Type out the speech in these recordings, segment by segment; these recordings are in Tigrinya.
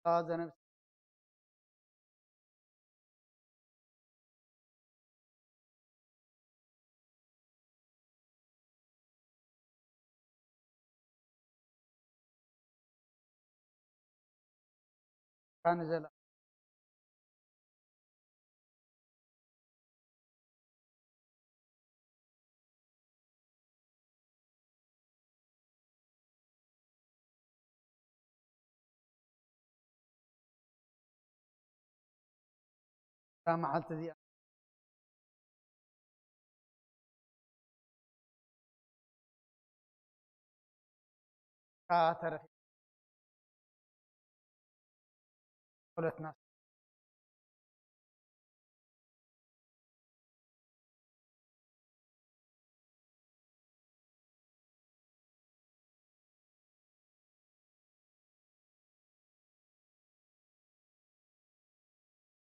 ላዋዘ ነብሲ ካን ዘላ እዛ መዓልቲ እዚኣ ከኣ ተረኺቡ ጸሎትና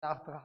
ተኣኽትኻ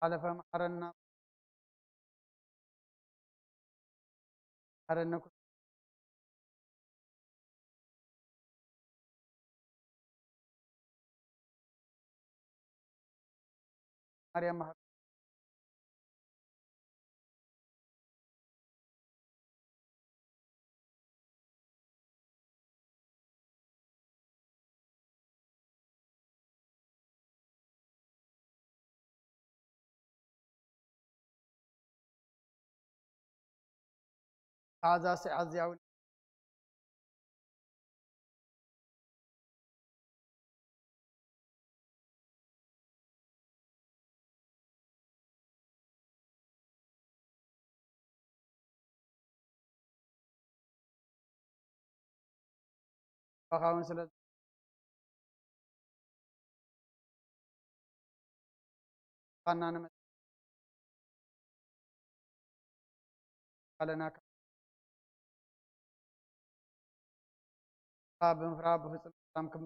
ሓለፈ መሓረና መሓረና ኩ- ማርያም መሓረ ታዛ ስዓት እዚኣ እውን ኣኻውን ስለ ፋና ንመ ኣለና ካብ ምፍራ ብፍጹም ሰላም ከም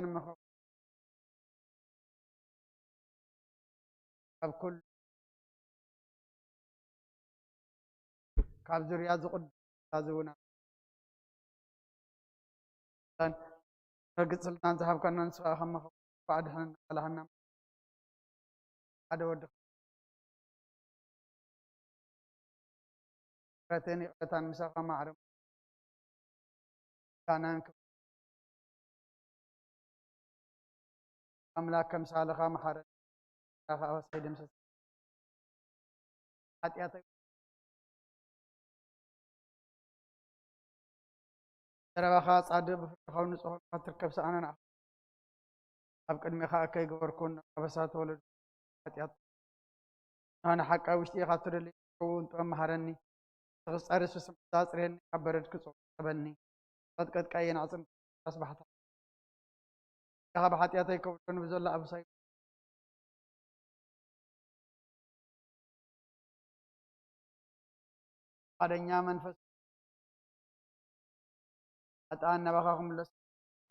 ንመኸ ኣብ ኩሉ ካብ ዙርያ ዝቕዱ ዝውና መግጽልናን ዝሃብካና ንስኻ ከም መኸ ኣድሕነና ኣላህና ሓደ ወዲ ምሕረትን ይቕረታን ምሳኻ ማዕረ ምስጋናን ክብርን ኣምላክ ከምሳልኻ መሓረን ኻኻወስ ኣይደምሰስ ሓጢኣተይ ዘረባኻ ጻድቕ ብፍርድኻ ንጹህ ኾንካ ትርከብ ሰኣነ ንዓኻ ኣብ ቅድሜኻ ከይገበርኩ ኣበሳ ተወለዱ ሓጢኣት ንሕና ሓቃ ውሽጢ ኢኻ ትደሊ ክኸውን ጥበብ መሃረኒ ተኽስጻሪ ስስም ዛጽርየኒ ካብ በረድ ክጽ ጠበኒ ቀጥቀጥቃ የናዕጽም ኣስባሕታ ኢኻ ብሓጢኣተይ ከብዶ ንብዘሎ ኣበሳይ ሓደኛ መንፈስ ኣጣን ናባኻ ክምለስ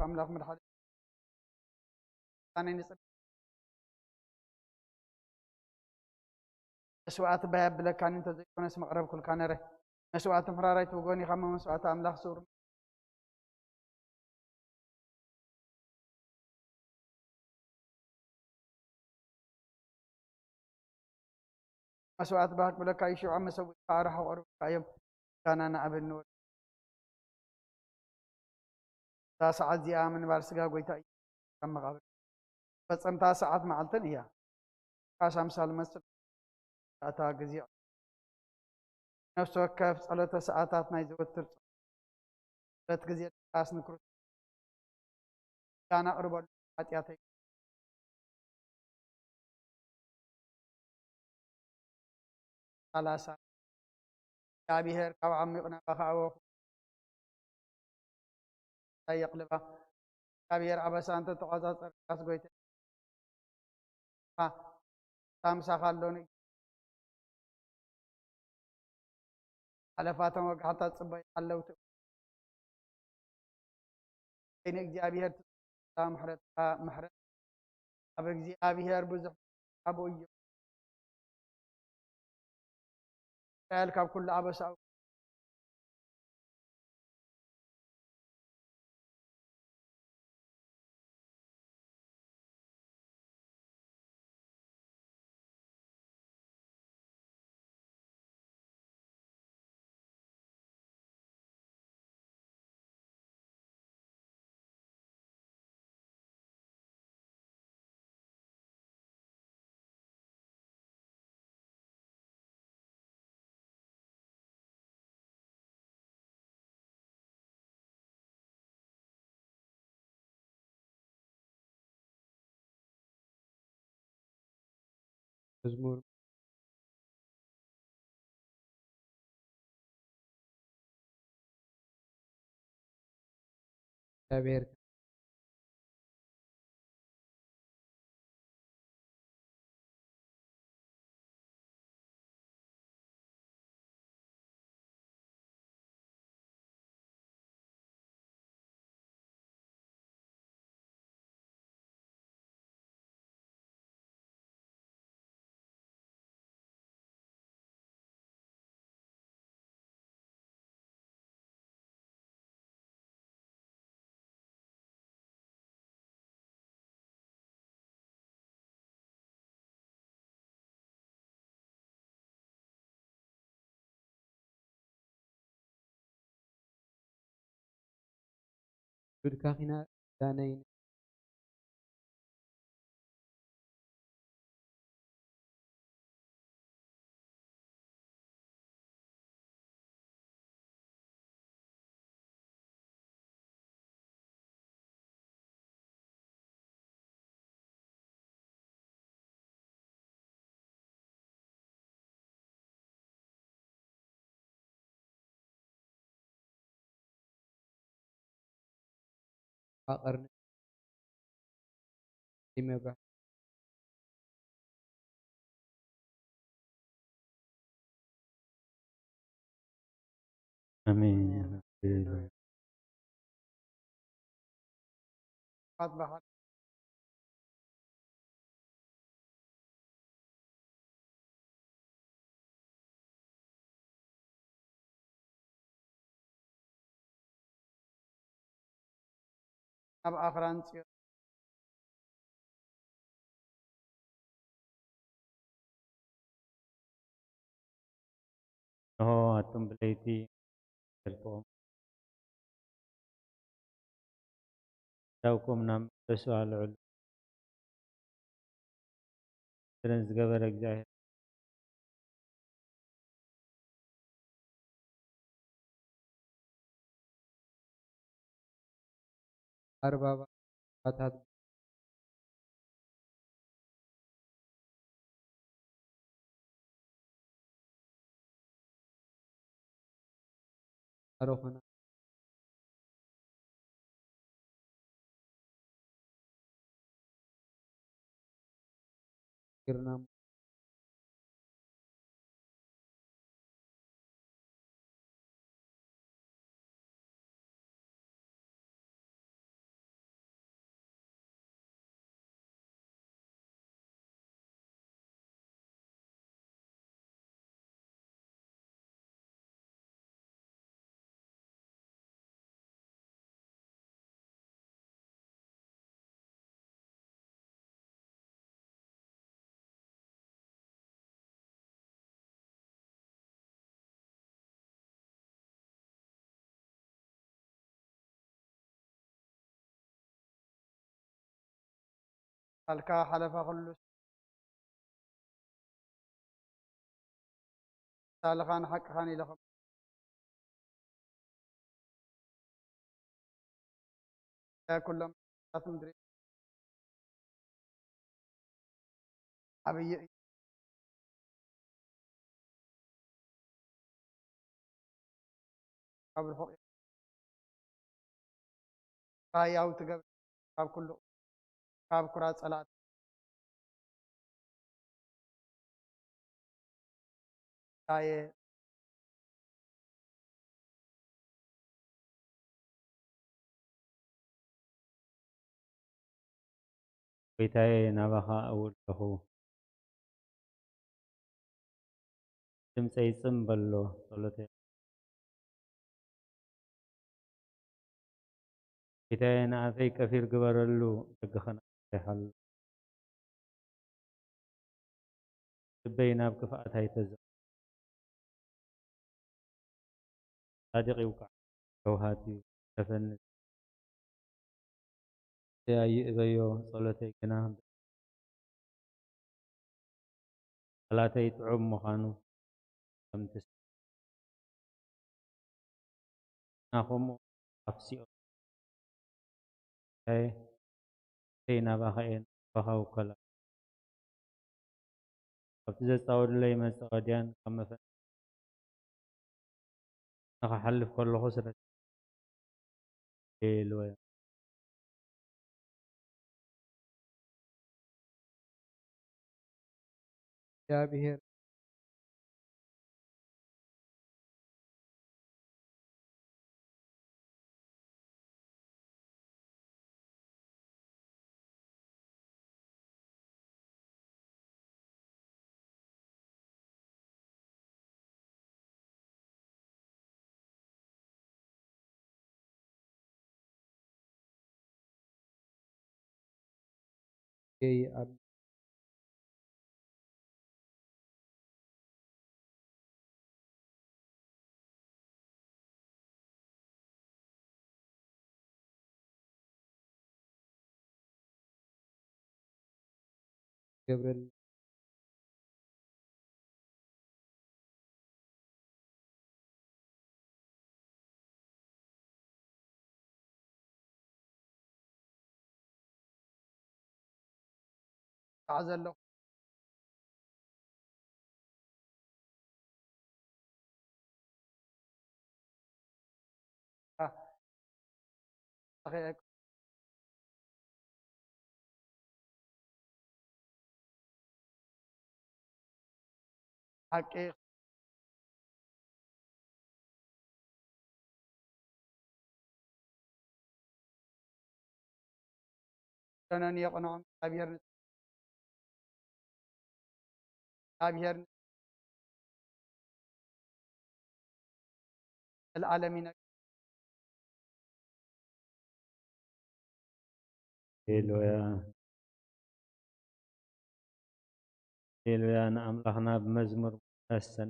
ኣምላኽ መድሓኒ ኣነ ንጽል መስዋዕቲ ባይ ኣብለካኒ እንተዘይኮነስ መቕረብ ኩልካ ነረ መስዋዕቲ ምሕራራይ ትብጎኒ ካብ መስዋዕቲ ኣምላኽ ስውር መስዋእቲ ባህ ክብለካ እዩ፣ ሽዑ ኣብ መሰውኢትካ ኣራሑ ክቕርቡልካ እዮም። ምስጋና ንኣብን ንወልድ። እዛ ሰዓት እዚኣ ምንባር ስጋ ጎይታ እዩ፣ ካብ መቓብር ፈጸምታ ሰዓት መዓልትን እያ። ካስ ኣምሳል መስል እታ ግዜ ነፍሲ ወከፍ ጸሎተ ሰዓታት ናይ ዘወትር ጸሎት ግዜ ድቃስ ንክርስቶስ ምስጋና ኣቕርበሉ። ሓጢኣተይ ሰላሳ እግዚኣብሔር ካብ ዓሚቕ ናባኻ ኣወኹ እንታይ የቕልባ እግዚኣብሔር ኣበሳ እንተ ተቋጻጸርካስ ጎይተ ሳምሳኻ ኣሎ ንእግዚኣብሔር ሓለፋቶም ወጋሕታ ጽበዩ ሓለውቲ ንእግዚኣብሔር ትጽበ ምሕረትካ ምሕረት ኣብ እግዚኣብሔር ብዙሕ ኣብኡ እዩ እስራኤል ካብ ኩሉ ኣበሳኡ መዝሙር እግዚኣብሔር ዱድካ ኺና ዳነይ ኣቐርኒ ይመብራሕ። ኣሜን። ኣብ ኣኽራን ጽዮን እንሆ ኣቱም ብለይቲ ገልጥኦም ዳውኩም ናብ መቅደሱ ኣልዕሉ። ስለን ዝገበረ እግዚኣብሔር ኣርባባታት ኣሮኾና ርና ካልካ ሓለፋ ኩሉ ሳልኻን ሓቅኻን ኢለ ከም ኩሎም ታት ምድሪ ዓብዪ እዩ። ካብ ርሑቕ ራህያዊ ትገብር፣ ካብ ኩሉ፣ ካብ ኩራ ጸላእቲ። ታየ ጎይታየ፣ ናባኻ እውል ኣለኹ። ድምፀይ ጽም በሎ፣ ጸሎተይ። ጌታየ፣ ንኣፈይ ቀፊር ግበረሉ፣ ደገኸን ኣፍሪሓሉ። ልበይ ናብ ክፍኣት ኣይተዘ-፣ ጻድቕ ይውቃዕ፣ ሸውሃት እዩ፣ ተፈንስ። ኣይእበዮ፣ ጸሎተይ ግና ቃላተይ ጥዑም ምዃኑ ከም ትስ-፣ ናኹም ኣፍሲኦ። ኣየ፣ ኣይ ናባኻ እየ፣ ናባኻ ውከላ። ካብቲ ዘጻወድለይ መጻወድያን ካብ መፈ-፣ ንኽሓልፍ ከለኹ ስለ ኢልዎ። እግዚኣብሔር ገብረል ጣዕ ዘለኹ ሓቂ ሸነን የቕንዖም። እግዚኣብሔር ን-፣ እግዚኣብሔር ን-፣ ዘለዓለም ይነግር። ሃሌሉያ፣ ሃሌሉያ። ንኣምላኽና ብመዝሙር ዳሰን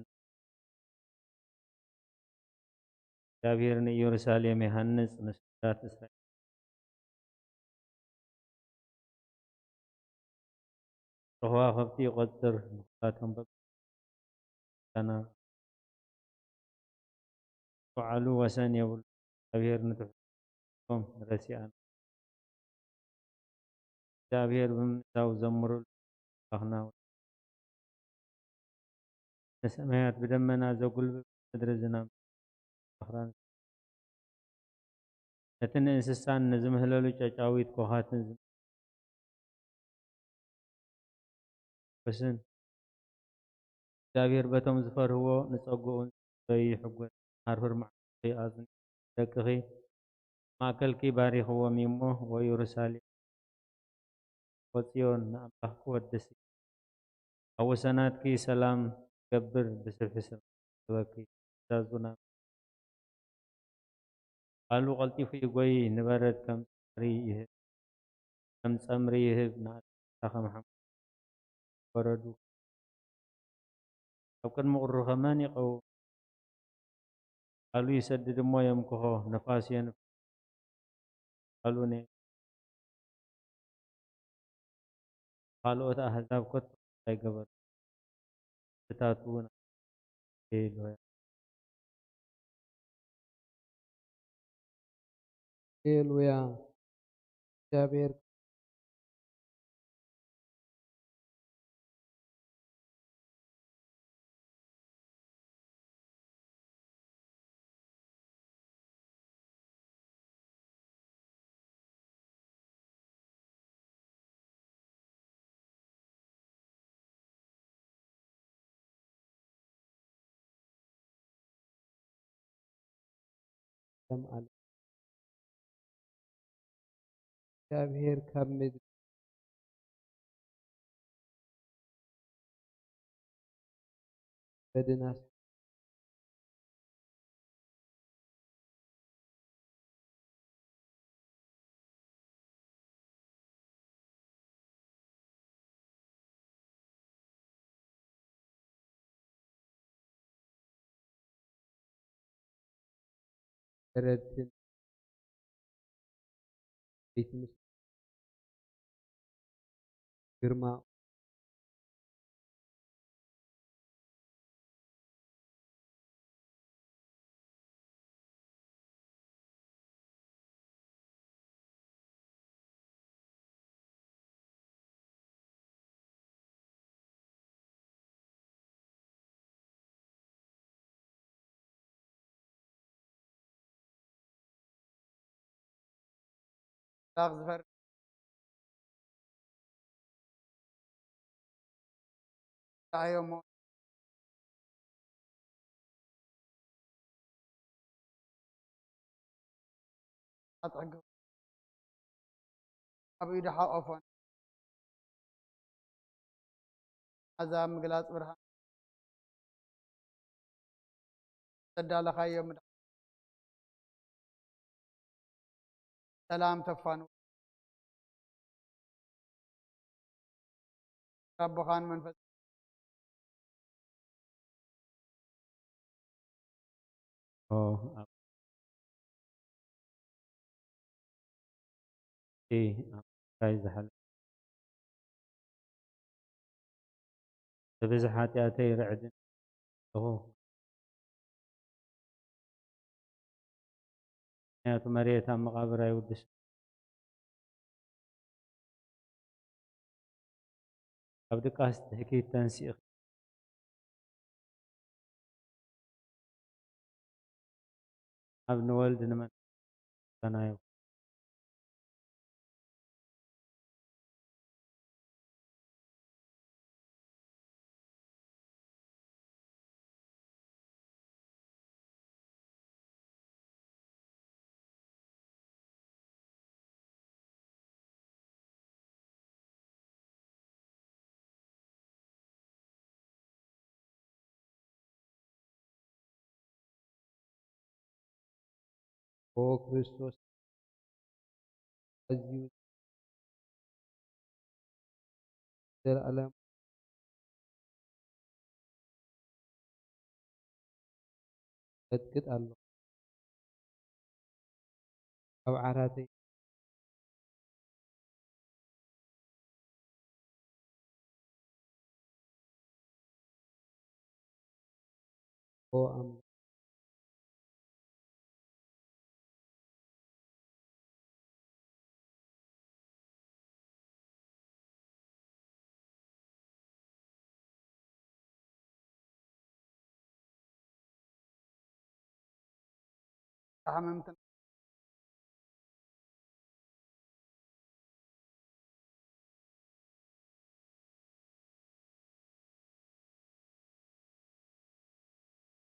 እግዚኣብሔር ንኢየሩሳሌም ይሃንጽ፣ ንስድራት እስራኤል ከዋኽብቲ ይቖጽር፣ ንኹላቶም በብዛና ባዕሉ ወሰን የብሉ። እግዚኣብሔር ንትሑቶም ንረሲኣን። እግዚኣብሔር ብምንሳው ዘምሩሉ ኣምላኽና። ንሰማያት ብደመና ዘጉልብብ፣ ምድሪ ዝናም ኣኽራን። ነቲ ንእንስሳን ንዝምህለሉ ጨጫዊት ኮኻትን ዝም-፣ ወስን። እግዚኣብሔር በቶም ዝፈርህዎ ንጸግኡን ዝጽበዩ ይሕጎስ። ሃርሁር መዓልቲ ኣጽንሑ፣ ደቅኺ ማእከልኪ ባሪኽዎም እዩ እሞ፣ ወኢየሩሳሌም ወጽዮን ንኣምላኽኪ ወድሲ። ኣብ ወሰናትኪ ሰላም ክገብር ብስብሒ ሰማይ ክህበኪ። ትእዛዙ ናብ ቃሉ ቀልጢፉ ይጎዪ፣ ንበረድ ከም ጸምሪ ይህብ፣ ከም ጸምሪ ይህብ፣ ንኣድግድግታ ከም ሓመድ በረዱ። ኣብ ቅድሚ ቁሩኸ መን ይቐውም? ቃሉ ይሰድድ እሞ የምክኾ፣ ነፋስ የንፍ-፣ ቃሉ ነ-፣ ካልኦት ኣህዛብ ከቶ ኣይገበሩ። ብታቱ እውን። ሃሌሉያ። ሃሌሉያ። እግዚኣብሔር ከም ኣለ እግዚኣብሔር ካብ ምድሪ በድን ኣስሓ በረድትን ቤት ምስ ግርማ ኣምላኽ ዝፈርድ ኣዮሞ ኣጽዕግብ ኣብ ኢዱ ሓቆፎን ኣዛ ምግላጽ ብርሃን ዘዳለኻዮ ምድሓን ሰላም ተፋኑ ኣቦኻን መንፈስ ኦ፣ ኣብ እቲ ኣብ ምፍራይ ዝሓለፈ ብብዝሒ ሓጢኣተይ ርዕድን ኣለኹ። ምኽንያቱ መሬት ኣብ መቓብር ኣይውድስን። ካብ ድቃስ ትሕኪት ተንሲእኺ ኣብ ንወልድ ንመንፈስ ቅዱስ ምስጋና ይኹን። ኦ ክርስቶስ ኣዝዩ ዘለኣለም ቀጥቅጥ ኣሎ። ኣብ ዓራተይ ኦ ኣምላኽ ሓመምትን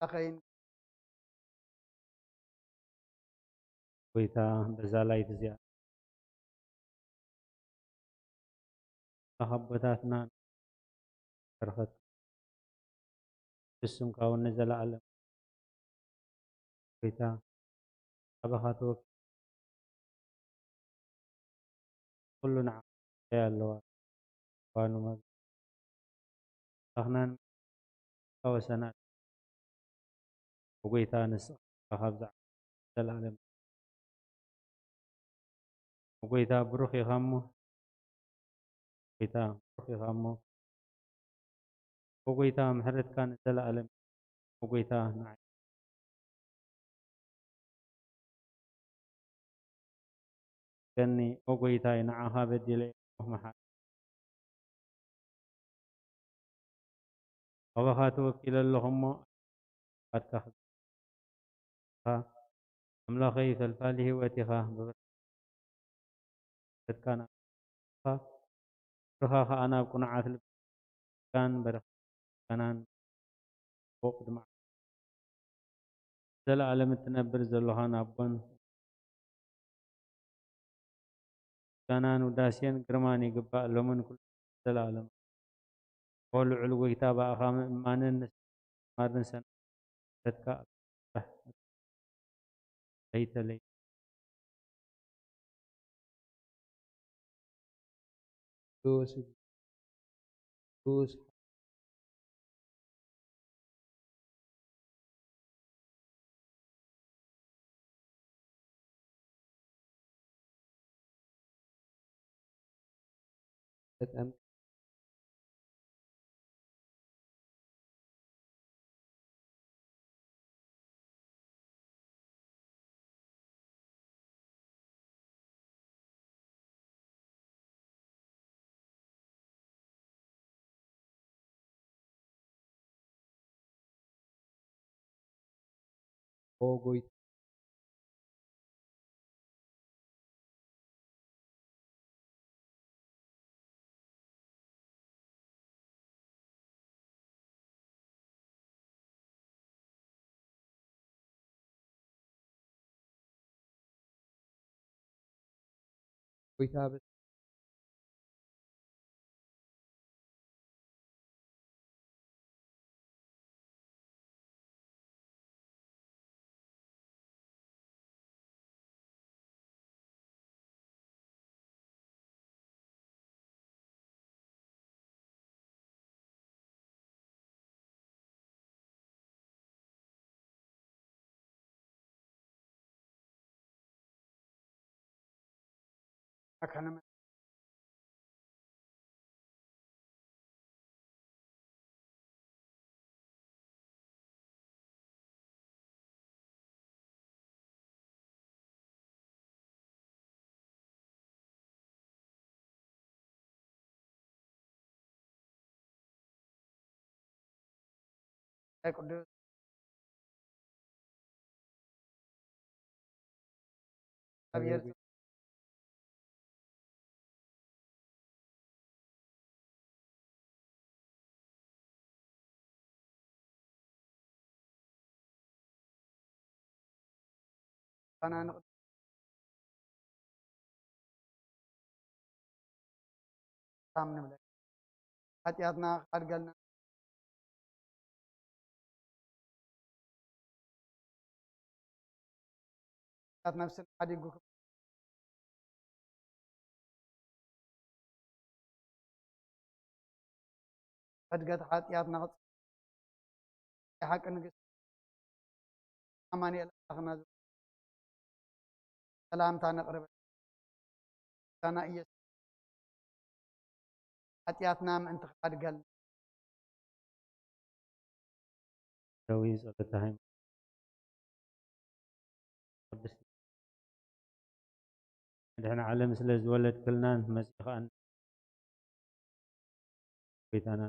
ኣኸይን ጎይታ በዛ ላይፍ እዚኣ ኣቦታትና በረኸት ብስምካ እውን ንዘለኣለም ጎይታ ኣባኻ ተወኪ ኩሉ ንዓ ኣለዋ እዋኑ መብ ኣኽናን ወሰና ብጎይታ ንስኻ ካብ ዘዓ ዘላለም ብጎይታ ብሩኽ ኢኻ እሞ ጎይታ ኢኻ እሞ፣ ኦ ጎይታ፣ ምሕረትካ ንዘለኣለም። ኦ ጎይታ፣ ንዓይ ከኒ፣ ኦ ጎይታይ፣ ንዓኻ በዲለ እየ፣ መሓር። ኣባኻ ተወኪለ ኣለኹ እሞ፣ ኣትካ ክብካ። ኣምላኸይ፣ ፈልፋሊ ህይወት ኢኻ፣ ብበረከትካ ናትካ። ክብርኻ ኸኣ ናብ ቅኑዓት ልብካን በረኸትካናን ፎቕ ድማ ዘለኣለም እትነብር ዘለኻ ናብ ጎን ምስጋናን ውዳሴን ግርማን ይግባእ፣ ሎምን ኩሉ ዘለኣለም። ኦ ልዑል ጐይታ፣ ብኣኻ ምእማንን ንስማርን ሰናይትካ ኣይተለይ። ቅዱስ ቅዱስ ተጠምቀ። ኦ ጎይታ፣ ጎይታ በ-፣ ኣካነ ናይ ቅዱስ እግዚኣብሔር ፋና ንቕ-፣ ሳም ንብለካ። ሓጢኣትና ክሓድገልና። ሓጢኣት ነብስና ሓዲጉ ክብ-፣ ሕድገት ሓጢኣትና ክጽ-፣ ናይ ሓቂ ንግስቲ ኣማኑኤል ኣምላኽና ዝብል ሰላምታ ነቕርበ። ና ኢየሱስ ሓጢኣትና ምእንቲ ክሓድገልና። ደዊ ጸሎተ ሃይማኖት። ቅድስቲ መድሕን ዓለም ስለ ዝወለድክልናን መጺኻ ጎይታና።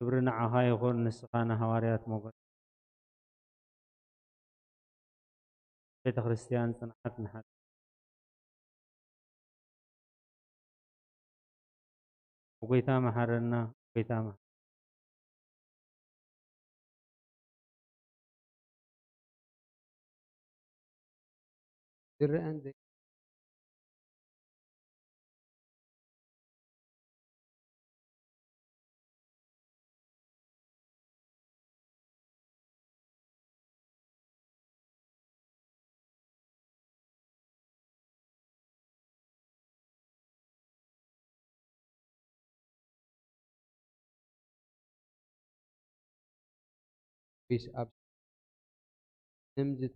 ክብሪ ንዓኻ ይኹን፣ ንስኻ ንሃዋርያት ሞገስ፣ ቤተ ክርስቲያን ጽንዓት ንሓት። ጎይታ መሓረና፣ ጎይታ መሓ-፣ ዝረኣን ዘይ-፣ ፒስ ኣብ ስም ዝተ-፣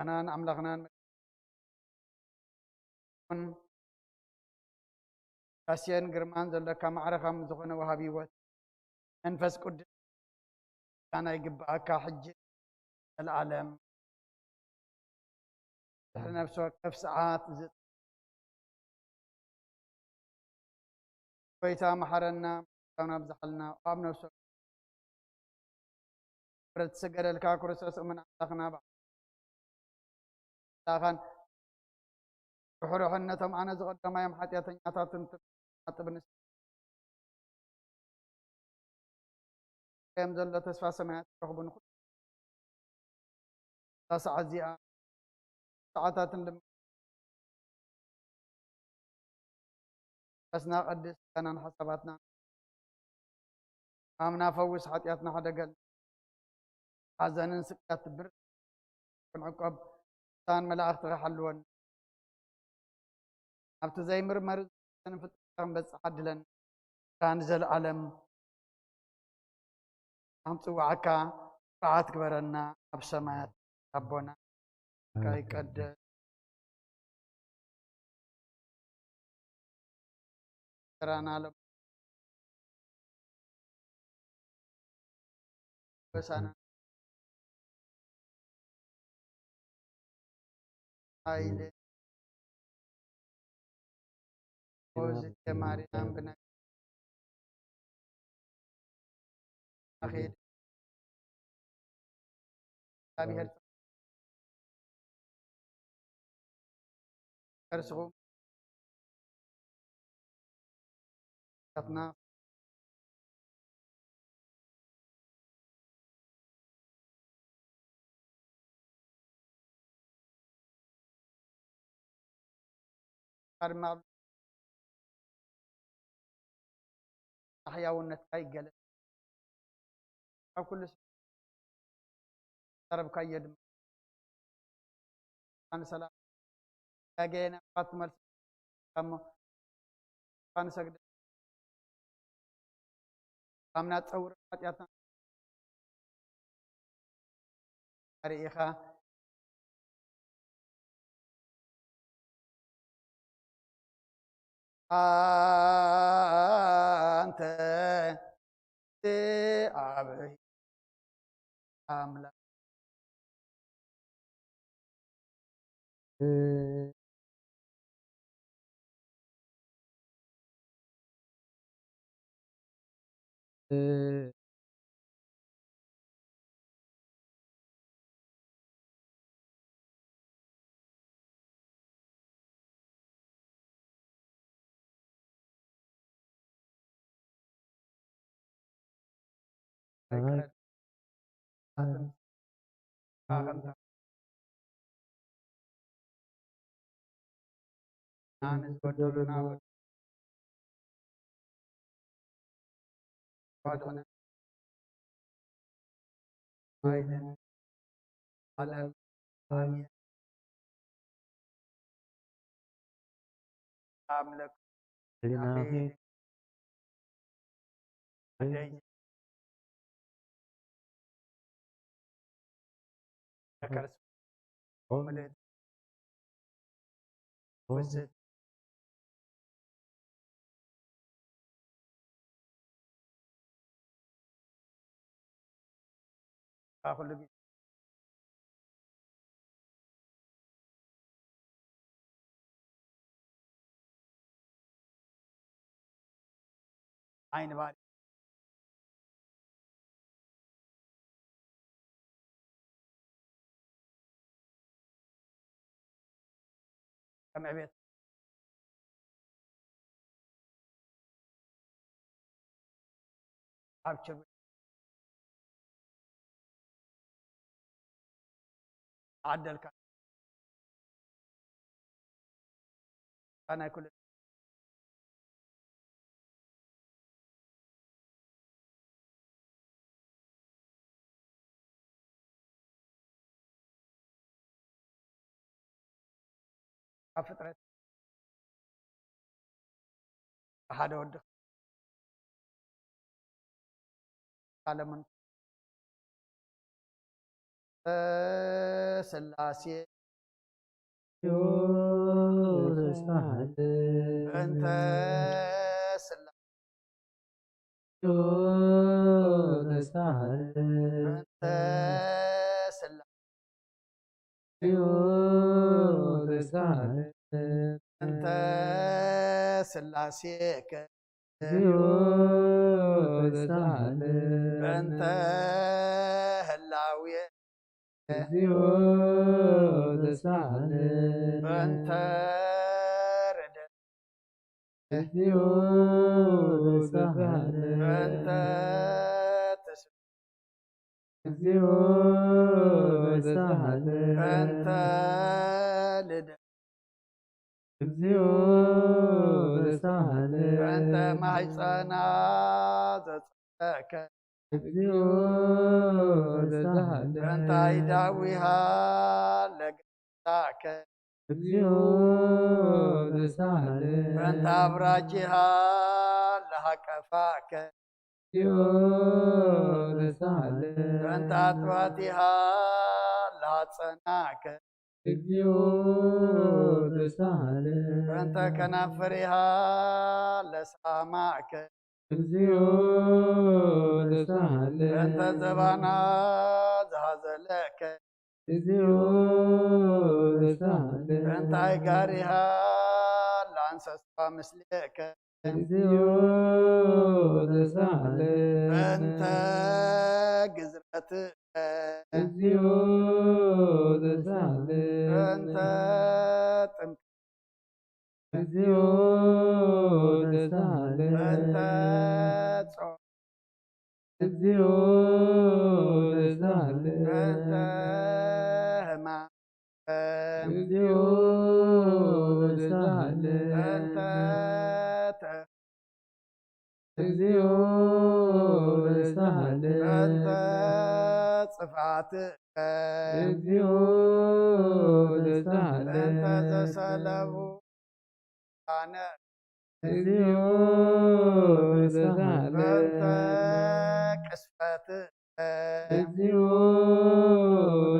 ኣናን ኣምላኽናን ዳስየን ግርማን ዘለካ ማዕረ ከም ዝኾነ ወሃቢ ህይወት መንፈስ ቅዱስ ምስጋና ይግብኣካ፣ ሕጂ ዘለኣለም። ድሕሪ ነፍሲ ወከፍ ሰዓት ዝ-፣ ጎይታ መሓረና፣ ምስጋና ኣብዝሓልና። ኣብ ነፍሲ ወከፍ ክብረት ዝስገደልካ ክርስቶስ እሙን ኣምላኽና፣ ብኣኻን ርሕሩሕነቶም ኣነ ዝቐደማዮም ሓጢኣተኛታትን ትሓጥብ ንስ-፣ እዮም ዘሎ ተስፋ ሰማያት ክረኽቡ ንኹሉ እዛ ሰዓት እዚኣ ሰዓታትን ድማ መንፈስና ቀድስ፣ ቃናን ሓሳባትና ኣምና ፈውስ፣ ሓጢኣትና ሓደገል፣ ሓዘንን ስቅያት ትብር ክንዕቆብ፣ ቅዱሳን መላእኽትኻ ሓልወን፣ ኣብቲ ዘይምርመር ፍጥረትካ ክንበጽሕ ዓድለን፣ ንዘለኣለም ክንጽውዓካ ብዓት ግበረና፣ ኣብ ሰማያት ኣቦና፣ ስምካ ይቀደስ፣ እንጀራና ሎም-፣ በሳና ኃይል ኦዝተ ማርያም ብነ-፣ ኣኼድ እግዚኣብሔር ከርስኹም ኣትና ድማ ኣብ ሕያውነትካ ይገለጽ። ኣብ ኩሉ ስ-፣ ዘረብካዮ ድማ ኣነ ሰላም ያገየና ባት መልስ እሞ ኣነ ሰግደ ኣምና ጸውር ሓጢኣትና ኣርኢኻ ኣንተ ኣብ ኣምላኽ ኣይ፣ ኣይ፣ ኣይ። ኣነ ዝበደሉና ባዶነ ኣይነ ዓለም ኣሜን። ኣምለክ ህሊናኺ ኣደይ ተከርስ ኦም ምልእቲ ኦም ወስድ ኩሉ ግዜ ዓይኒ ባሪ ከም ዕቤት ኣብ ችግር ዓደልካ ናይ ኩሉ ኣብ ፍጥረት ሓደ ወዲ ሳለሙን ስላሴ ተሳለ በእንተ ስላሴ ተሳለ በእንተ ስላሴ ተሳለ በእንተ ስላሴ እግዚኦ ተሳለ በእንተ ህላዌ እግዚኦ ተሳለ በእንተ ርደ እግዚኦ ተሳለ በእንተ ትስ እግዚኦ ተሳለ በእንተ ልደ እግዚኦ ተሳለ በእንተ ማሕፀና ዘፀከ እግዚኦ ተሳለ በእንተ አይዳዊሃ ለገዛከ እግዚኦ ተሳለ በእንተ አብራኪሃ ለሃቀፋከ እግዚኦ ተሳለ በእንተ አጥባቲሃ ለሃፀናከ እግዚኦ ተሳለ በእንተ ከናፍሪሃ ለሳማከ እግዚኦ ተሳለ በእንተ ዘባና ዝሃዘለከ እግዚኦ ተሳለ በእንተ አይጋሪሃ ለአንሰስባ ምስሌከ እግዚኦ ተሳለ በእንተ ግዝረት እግዚኦ ተሳለ በእንተ ጥምቀት እግዚኦ ተሳለ በእንተ ጾም እግዚኦ ተሳለ በእንተ ህማም እግዚኦ ተሳለ በእንተ ተ- እግዚኦ ተሳለ በእንተ ጽፍዓት እግዚኦ ተሳለ በእንተ ዘሰለቡ ኣነ እግዚኦ ተሳለ በእንተ ቅስፈት እግዚኦ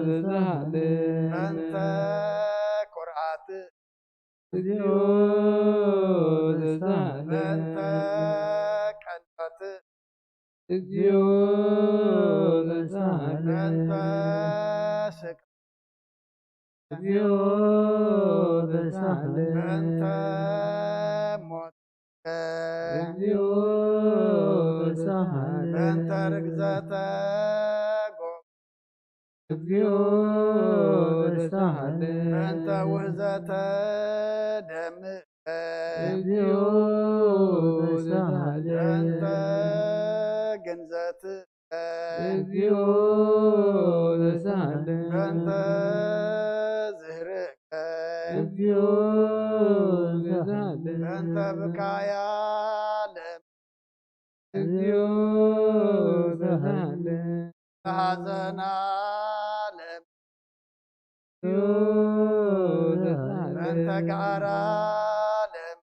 ተሳለ በእንተ ኩርዓት እግዚኦ ተሳለ በእንተ ቀልዖት እግዚኦ ተሳለ በእንተ ስቅ እግዚኦ ተሳለ በእንተ ሞት እግዚኦ ተሳለ በእንተ ርግዘተ ጎ እግዚኦ ተሳለ በእንተ ውህዘተ ደም እግዚኦ ተሳለ በእንተ ግንዘት እግዚኦ ተሳለ በእንተ ዝህርከ እግዚኦ ተሳለ በእንተ ብካያ ለም እግዚኦ ተሳለ ሐዘና ለም እግዚኦ ተሳለ በእንተ ጋራ ለም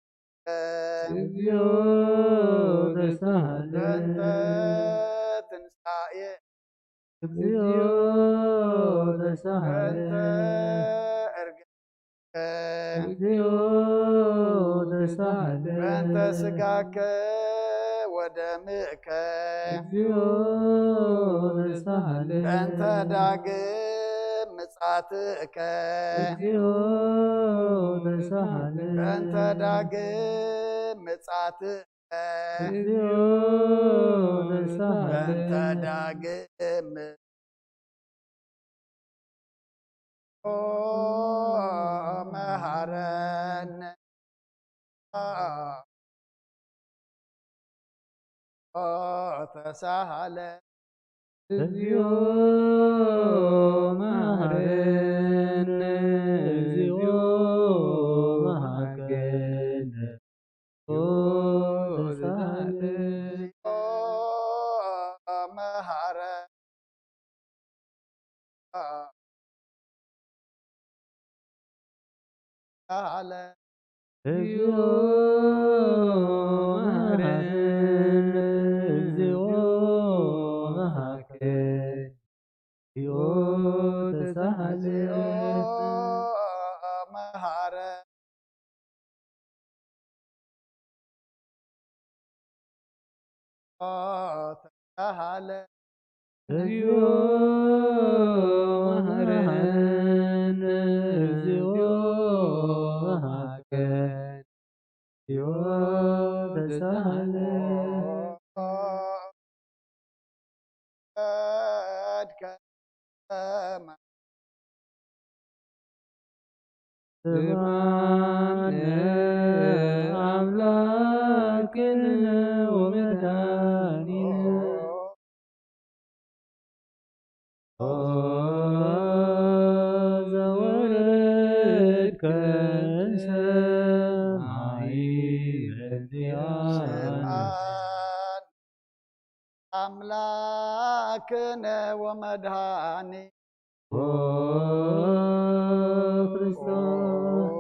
እግዚኦ ተሳለ በእንተ ትንሳኤ እግዚኦ ተሳለ በእንተ እርግ እግዚኦ ተሳለ በእንተ ስጋከ ወደምከ እግዚኦ ተሳለ በእንተ ዳግም ምጻትከ እግዚኦ ተሳለ በእንተ ዳግም ምጻትከ እግዚኦ ተሳለ በእንተ ዳግም ኦ መሐረነ ኦ ተሳሃለ እግዚኦ መሐረነ እግዚኦ መሐረነ ኦ ተሳለ ኦ መሐረ አለ እግዚኦ መሐረነ እግዚኦ መሐረነ እግዚኦ ተሳሃለ። እግዚኦ መሐረነ፣ እግዚኦ መሐረነ፣ እግዚኦ ተሳሃለ። ወረድከ ሰማይ ስምዓነ ኣምላክነ ወመድኃኒነ። ኦ ዘወረድከ ሰማይ በዚኣነ። ስምዓነ ኣምላክነ ወመድኃኒ ኦ ክርስቶስ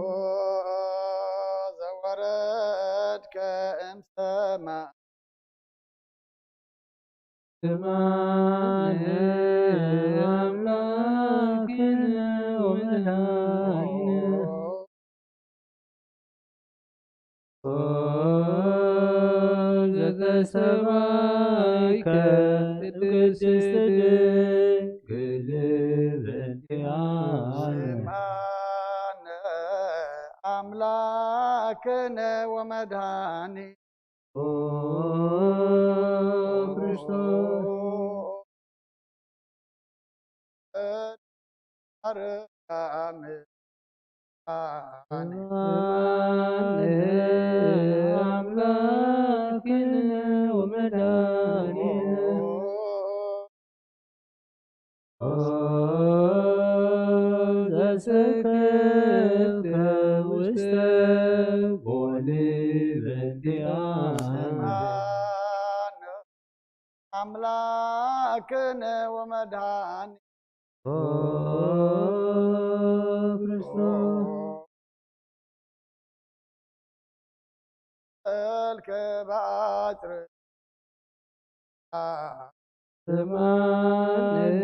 ዘወረድከ እምሰማይ ስምዓነ ኣምላክነ ወመድኃኒነ። ኦ ዘተሰማይከ ቅድስት ድንግል በዚኣነ። ስምዓነ ኣምላክነ ወመድኃኒ ኦ ክርስቶስ ማርያም ስምዓነ ኣምላክነ ወመድኃኒነ። ኦ ዘሰከብከ ውስተ ጎል በዚኣነ። ኣምላክነ ወመድኃኒ ኦ ክርስቶስ እልከ ባጽር ስምዓነ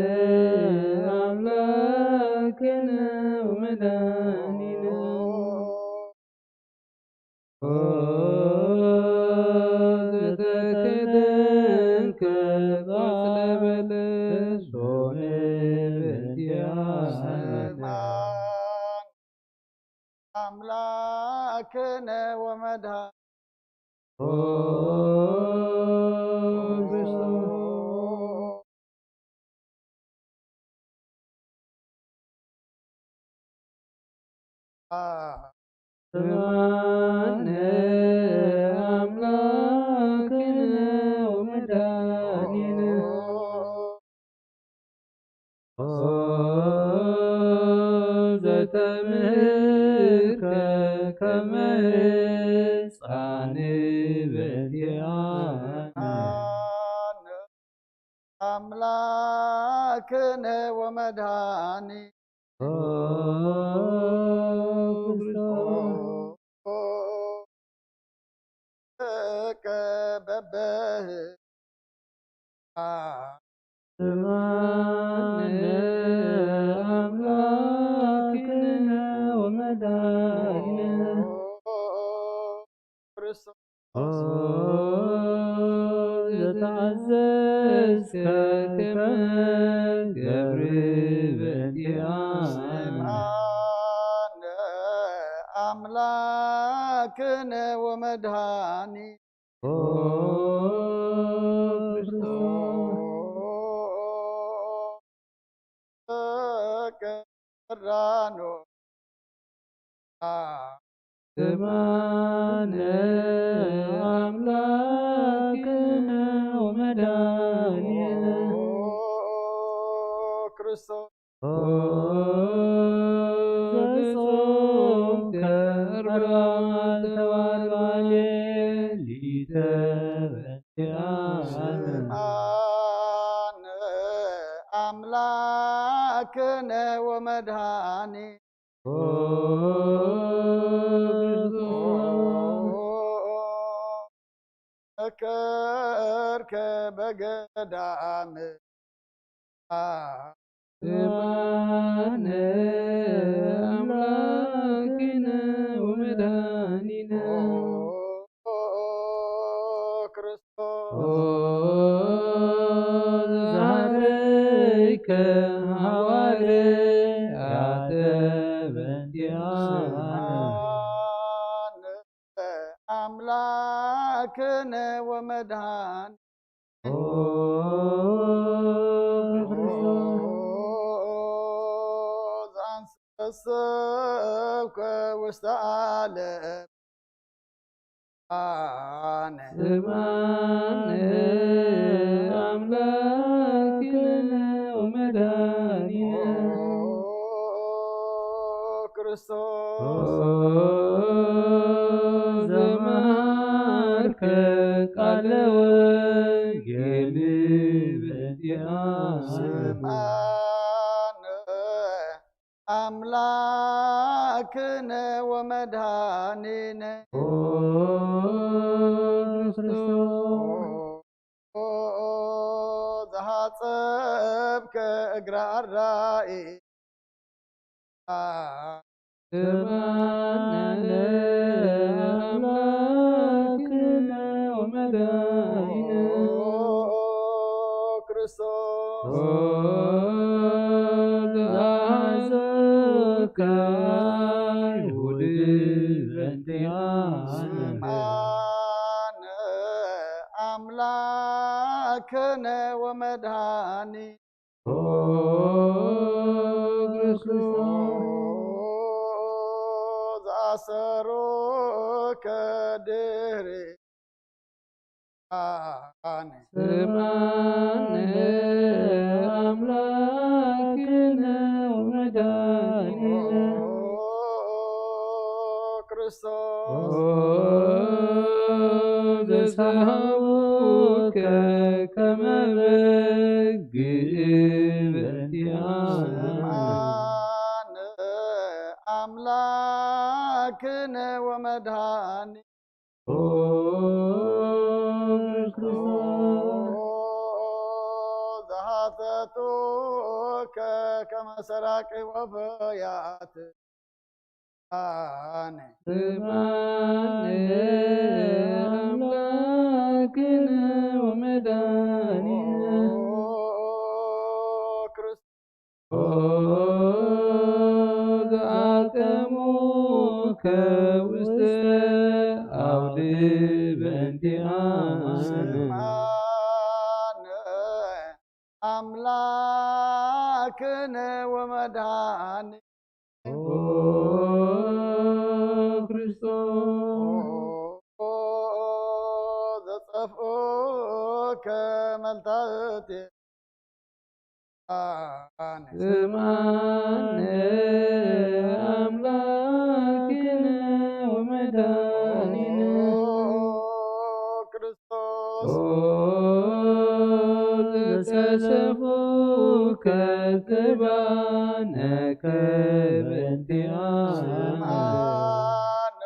ኣምላክነ ወመድኃኒነ። ኦ ዘተከደንከ ቆጽለ በለስ ሆነ በዚኣነ። ስምዓነ ኣምላክነ ወመድኃኒ ኦ ክርስቶስ ስምዓነ ኣምላክነ ወመድኃኒነ። ኦ ዘተምህርከ ከመ ሕፃን በዚኣነ። ኣምላክነ ወመድኃኒ ኦ ክርስቶስ እከ በበህ ስምዓነ ኣምላክነ ወመድኃኒነ። ክርስቶስ ኦ ዘተኣዘዝከ ከመ ገብር በዚኣነ። ስምዓነ ኣምላክነ ወመድኃኒ ኦ ክርስቶስ ቀራኖ ስምዓነ ኣምላክነ ወመድኃኒነ። ክርስቶስ ኦ ዘጾምከ ኣርብዓ መዓልተ ወኣርብዓ ሌሊተ በዚኣነ። ስምዓነ ኣምላክነ ወመድኃኒ ኦ ክርስቶስ እከርከ በገዳም ስምዓነ ኣምላክነ ወመድኃኒነ። ክርስቶስ ኦ ኣምላክነ ወመድሃኒ ኦ ክርስቶስ ዘንሰሰብከ ውስተ ዓለም ኣነ ስማነ ኣምላክነ ወመድኃኒነ ክርስቶስ ዘመሃርከ ቃለ ወንጌል በእንቲአነ ስማነ ኣምላክነ ወመድኃኒነ ኦ ክርስቶስ ዘሃጸብከ እግረ ኣራኢ ስማነ ኣምላክነ ወመድኃኒነ ክርስቶስ ኦ ዘአዘዝከ አይሁድ በእንቲአነ ስማነ ኣምላክነ ወመድኃኒ ኦ ክርስቶስ ዘኣሰሩከ ድህሪ ኣነ ስማነ ኣምላክነ ወመድኃኒነ ክርስቶስ ኦ ዘሰሃቡከ ከመ በግ በእንቲአነ ኣነ ኣምላክነ ወመድኃኒ ኦ ክርስቶስ ዘሃተቱከ ከመ ሰራቂ ወፈያት ኣነ ስማነ ኣምላክነ ወመድኃኒነ ክርስቶስ ኦ ዘአቀሙከ ውስተ አውድ በእንቲአነ ስማነ ኣምላክነ ወመድኃኒ ኦ ክርስቶስ ዘጸፍኡከ መልታእቴ ኣነ ስማነ ኣምላክነ ወመድኃኒነ ክርስቶስ ኦ ዘሰለፉከ ቅርባነከ በእንቲአነ ስማነ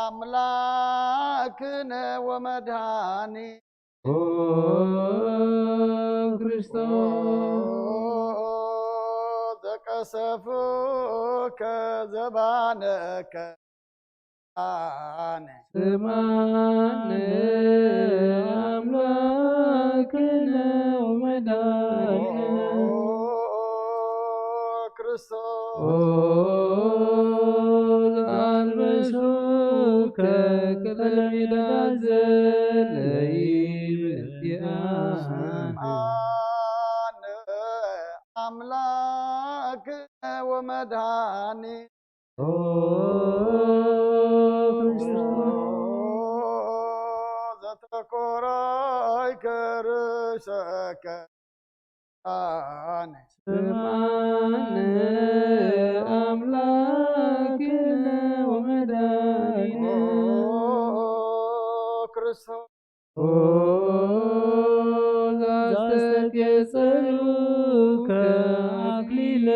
ኣምላክነ ወመድኃኒ ኦ ክርስቶስ ዘቀሰፉከ ዘባነከ ኣነ ስማነ ኣምላክነ ወመድኃኒነ ክርስቶስ ኦ ዘአልበሱከ ቅጠለ ሜዳ ዘለይ በእንቲአነ ኣነ ኣምላክነ ወመድኃኒ ኦ ክርስቶስ ዘተኮራይ ከርሰከ ኣነ ስማነ ኣምላክነ ወመድኃኒነ ክርስቶስ ኦ ዘስተኬጸሉከ አክሊለ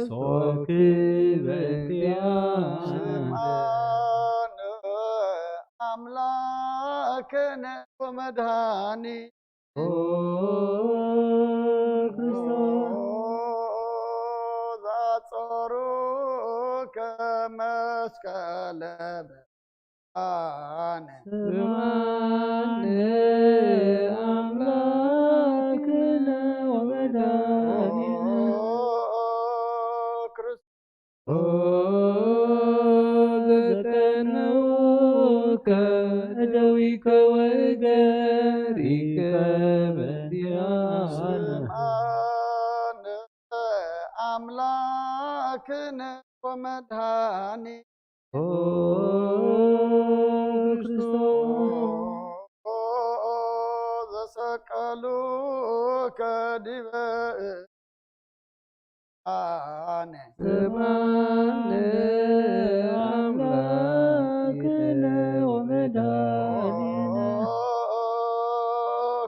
ሶክ በእንቲአነ ኣነ ኣምላክነ ወመድኃኒ ኦ ክርስቶስ ዘአጸሩከ መስቀለ ኣነ ስማነ አምላክነ ወመድኃኒነ ክርስቶስ ኦ ዘቀነውከ ወመድኃኒ ኦ ክርስቶስ ዘሰቀሉከ ዲበ አነ ስማነ አምላክነ ወመድኃኒነ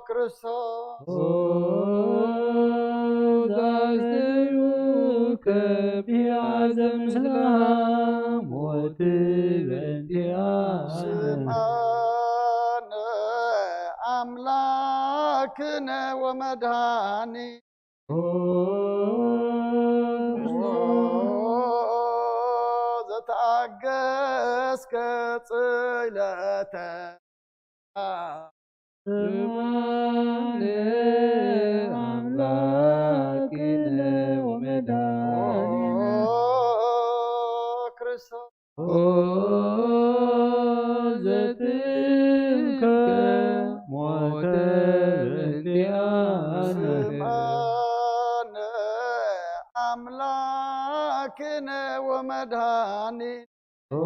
ክርስቶስ ኦ ዛስተዩከ ቢያዘ ምስለ ሞት በእንቲአነ ስማነ አምላክነ ወመድኃኒ ኦ ክርስቶስ ዘተአገስከ ጽይለተ ስማነ አምላክነ ወመድኃኒነ ክርስቶስ ኦ ዘትከ ሞተ በእንቲአነ ስማነ አምላክነ ወመድኃኒ ኦ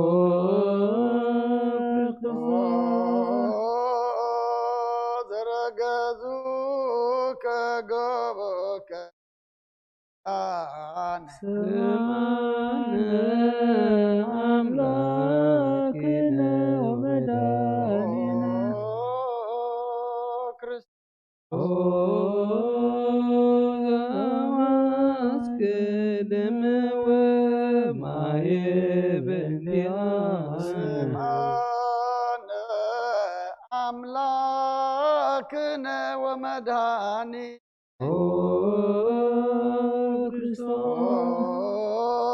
ክርስቶስ ዘረገዙከ ገቦከ አነ ስማነ አምላክነ ወመድኃኒነ ክርስቶስ ኦ ዘአዋስክ ደመ ወማየ በእንቲአነ ስማነ አምላክነ ወመድኃኒ ኦ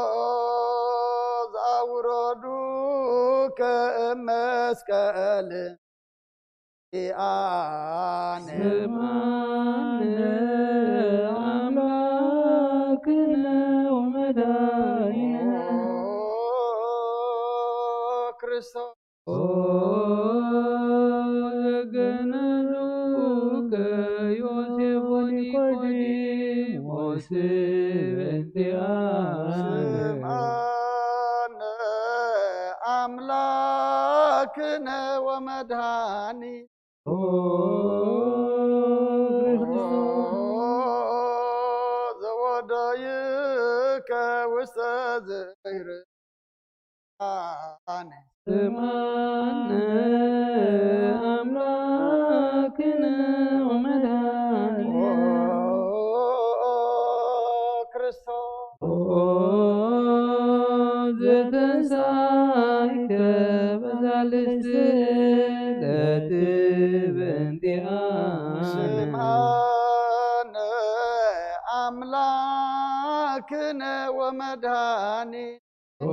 ክርስቶስ ዘአውረዱከ እመስቀል አነ ስማነ አምላክነ ወመድኃኒነ ክርስቶስ ኦ ዘገነዙከ ዮሴፍ ወኒቆዲሞስ በእንቲአነ ስማነ አምላክነ ወመድኃኒ ኦ ክርስቶስ ዘወደይከ ውስተ ዝህር አነ ስማነ አምላክነ ወመድኃኒነ ክርስቶስ ኦ ዘተንሳይከ በዛልስት ዕለት በእንቲአነ ስማነ አምላክነ ወመድኃኒ ኦ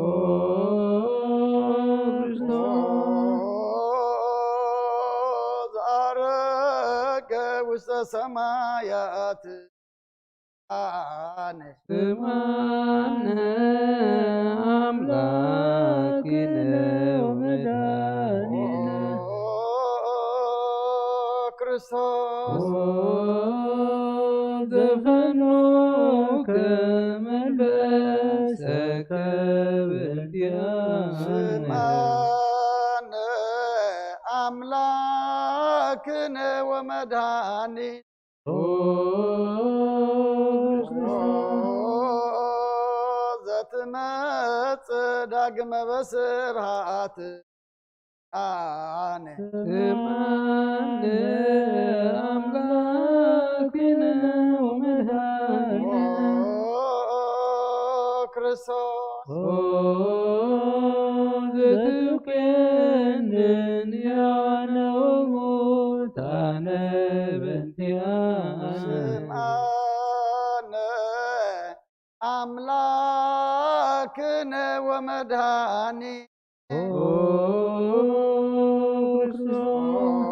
ክርስቶስ ዘአረገ ውስተ ሰማያት አነ ስማነ አምላክነ ወመድኃኒነ ክርስቶስ ኦ ዘፈኖከ መንፈሰከ በእንቲአነ ስማነ አምላክነ ወመድኃኒ ኦ ክርስቶስ ዘትመጽእ ዳግመ በስብሐት አነ ስማነ አምላክነ ወመድኃኒነ ክርስቶስ ኦ ዘትኮንን ሕያዋነ ወሙታነ በእንቲአነ ስምዓነ አምላክነ ወመድኃኒ ኦ ክርስቶስ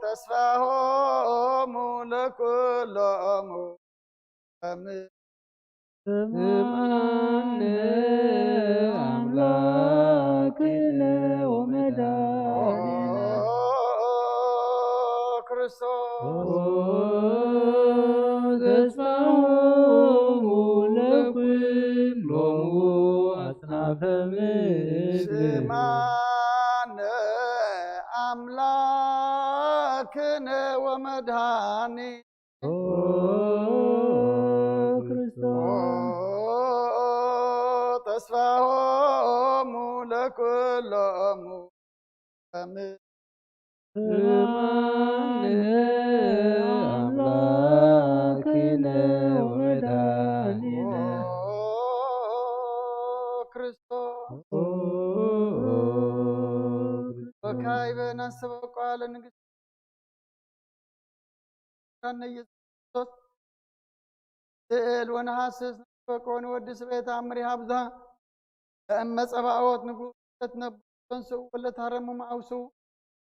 ተስፋሆሙ ለኩሎሙ ስምዓነ አምላክነ ወመድኃኒነ ክርስቶስ ኦ ተስፋሆሙ ለኩሎ ስማነ ኣምላክነ ወመድሃኒ ክርስቶስ ተስፋሆሙ ለኩሎሙ ስማነ ኣምላክነ ወመድኃኒነ ክርስቶስ ወካይበ ናሰበቋ ለንግስቲ ኢየሱስ ክርስቶስ ስእል ወነሃስስ ንፈቆ ንወዲ ስበየት ኣምር ይሃብዛ ለእመ ጸባኦት ንጉስ ለትነብር ተንስኡ ወለታረሙ ማውስኡ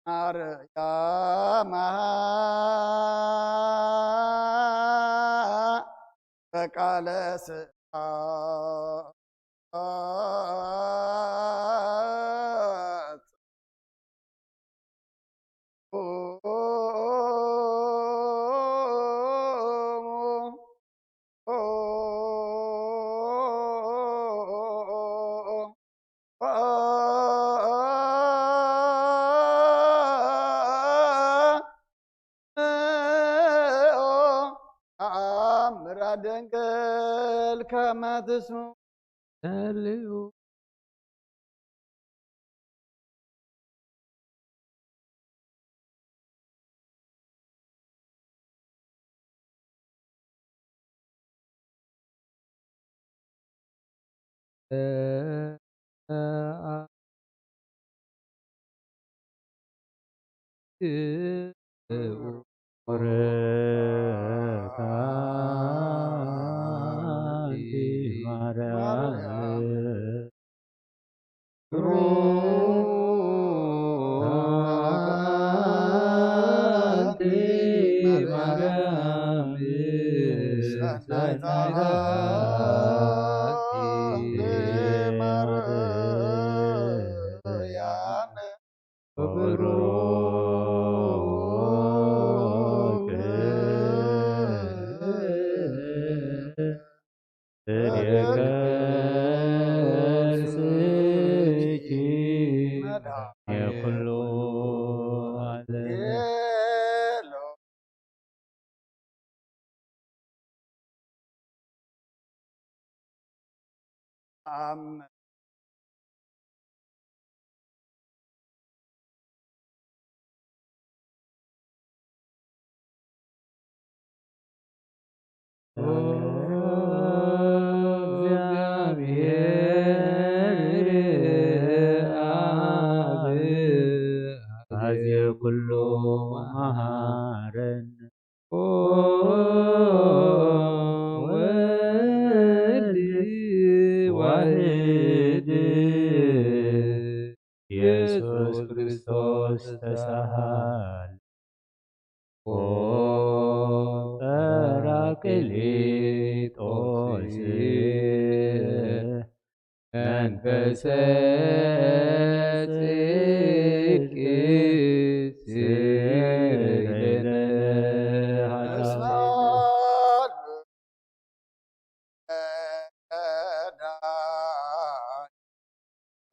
ማርያም በቃለ ስብሐት ተኣምራ ድንግል ከመ ትስምዑ ጸልዩ።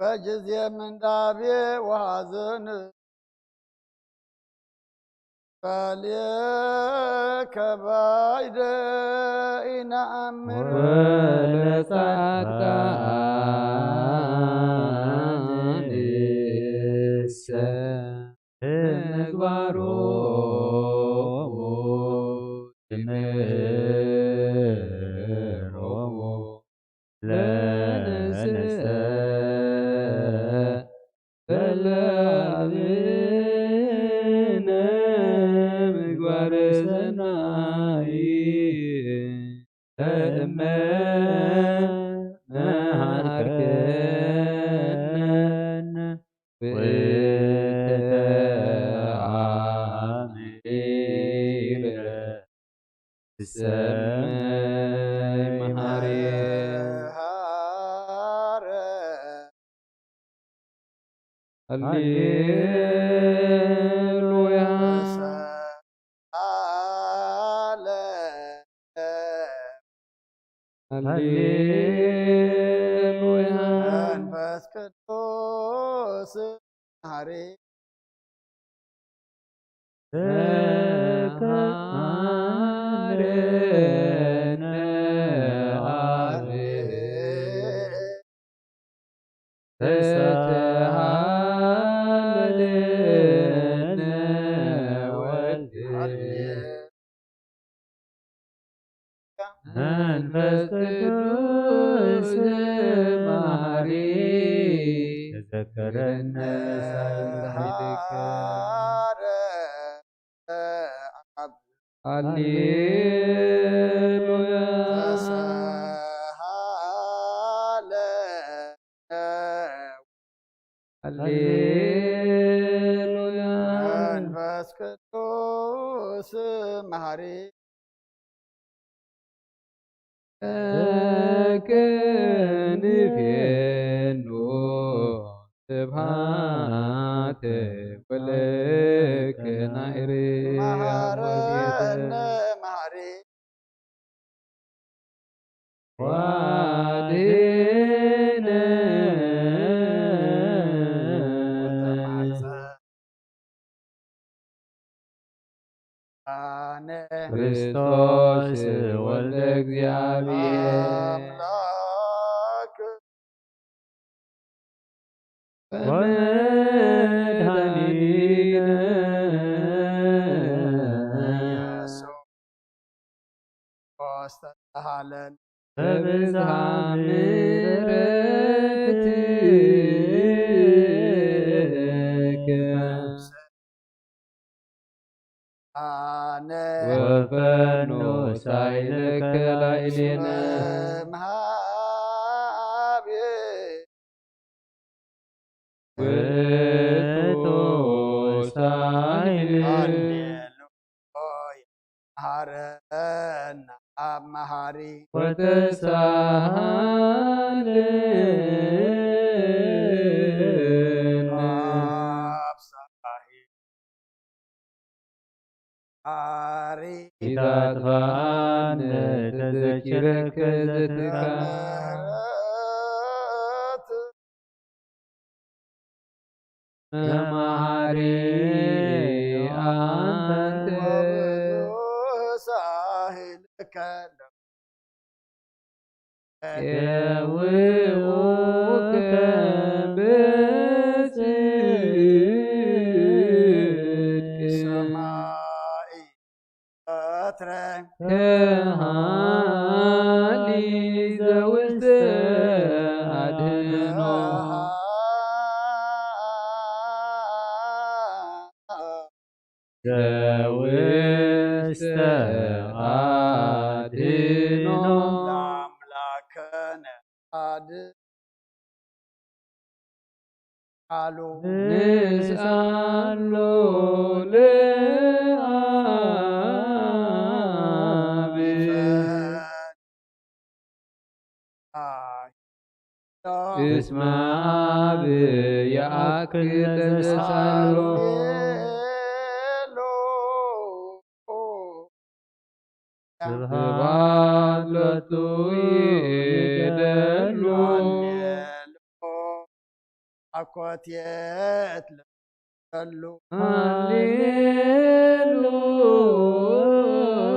በጊዜ ምንዳቤ ወሐዘን ቃልከ ባይደ ኢነአምር ወለጻድቃንሰ ምግባሮሙ ትምህሮሙ ለነሰ በላዕሌነ ምግባረ ሰናይ ለእመ መሃርከነ ውእትከ አሚረ ትሰመይ መሃሪ። ሃሌሉያ ሃሌሉያ። ቅዱስ መሐሪ ተመሃረነ አብ ተሳሃለነ ወልድ መንፈስ ቅዱስ መሐሪ ተዘከረነ ሳይልከ። ሃሌሉያ ሃሌሉያ። መንፈስ ቅዱስ መሐሪ ክንፌኑ ስብሐት ወልክናይር መሐረነ መሐሪ ዋድነ አነ ክርስቶስ ወልደ እግዚአብሔር አምላክ ወመድኃኒነ ኢየሱስ ተሳሃለን በብዝሃ ምሕረትከ አነ ወፈኖ ሳይለከ ላዕሌነ መሃቤ ውእቱ ሳይል ሃሌሉያ መሐረነ አብ መሐሪ ወተሳሃለነ አብ ሳሂ አሪ ኢታጥፋነ ተዘኪረከ ዘትካ ምሕረት መሐሪ አንተ ወብዙ ሳህልከ የውኡከ ብጽድቅ ሰማይ ቀትረ ከሃሊ ዘውስተ አድህኖ ዘውስተ አድህኖ ለአምላከነ አድ ቃሉ ንስአሎ ለአብ እስመ አብ የአክል ለዘሳሎ ስብሐት ሎቱ ይደሉ አኮቴት ለሉ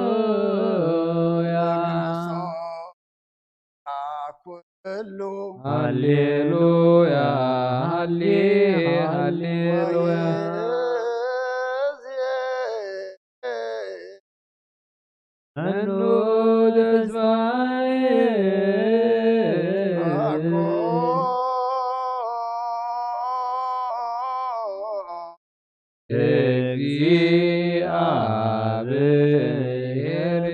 ሃሌሉያ ኩሉ ሃሌሉያ ሃሌ ሃሌሉያ መኑ ተስፋዬ እግዚአብሔር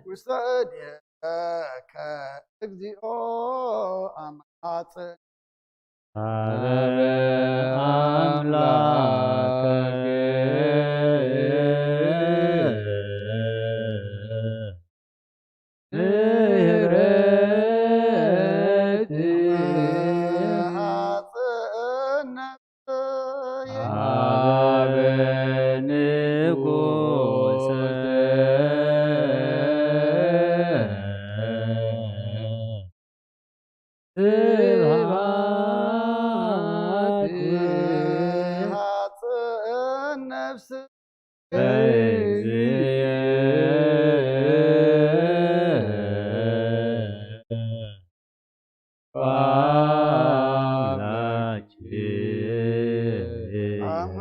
ውስተ እዴከ እግዚኦ አማጽ አበ አምላክ ምህረት ሐጽነ አበ ንጉሰ ስብሐት ሃጽእ ነፍስ አመ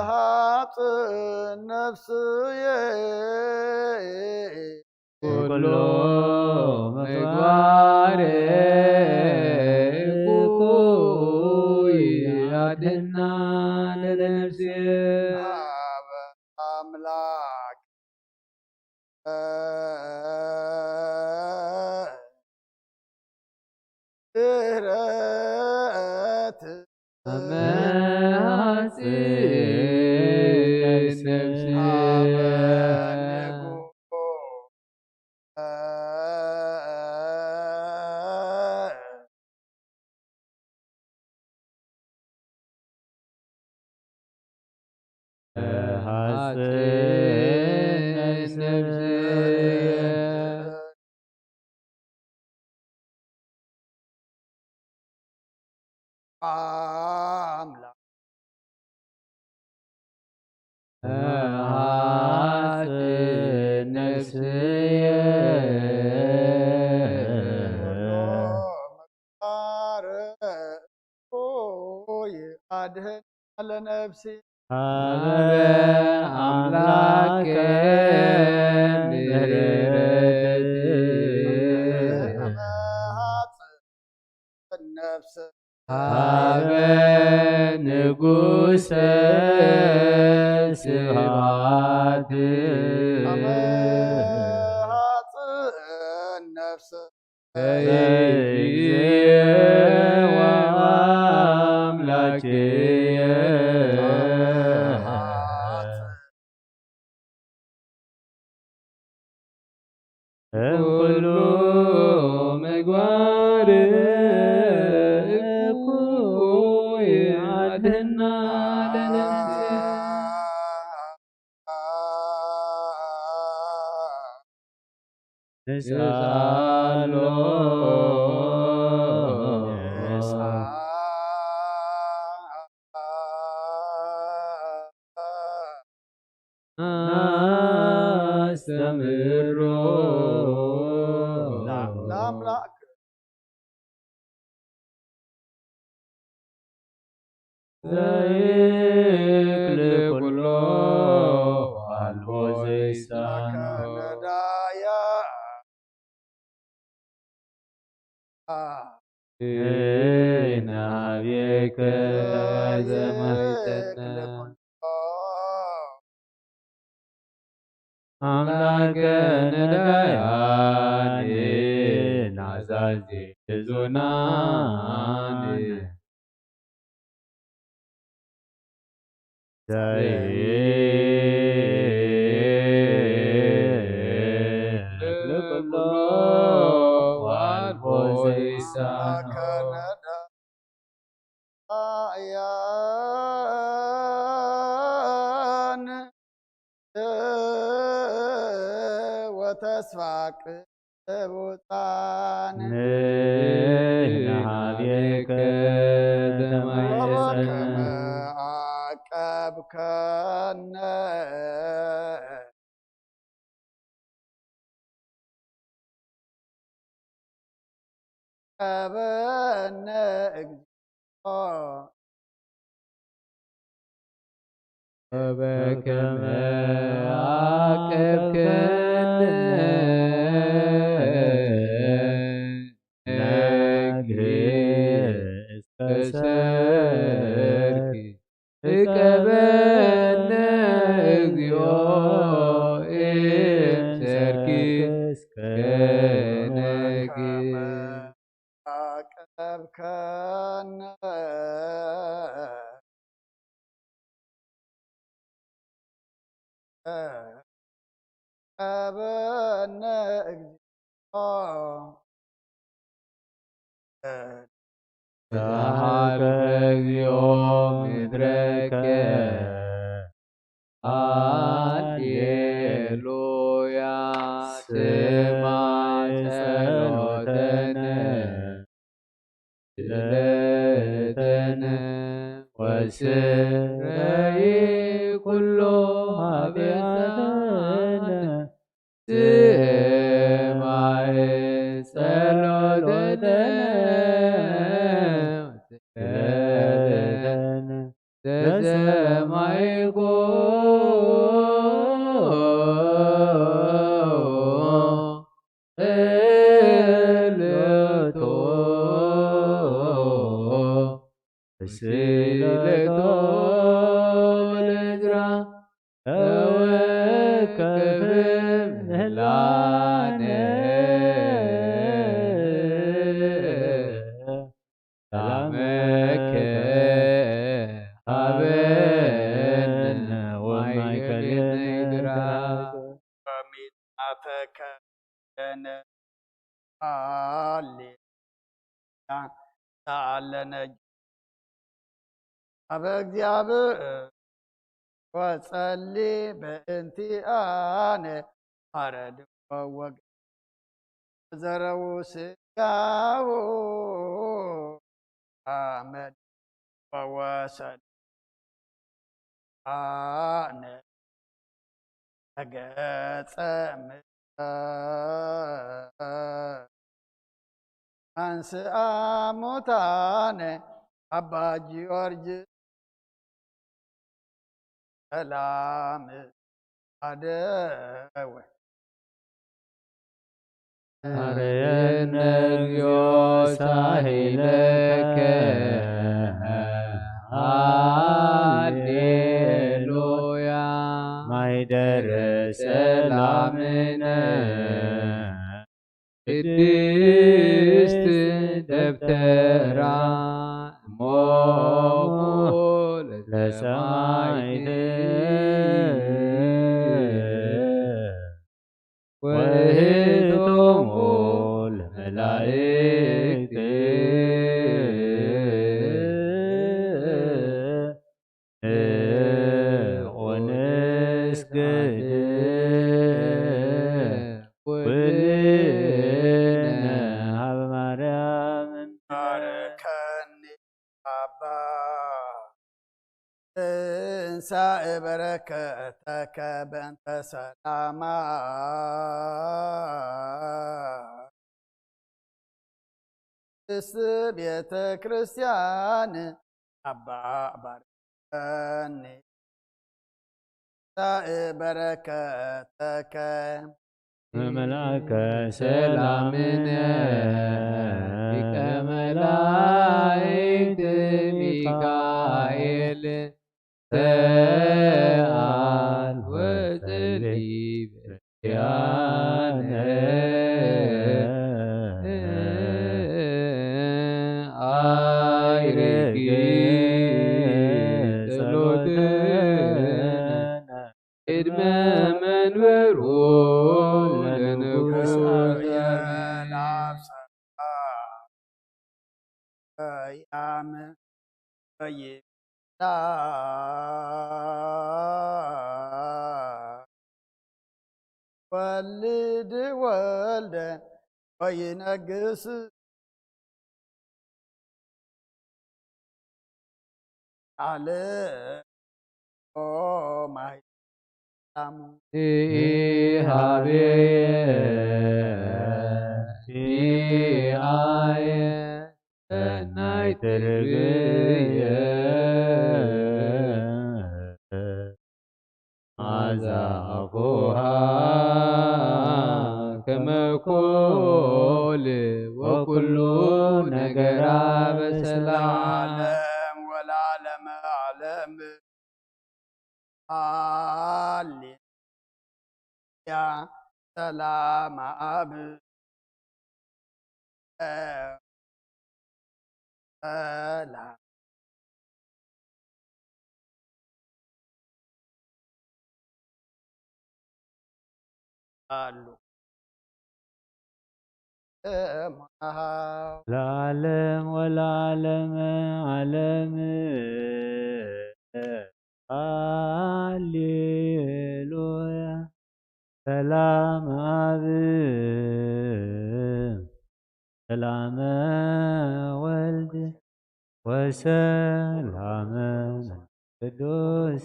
ሃጽእ ነፍስየ ኩሉ ምግባር እኩይ አድህና ለነፍስየ። አብ አምላክ ድህረት መሃጽን ነፍሲ አድህን ለነፍሲ ሀበ አምላክ ምህረት ነፍስ ሀበ ንጉሰ ስብሐት ሀበ ሃጽእ ነፍስ እምኩሉ ምግባር እኩይ አድህና ለነፍስየ። ንስኣሎ ነስተምህሮ ለአምላክ ዘይክል ኩሎ አልቦ ዘይሳኖ ነዳያ ናብየከ ዘማይተነ አምላከ ነዳያን ናዛዜ ዙናን ዘይክል ኩሎ ዋልቦ ዘይሳኖ ያን ወተስፋ ቅቡፃን ንሕና ሀቤከ ተማይፀነ ወበከመ አቀብከነ ቀበነ እግዚኦ። በከመ አቀብከነ ነግህ እስከ ሰርክ እቀበነ እግዚኦ እምሰርክ እስከ ነግህ አቀብከነ ቀበነ እግዚኦ። ተሃበ እግዚኦ ምድረከ ሃሌሉያ ስማይ ጸሎተነ። ስእለተነ ወስረይ ኩሎ ኃጢኣተነ ስማይ ጸሎተነ ስእለተነ ዘሰማይኮ ጸሎቶ ስእለቶ ለዝራ ተወከፍ ምህላነ ሰላመከ ሀበነ ወማእከሌነ ይድረግ። በሚጣተከ ለነ ሃሌሉያ ተዓለነ። አበ እግዚኣብሔር ወጸሊ በእንቲአነ አረድኦ ወገ ዘረው ስጋው አመድ ወወሰድ አነ ተገጸ ምድረ አንስአ ሙታነ አባ ጊዮርጊስ ሰላም አደወ። አርየነ እግዚኦ ሳሂለከ ሃሌሉያ ማይደረ ሰላምነ ቅድስት ደብተራ እሞሙ ለሰማዕት ወእህቶሙ ለመላእክት ንዑን እስግድ ኩልነ ሀበ ማርያም። ባርከኒ አባ ትንሳኤ በረከተከ በእንተ ሰላማ ቅድስት ቤተ ክርስቲያን አባ ባርከኒ ትንሳኤ በረከተከ መልአከ ሰላምነ ሊቀ መላእክት ሚካኤል ሰአል ወጸሊ በእንቲአነ አይርግ ጸሎትነ ቅድመ መንበሩ ለንጉሥ አርያም ያም ይላ ወልድ ወልደ ወይነግስ አለ ኦ ማይ ላሙ ኢሃቤ ኢአየ ሰናይ ትርግየ ማዛ አፉሃ ከመ ኮል ወኩሉ ነገራ በሰላም ለዓለም ወለዓለመ ዓለም። ሃሌሉያ ሰላም አብ ሰላም አሉ። ለዓለም ወለዓለመ ዓለም። ሃሌሉያ ሰላም አብ ሰላመ ወልድ ወሰላም ቅዱስ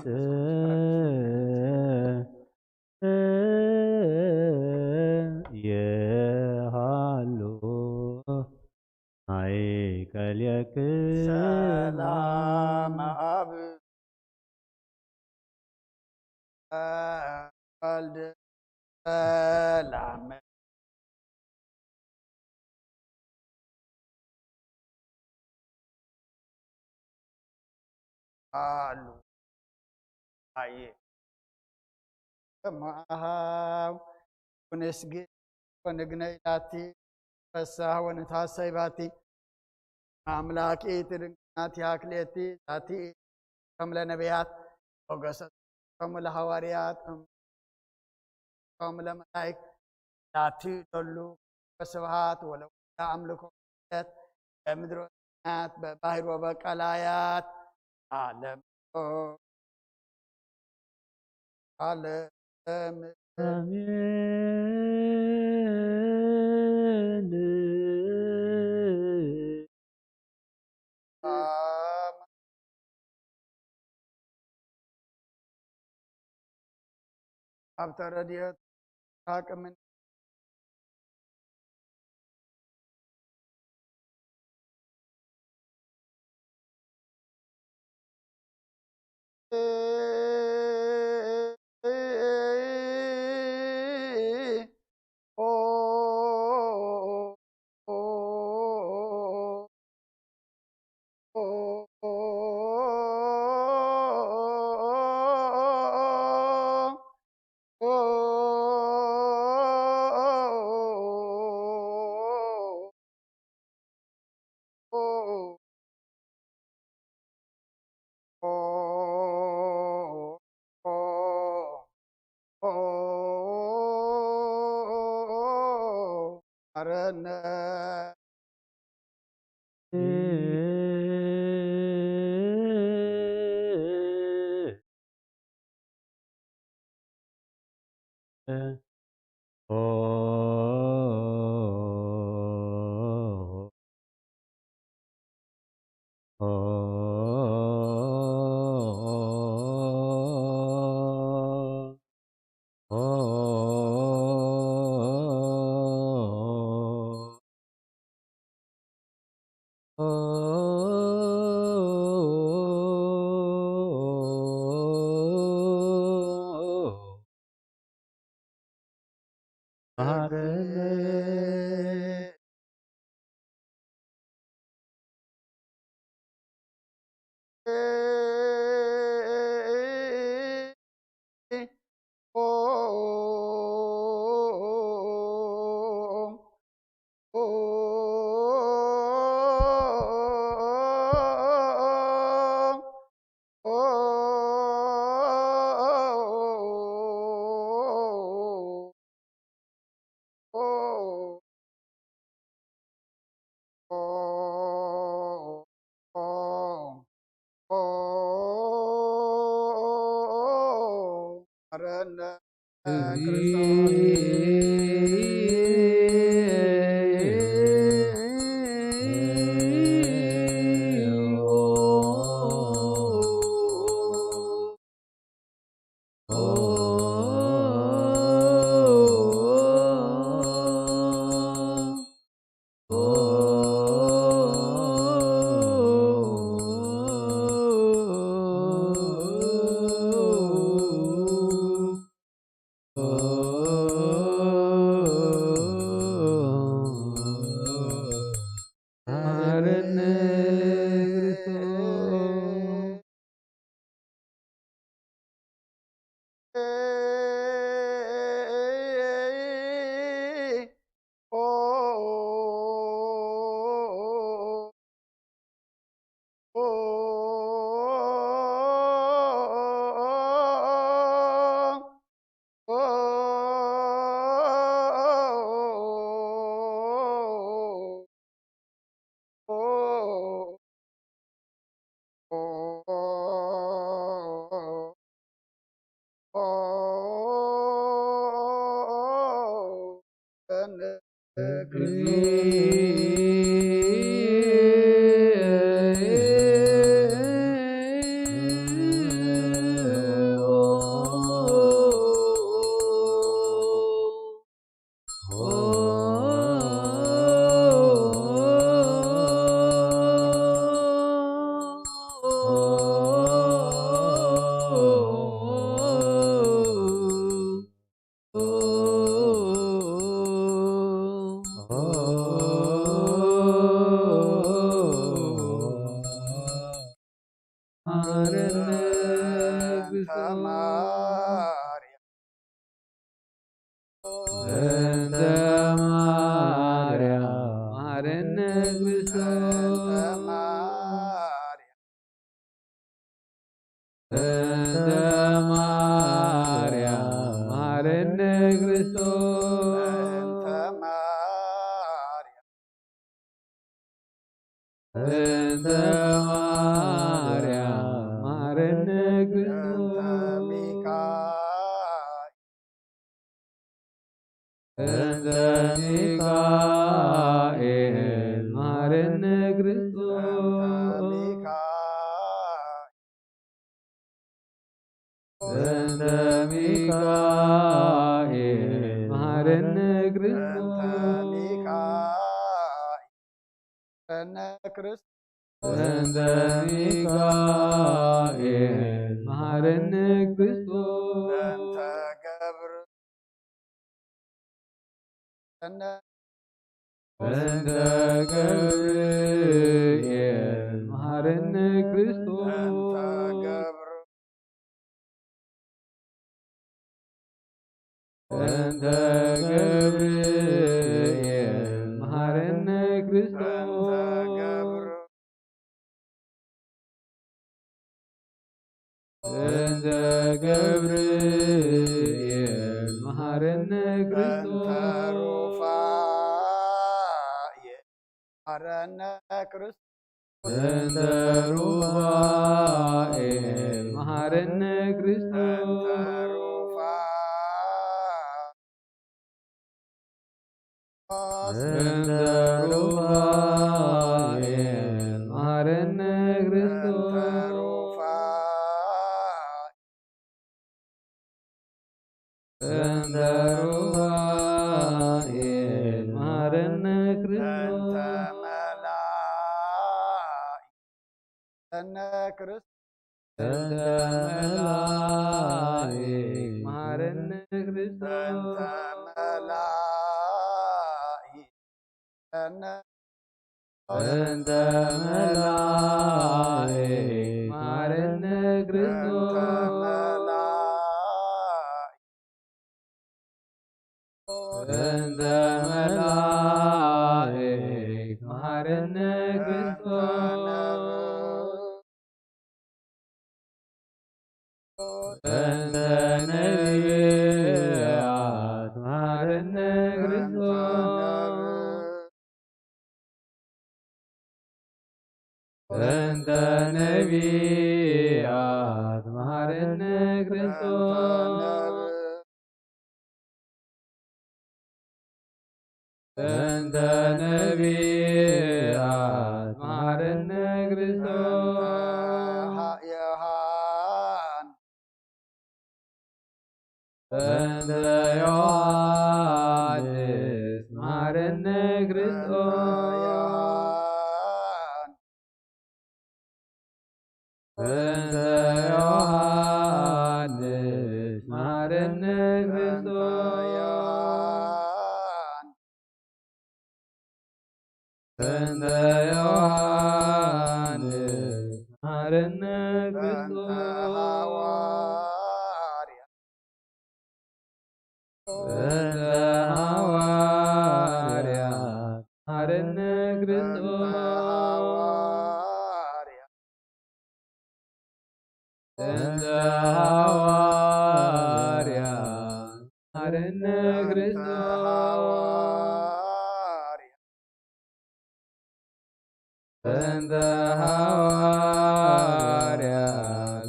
የሃሉ ማእከሌክሙ። ሰላም ኣብ ወልድ ሰላም ኣሉ ኣየ ከማሃው ኩንስጊ ወንግነይ ላቲ ፈሳህ ወንታሰይ ባቲ ኣምላክ ኢቲ ድንግናቲ ሃክሌቲ ዛቲ ከም ለነቢያት ሞገሰ ከም ለሐዋርያት ከም ለመላይክ ላቲ ደሉ ወስብሃት ወለወላ ኣምልኮ ለምድሮ ሰማያት በባህር ወበቀላያት ዓለም ዓለም። ኣሜን። ኣብ ተረድኦት ዓቅምን መሐረነ ክርስቶስ። በእንተ ማርያም መሐረነ ክርስቶስ። በእንተ ማርያም መሐረነ ክርስቶስ። በእንተ ማርያም በእንተ ማርያም መሐረነ ክርስቶስ። በእንተ ሚካኤል በእንተ ሚካኤል መሐረነ ክርስቶስ። በእንተ ሚካኤል በእንተ ሚካኤል መሐረነ በእንተ ክርስቶስ። ሚካኤል መሐረነ ክርስቶስ። በእንተ ሚካኤል መሐረነ ክርስቶስ። በእንተ ገብር በእንተ በእንተ ገብርኤል መሐረነ ክርስቶስ። በእንተ ገብር በእንተ ገብርኤል መሐረነ ክርስቶስ። በእንተ ገብር በእንተ ገብርኤል መሐረነ በእንተ ክርስቶስ። ሩፋኤል መሐረነ ክርስቶስ። በእንተ ሩፋኤል መሐረነ ክርስቶስ። በእንተ ሩፋኤል በእንተ ሩፋኤል መሐረነ ክርስቶስ። በእንተ ሩፋኤል በእንተ ሩፋኤል መሐረነ በእንተ ክርስቶስ። መላእክት መሐረነ ክርስቶስ። በእንተ መላእክት መሐረነ ክርስቶስ። በእንተ መላእክት መሐረነ በእንተ መላእክት መሐረነ በእንተ ክርስቶስ። መላእክት በእንተ መላእክት መሐረነ በእንተ ክርስቶስ። ነቢያት በእንተ ነቢያት መሐረነ በእንተ ክርስቶስ። ነቢያት በእንተ ነቢያት መሐረነ በእንተ ክርስቶስ። ነቢያት በእንተ ነቢያት መሐረነ ክርስቶስ። በእንተ ዮሐን በእንተ ዮሐንስ መሐረነ ክርስቶስ። በእንተ ዮሐንስ መሐረነ ክርስቶስ። በእንተ ዮሐንስ መሐረነ በእንተ ክርስቶስ። ሐዋርያ በእንተ ሐዋርያ መሐረነ በእንተ ክርስቶስ። ሐዋርያ በእንተ ሐዋርያ መሐረነ በእንተ ክርስቶስ። ሐዋርያ በእንተ ሐዋርያ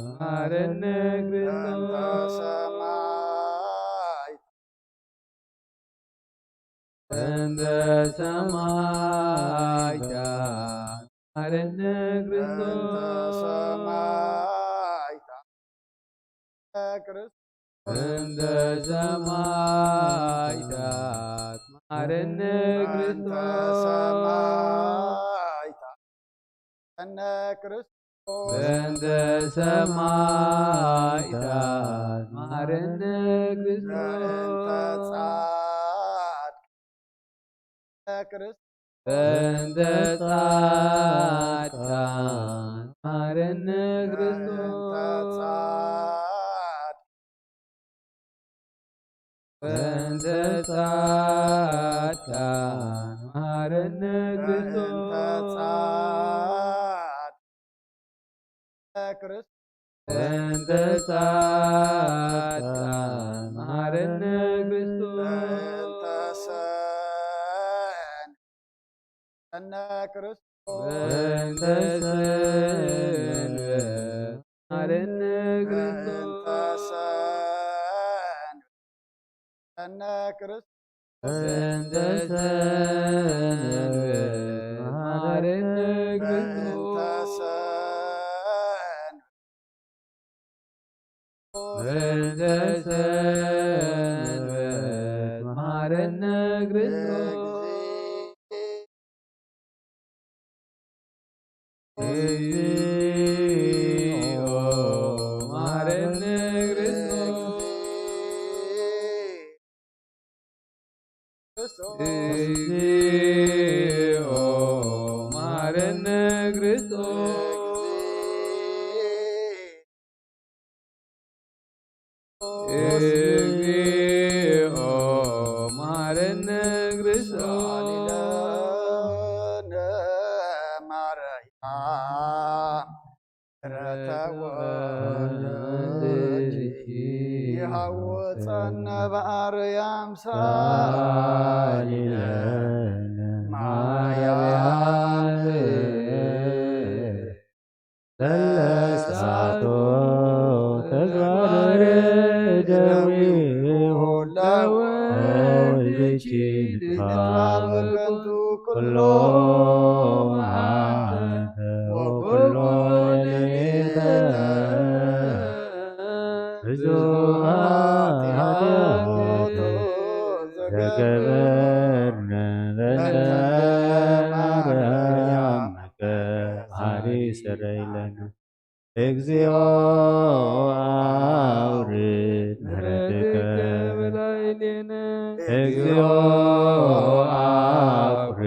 መሐረነ በእንተ ክርስቶስ። ሰማዕት በእንተ ሰማዕታት መሐረነ በእንተ ክርስቶስ። ሰማዕታት ክርስቶስ። በእንተ ሰማዕታት መሐረነ በእንተ ክርስቶስ። ሰማዕታት መሐረነ ክርስቶስ። በእንተ ሰማዕታት መሐረነ በእንተ ክርስቶስ። ጻድቃን ክርስቶስ። በእንተ ጻድቃን መሐረነ በእንተ ክርስቶስ። በእንተ ጻድቃን መሐረነ ክርስቶስ። በእንተ ጻድቃነ ክርስቶስ። በእንተ ጻድቃን መሐረነ ክርስቶስ። በእንተ ሰን እነ ክርስቶስ። በእንተ ሰንበት መሐረነ ክርስቶስ። በእንተ ሰንበት እነ ክርስቶስ። በእንተ ሰንበት መሐረነ በእንተ ክርስቶስ። ሰንበት በእንተ ሰንበት መሐረነ ክርስቶስ። እግዚኦ መሐረነ ክርስቶስ። ክርስቶስ። እግዚኦ መሐረነ ክርስቶስ። እግዚኦ መሐረነ ክርስቶስ። ማርያም ምሕረተ ወልድኪ ይሃውፀነ በአርያም ሳሊለነ ማርያም። ለለሳቶ ተግባረ ደዊሁ ለወልድኪ ንትፋ በከንቱ ኩሎ መዓልተ ወኩሎ ሌሊተ ብዙኃት ኃጢአት ዘገበርነ በእንተ ማርያም መሐሪ ሰረይለነ። እግዚኦ አውርድ ምሕረትከ በላዕሌነ። እግዚኦ አውርድ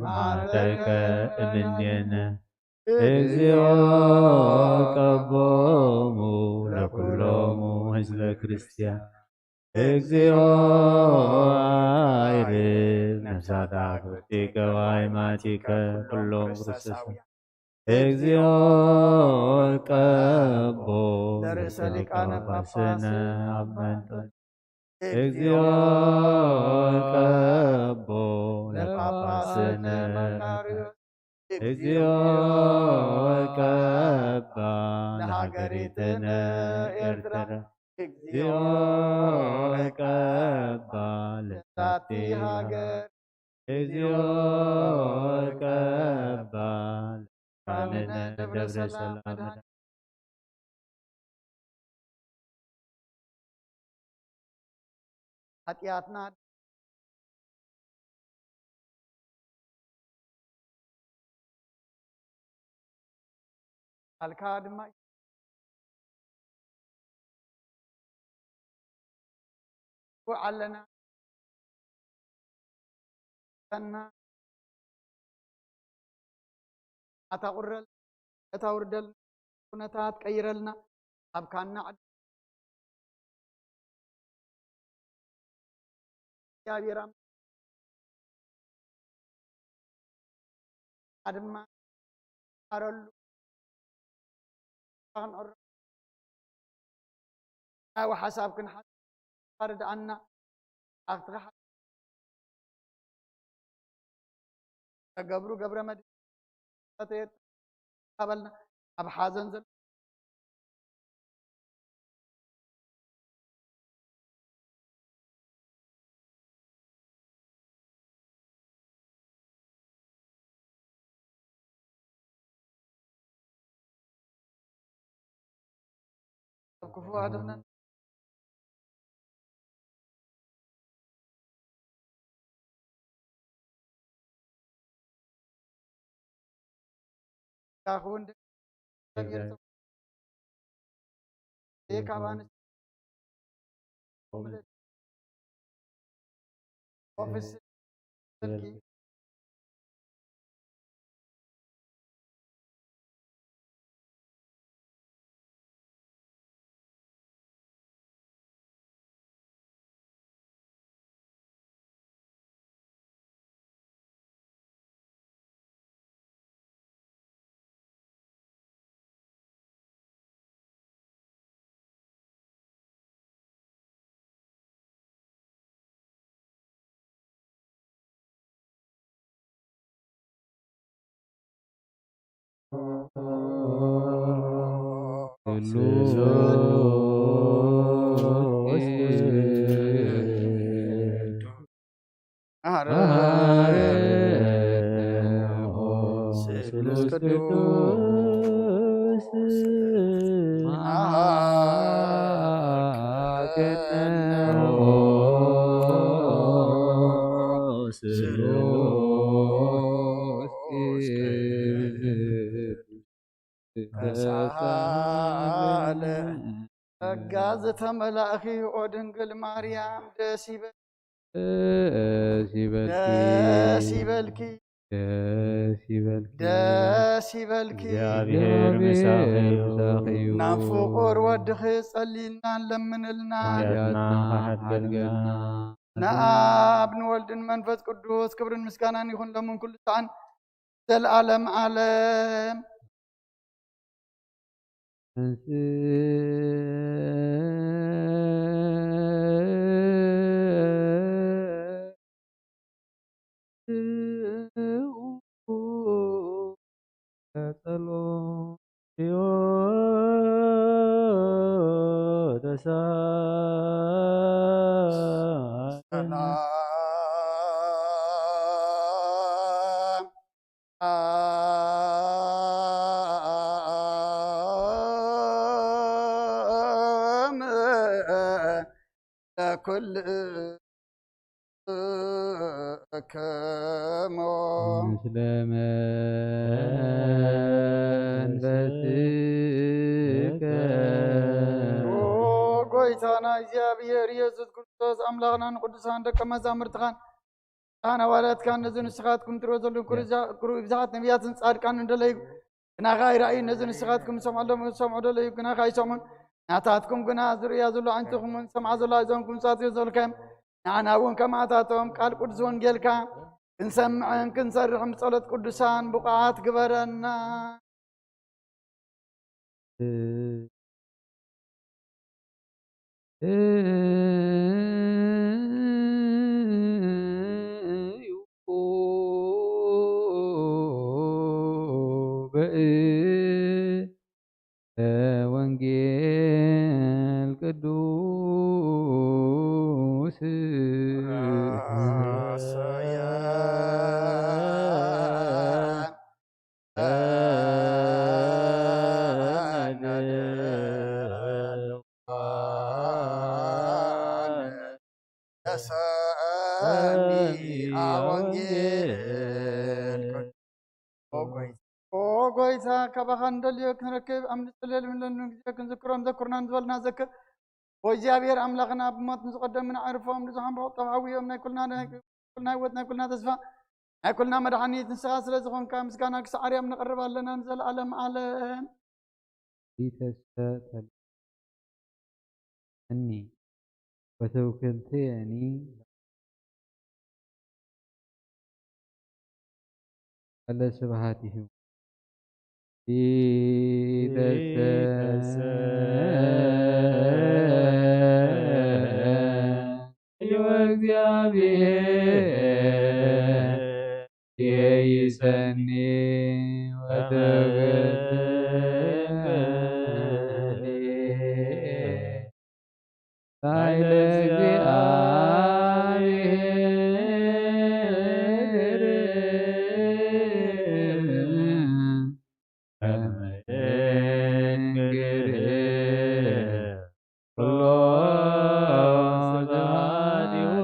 መዓልተከ እምኔነ። እግዚኦ ቀቦሙ ለኩሎሙ ህዝበ ክርስቲያን። እግዚኦ አይርብ ነፍሳት አፍቅርቲከ ወአይማቲከ ኩሎም ክርስቶስ። እግዚኦ ቀቦ ለርእሰ ሊቃነ ጳጳስነ አባ እንጦንዮስ። እግዚኦ ቀቦ ለጳጳስነ መቃርዮስ። እግዚኦ ቀባ ለሃገሪትነ ኤርትራ። እግዚኦ ቀባ ለዛቲ ሃገር። እግዚኦ ቀባ ለካህነ ደብረ ሰላም። ኃጢኣትና ቃልካ ድማ ኣለና። ሰና ኣታቑረል፣ እታ ውርደል ኩነታት ቀይረልና። ኣብ ካና ዓዲ እግዚኣብሔር ኣምላኽ ድማ ኣረሉ ክንዕሮ ናይ ሓሳብ ክንሓ ርድኣና ኣብቲ ተገብሩ ገብረ መድህን ተተየት ታበልና ኣብ ሓዘን ዘሎ ክፉ ኣድነን። ካኹን ካብ ኣንስ ኦፊስ ስልኪ ስሉስ ስሉስ ቅዱስ ተሳለ ጸጋ ዝተመላእኪ ኦ ድንግል ማርያም ደስ ይበል ደስ ይበልኪ ደስ ይበልኪ ደስ ይበልኪ ደስ ይበልኪ። እግዚኣብሔር ምሳኺ እዩ። ናብ ፍቑር ወድኺ ጸሊልና ለምንልና። ሓጢኣትና ሓጢኣትና ክሓድገልና። ንኣብ ንወልድን መንፈስ ቅዱስ ክብርን ምስጋናን ይኹን ለምን ኩሉ ሰዓን ዘልኣለም ዓለም። ለኩልክሙ ምስለ መንፈስከ። ጎይታና እግዚኣብሔር ኢየሱስ ክርስቶስ ኣምላኽናን ቅዱሳን ደቀ መዛሙርትኻን ኣነ ዋላትካን ነዚ ንስኻትኩም ትሪኦ ዘለኹም ኩሉ እዛ- ኩሉ ብዙሓት ነቢያትን ጻድቃን እንደለዩ ግናኻ ኣይረኣዩ ነዚ ንስኻትኩም ዝሰምዖ ኣለዉ ዝሰምዑ ደለዩ ግናኻ ኣይሰምዑን ናታትኩም ግና ዝርእያ ዘሎ ዓይንትኹም ዝሰምዓ ዘሎ ኣእዛንኩም ጻትዮ ዘልካዮም ንዓና እውን ከማታቶም ቃል ቅዱስ ወንጌልካ ክንሰምዕን ክንሰርሕን ብጸሎት ቅዱሳን ብቑዓት ግበረና። ወንጌል ቅዱስ ተሰሚዐ ወንጌል ቅዱስ። ኦ ጎይታ፣ ኦ ጎይታ፣ ካባኻ ንደልዮ ክንረክብ ኣብ ንጽለየሉ ንለምነሉ ግዜ ክንዝክሮም ዘክሩና ንዝበልና ዘክር። ኦ እግዚኣብሔር ኣምላኽና፣ ብሞት ንዝቐደሙና ኣዕርፎም፣ ንዝሓምበቑ ጠብዓዊ እዮም። ናይ ኩልና ናይ ኩልና ህይወት፣ ናይ ኩልና ተስፋ፣ ናይ ኩልና መድሓኒት ንስኻ ስለ ዝኾንካ ምስጋና ክሳዕ ኣርያም ነቕርብ ኣለና ንዘለኣለም ዓለም። እኒ ወትውክልትየኒ። ለስብሐት ይሁን። ይትሐሰ ወእግዚአብሔር ይሰኒ ወተገሰኒ ላዕለ እግዚአብሔር ከመ እንግር ኩሎ ስብሐቲሁ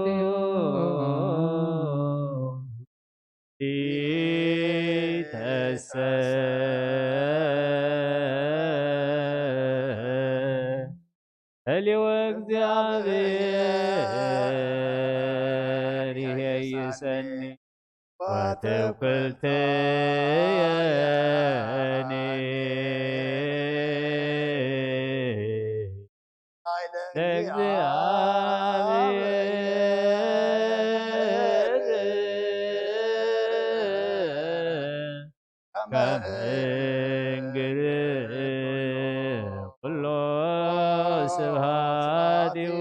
ይትሐሰ ወእግዚአብሔር ይሄይሰኒ ወትውክልትየኒ ለእግዚአብሔር ከመ እንግር ኩሎ ስብሐቲሁ።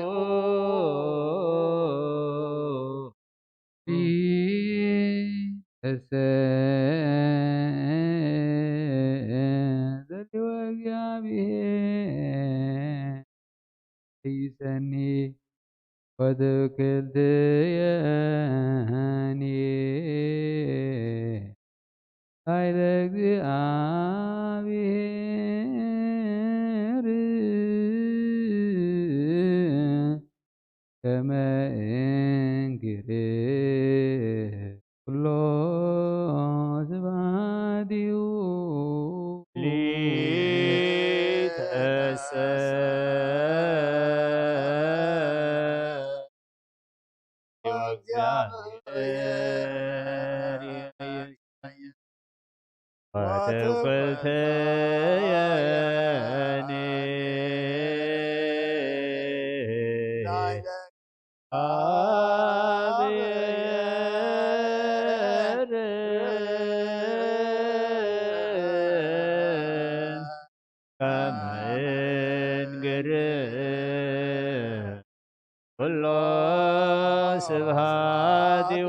ሐይሰኒ ወትውክልትየኒ ኃይለ እግዚኣብሔር ከመ እንግር ኩሎ ስብሐቲሁ። ሊተሰ ወትውክልትየኒ ኩሎ ስብሐቲሁ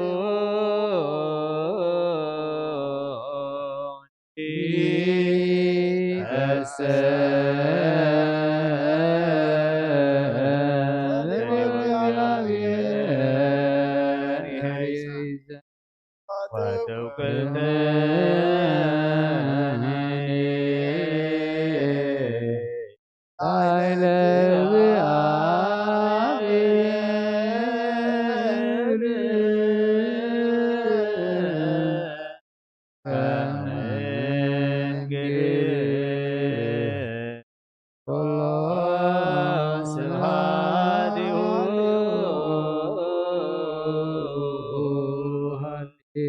ይትሐሰብ ለእግዚአብሔር ይትሐሰብ። ወትውክልትኒ ኃይለ እግዚአብሔር ከመንግር ኩሎ ስብሐቲሁ ኃልየ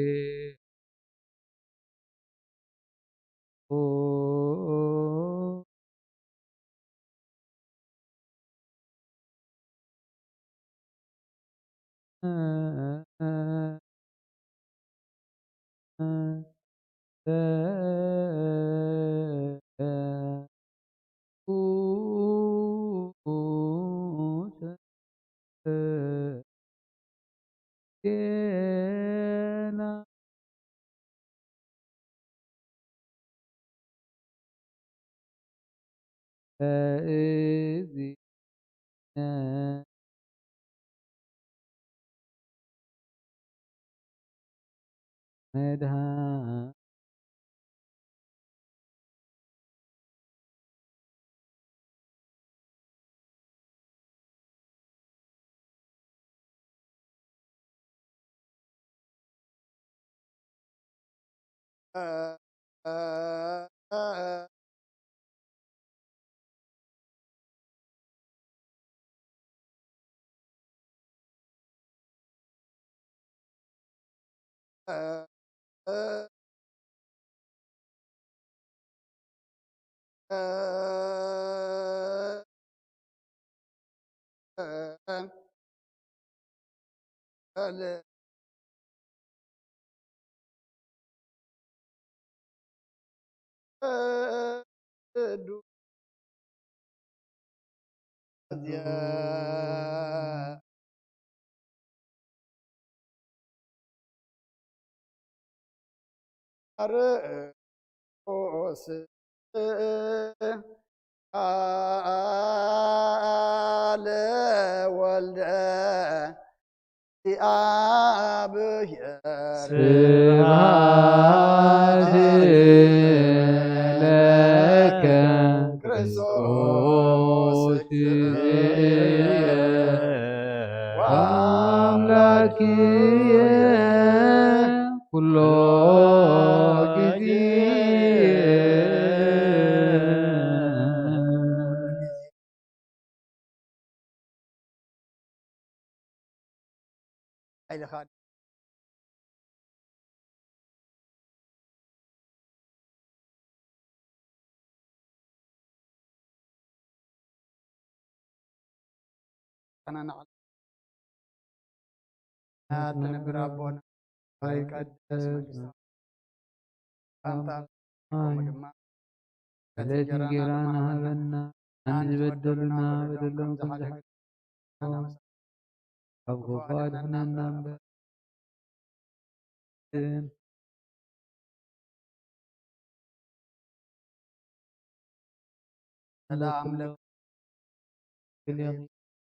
መድኃ ማርቆስ ቃለ ወልደ እግዚአብሔር። ስብሐት ለከ ክርስቶስ ወአምላክየ ኩሎ ጊዜ። ሓይልኻ ተናናዕል። ትነብር ኣቦና ይትቀደስ መንግስትካ። ኣንታ ከምኡ ድማ ዕለት እንጀራና ሃበና፣ ንዝበደሉና በደሎም ከም ዝሓ-፣ ካብ ክፉ ኣድሕነና እምበር። ሰላም ለ-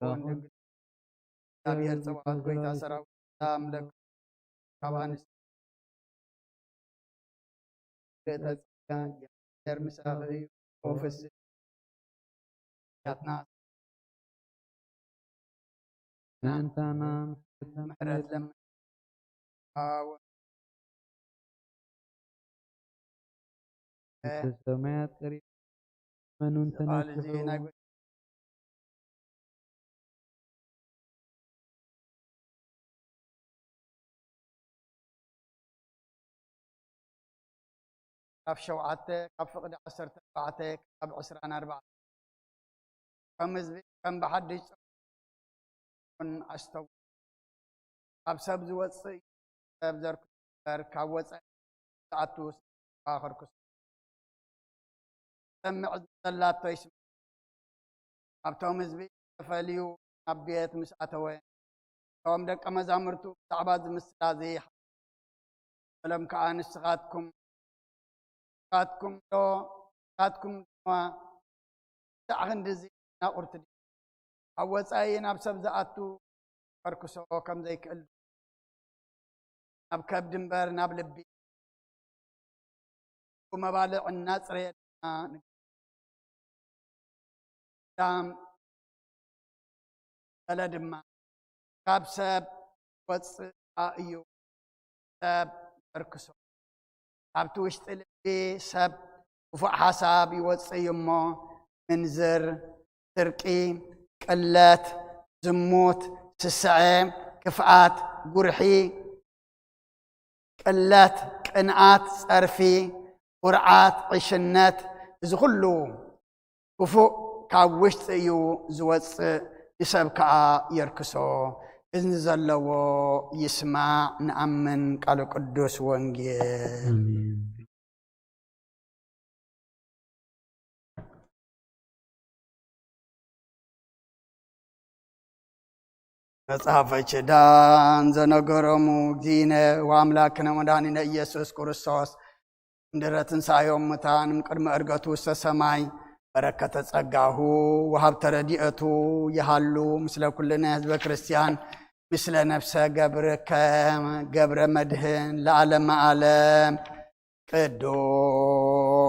ወወልድ ወመንፈስ ቅዱስ ኣሐዱ ኣምላክ። እግዚኣብሔር ጸባኦት ጎይታ ሰራዊት ሰላም ለክ ካብ ኣንስቲ ጸጋ ምሳኺ እዩ። ወፍስሕ ያትና ምእንታና ምሕረት ለምን ኣዎ። ሰማያት ቀሪብ መኑን ተነስሑ። ካብ ሸውዓተ ካብ ፍቕዲ ዓሰርተ ኣርባዕተ ካብ ዕስራን ኣርባዕተ ከም ህዝቢ ከም ብሓድሽ ጸውዑን ኣስተው ካብ ሰብ ዝወጽእ ሰብ ዘርክሱ እምበር ካብ ወጻኢ ዝኣቱ ሰብ ከርክሱ ሰምዕ ዘላቶ ይስምዕ። ካብቶም ህዝቢ ተፈልዩ ናብ ቤት ምስ ኣተወ እቶም ደቀ መዛሙርቱ ብዛዕባ እዚ ምስላ እዚ ሓተቶም። ከኣ ንስኻትኩም ንስኻትኩም ዶ ንስኻትኩም ድማ ክሳዕ ክንድዚ ናቑርቲ ዲኹም? ኣብ ወጻኢ ናብ ሰብ ዝኣቱ ከርክሶ ከም ዘይክእል ናብ ከብዲ እምበር ናብ ልቢ መባልዕ እናጽረየልና ንግዳም ገለ ድማ ካብ ሰብ ወጽእ እዩ ሰብ ዘርክሶ። ካብቲ ውሽጢ ልቢ ሰብ ክፉእ ሓሳብ ይወጽእ እዩ እሞ ምንዝር፣ ስርቂ፣ ቅለት፣ ዝሙት፣ ስስዐ፣ ክፍኣት፣ ጉርሒ፣ ቅለት፣ ቅንኣት፣ ጸርፊ፣ ኩርዓት፣ ዕሽነት፣ እዚ ኩሉ ክፉእ ካብ ውሽጢ እዩ ዝወጽእ፣ ንሰብ ከኣ የርክሶ። እዝኒ ዘለዎ ይስማዕ፣ ንኣምን ቃሉ ቅዱስ ወንጌል። ኣሜን። መጽሐፈ ኪዳን ዘነገሮሙ እግዚእነ ወአምላክነ ወመድኃኒነ ኢየሱስ ክርስቶስ እንድረ ትንሣኤዮም ሙታን እምቅድመ ዕርገቱ ውስተ ሰማይ በረከተ ጸጋሁ ወሀብተ ረድኤቱ ይሃሉ ምስለ ኩልነ ህዝበ ክርስቲያን ምስለ ነፍሰ ገብርከ ገብረ መድህን ለዓለመ ዓለም። ቅዱስ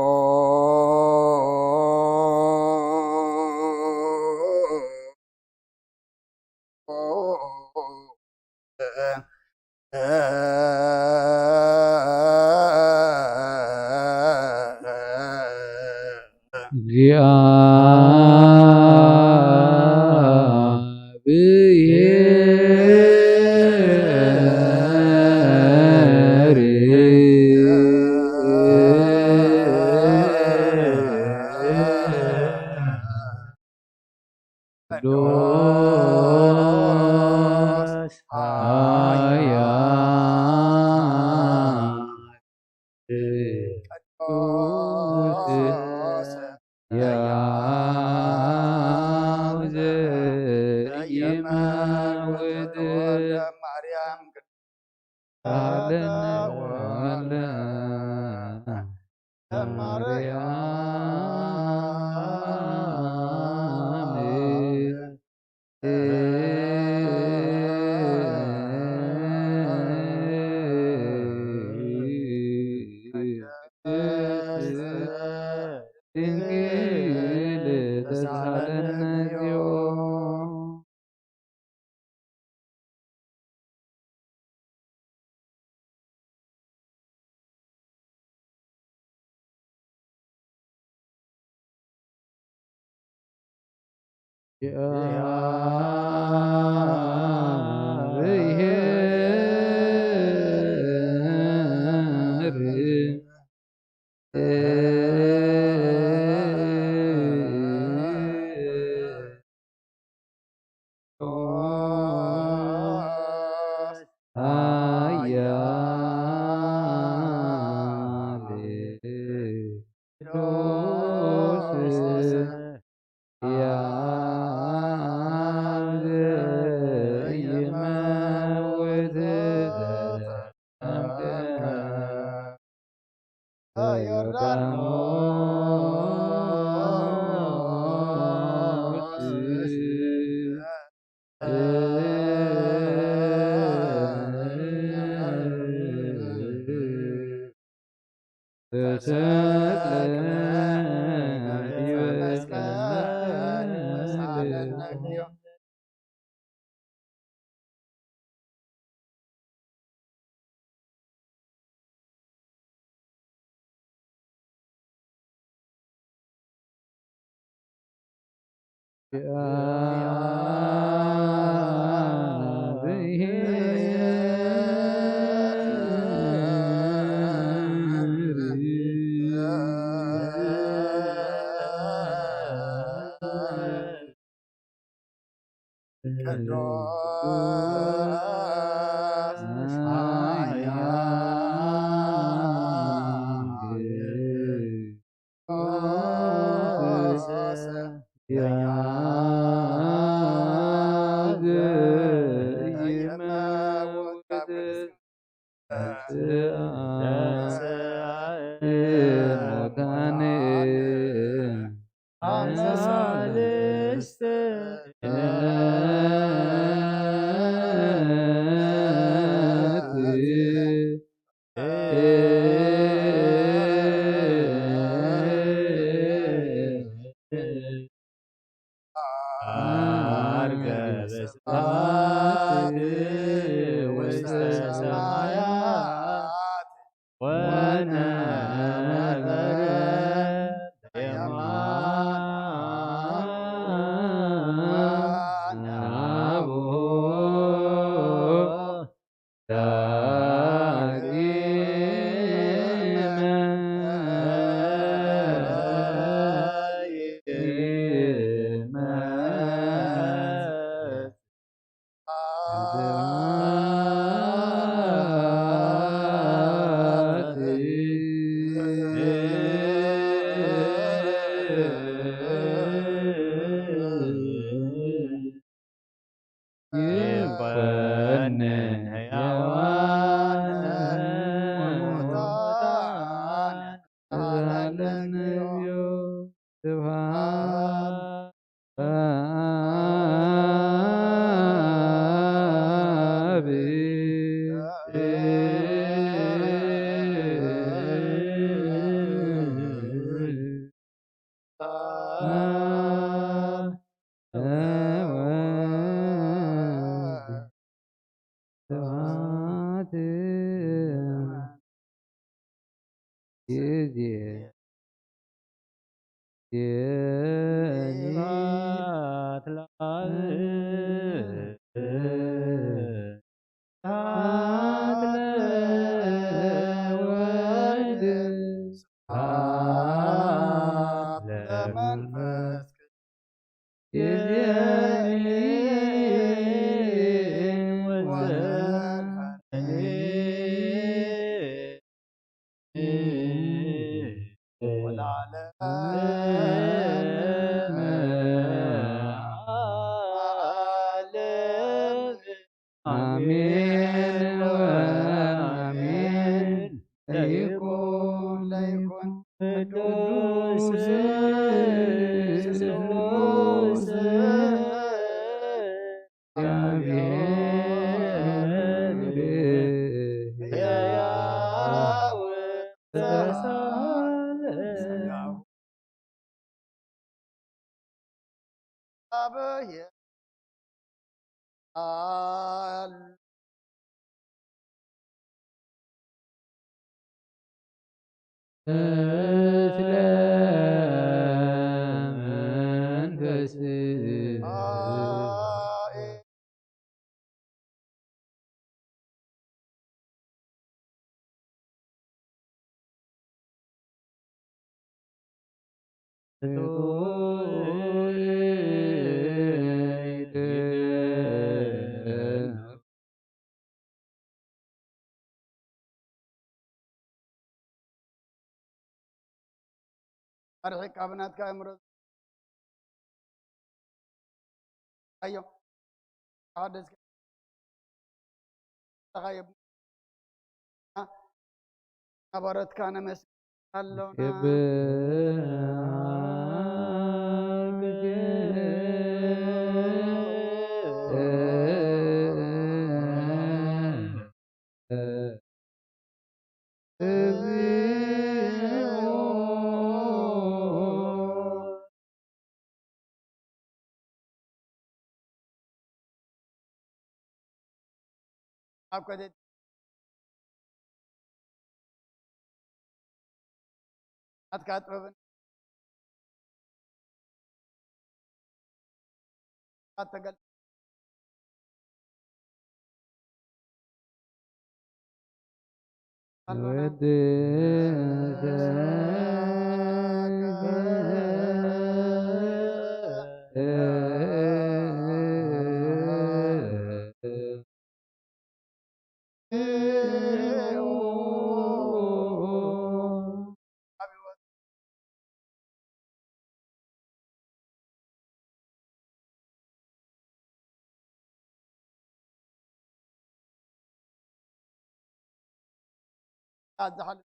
ተክለ መስቀል ቅዱስ ኃያል ቅዱስ ሕያው ዘይመውት ተንሥአ እሙታን አምሳልስት ዐርገ በስብሐት ውስተ ሰማያት ወነበረ በየማነ አቡሁ ዳግመ ይመጽእ። ይኮንን ሕያዋን ወሙታን ለዘለዓለሙ ስብሐት ለአብ። ስብሐት ጊዜ ስብሐት ለአብ ስብሐት ለወልድ ስብሐት ለመንፈስ ቅዱስ። አሜን ወአሜን። ለይኩን ለይኩን ቅዱስ ቅዱስ እግዚአብሔር ሕያው ዘሳለ አብሔር አል ምስለ መንፈስ ኣርሒቅ ካብ ናትካ ኣእምሮ ኣዮ። ተሓደስካ ኣለኻ የብ-፣ ነበረትካ ነመስግን ኣሎና። ኣብ ከደድ ናትካ ጥበብን ኣተገል ወዲ ዝሓልፍ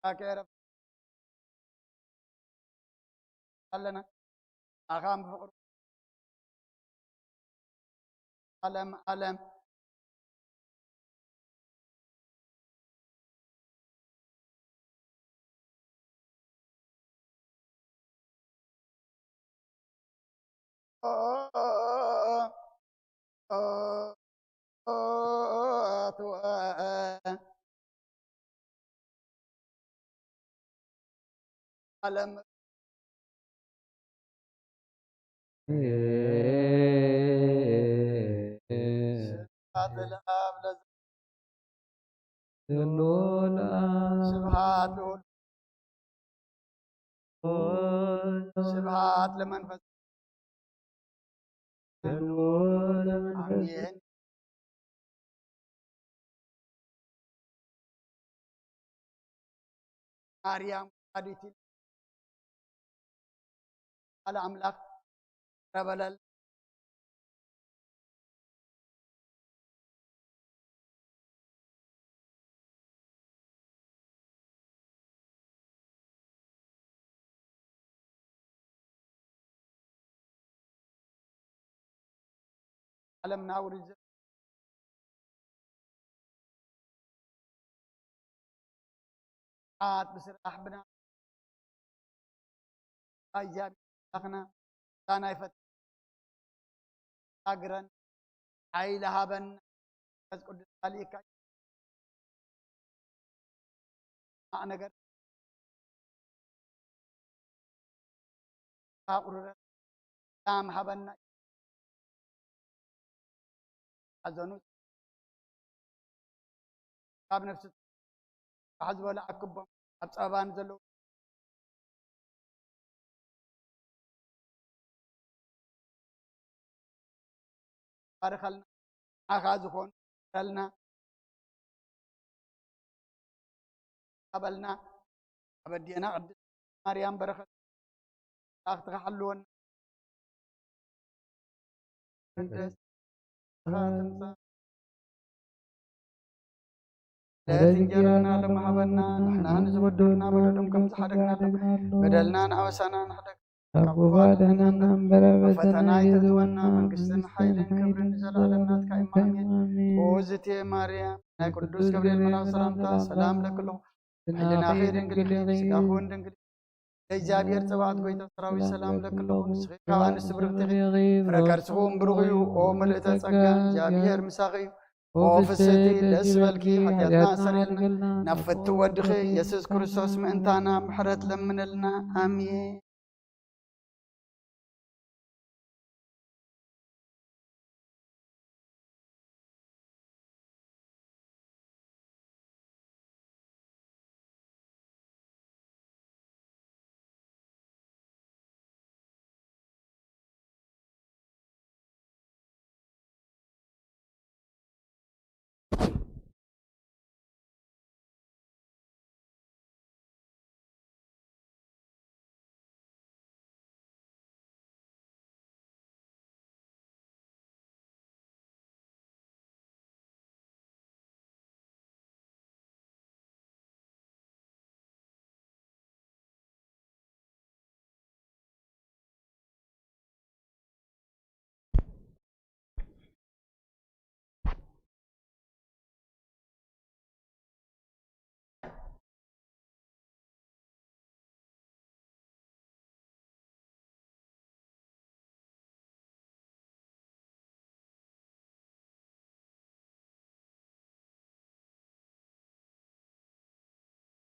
ኣከረብ ኣለና ኣኻም ብፍቕሩ ዓለም ዓለም ዓለም ስብሐት ለአብ ለዘ- ስብሐት ለወልድ ስብሐት ለመንፈስ አሜን። ማርያም ወላዲት ቃል ኣምላኽ ረበለል ዓለምና ውርጅ ዓት ብስራሕ ብና እግዚኣብሔር ኣምላኽና እታ ናይ ፈት ሃገረን ሓይሊ ሃበን መንፈስ ቅዱስ ካልእካ ማዕ ነገር ኣቑርረ ሰላም ሃበና ሓዘኑ ካብ ነፍሲ ፋሕ ዝበሉ ኣክቦም ኣብ ጸበባ ንዘለዉ ባርኸልና ንዓኻ ዝኾኑ ረልና ኣበልና ኣብ ኣዴና ቅድስት ማርያም በረኸት ኣኽትኻ ሓልወና። መቅደስ ትምጻእ። ዕለት እንጀራና ሎሚ ሃበና። ንሕና ንዝበደሉና በደሎም ከም ዝሓደግናሎም በደልና ንኣበሳና ንሕደግ። ካብ ክፉ ኣድሕነና እምበር፣ ኣብ ፈተና ኣይተእትወና። መንግስትን ሓይልን ክብርን ንዘለኣለም ናትካ እዩ። ኣሜን። ኣሜን። ኦ ዝቴ ማርያም፣ ናይ ቅዱስ ገብርኤል መልኣክ ሰላምታ ሰላም ለኪ ኣለኹ። ሕሊናኺ ድንግል ኢኺ፣ ስጋኺ እውን ድንግል ኢኺ። ለእግዚኣብሔር ጸባኦት ጎይታ ሰራዊት ሰላም ለኪ ኣለኹ። ንስኺ ካብ ኣንስቲ ብርኽቲ ኢኺ፣ ፍረ ከርስኺ እውን ብሩኽ እዩ። ኦ ምልእተ ጸጋ፣ እግዚኣብሔር ምሳኺ እዩ። ኦ ፍስሕቲ ደስ ይበልኪ፣ ሓጢኣትና ኣስተሰርየልና፣ ናብ ፍትው ወድኺ ኢየሱስ ክርስቶስ ምእንታና ምሕረት ለምንልና። ኣሜን።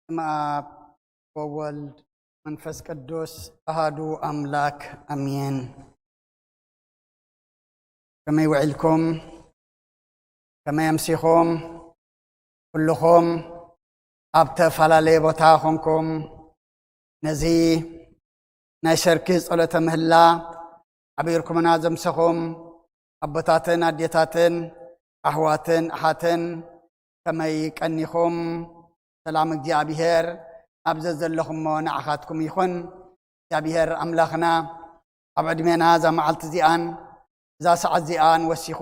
በስመ ኣብ ወወልድ መንፈስ ቅዱስ ኣሃዱ ኣምላክ ኣሜን። ከመይ ውዒልኩም? ከመይ ኣምሲኹም? ኩልኹም ኣብ ተፈላለየ ቦታ ኾንኩም ነዚ ናይ ሰርኪ ጸሎተ ምህላ ዓቢርኩምና ዘምሰኹም ኣቦታትን ኣዴታትን ኣሕዋትን ኣሓትን ከመይ ቀኒኹም? ሰላም እግዚኣብሔር ኣብ ዘዘለኹሞ ንዓኻትኩም ይኹን። እግዚኣብሔር ኣምላኽና ኣብ ዕድሜና እዛ መዓልቲ እዚኣን እዛ ሰዓት እዚኣን ወሲኹ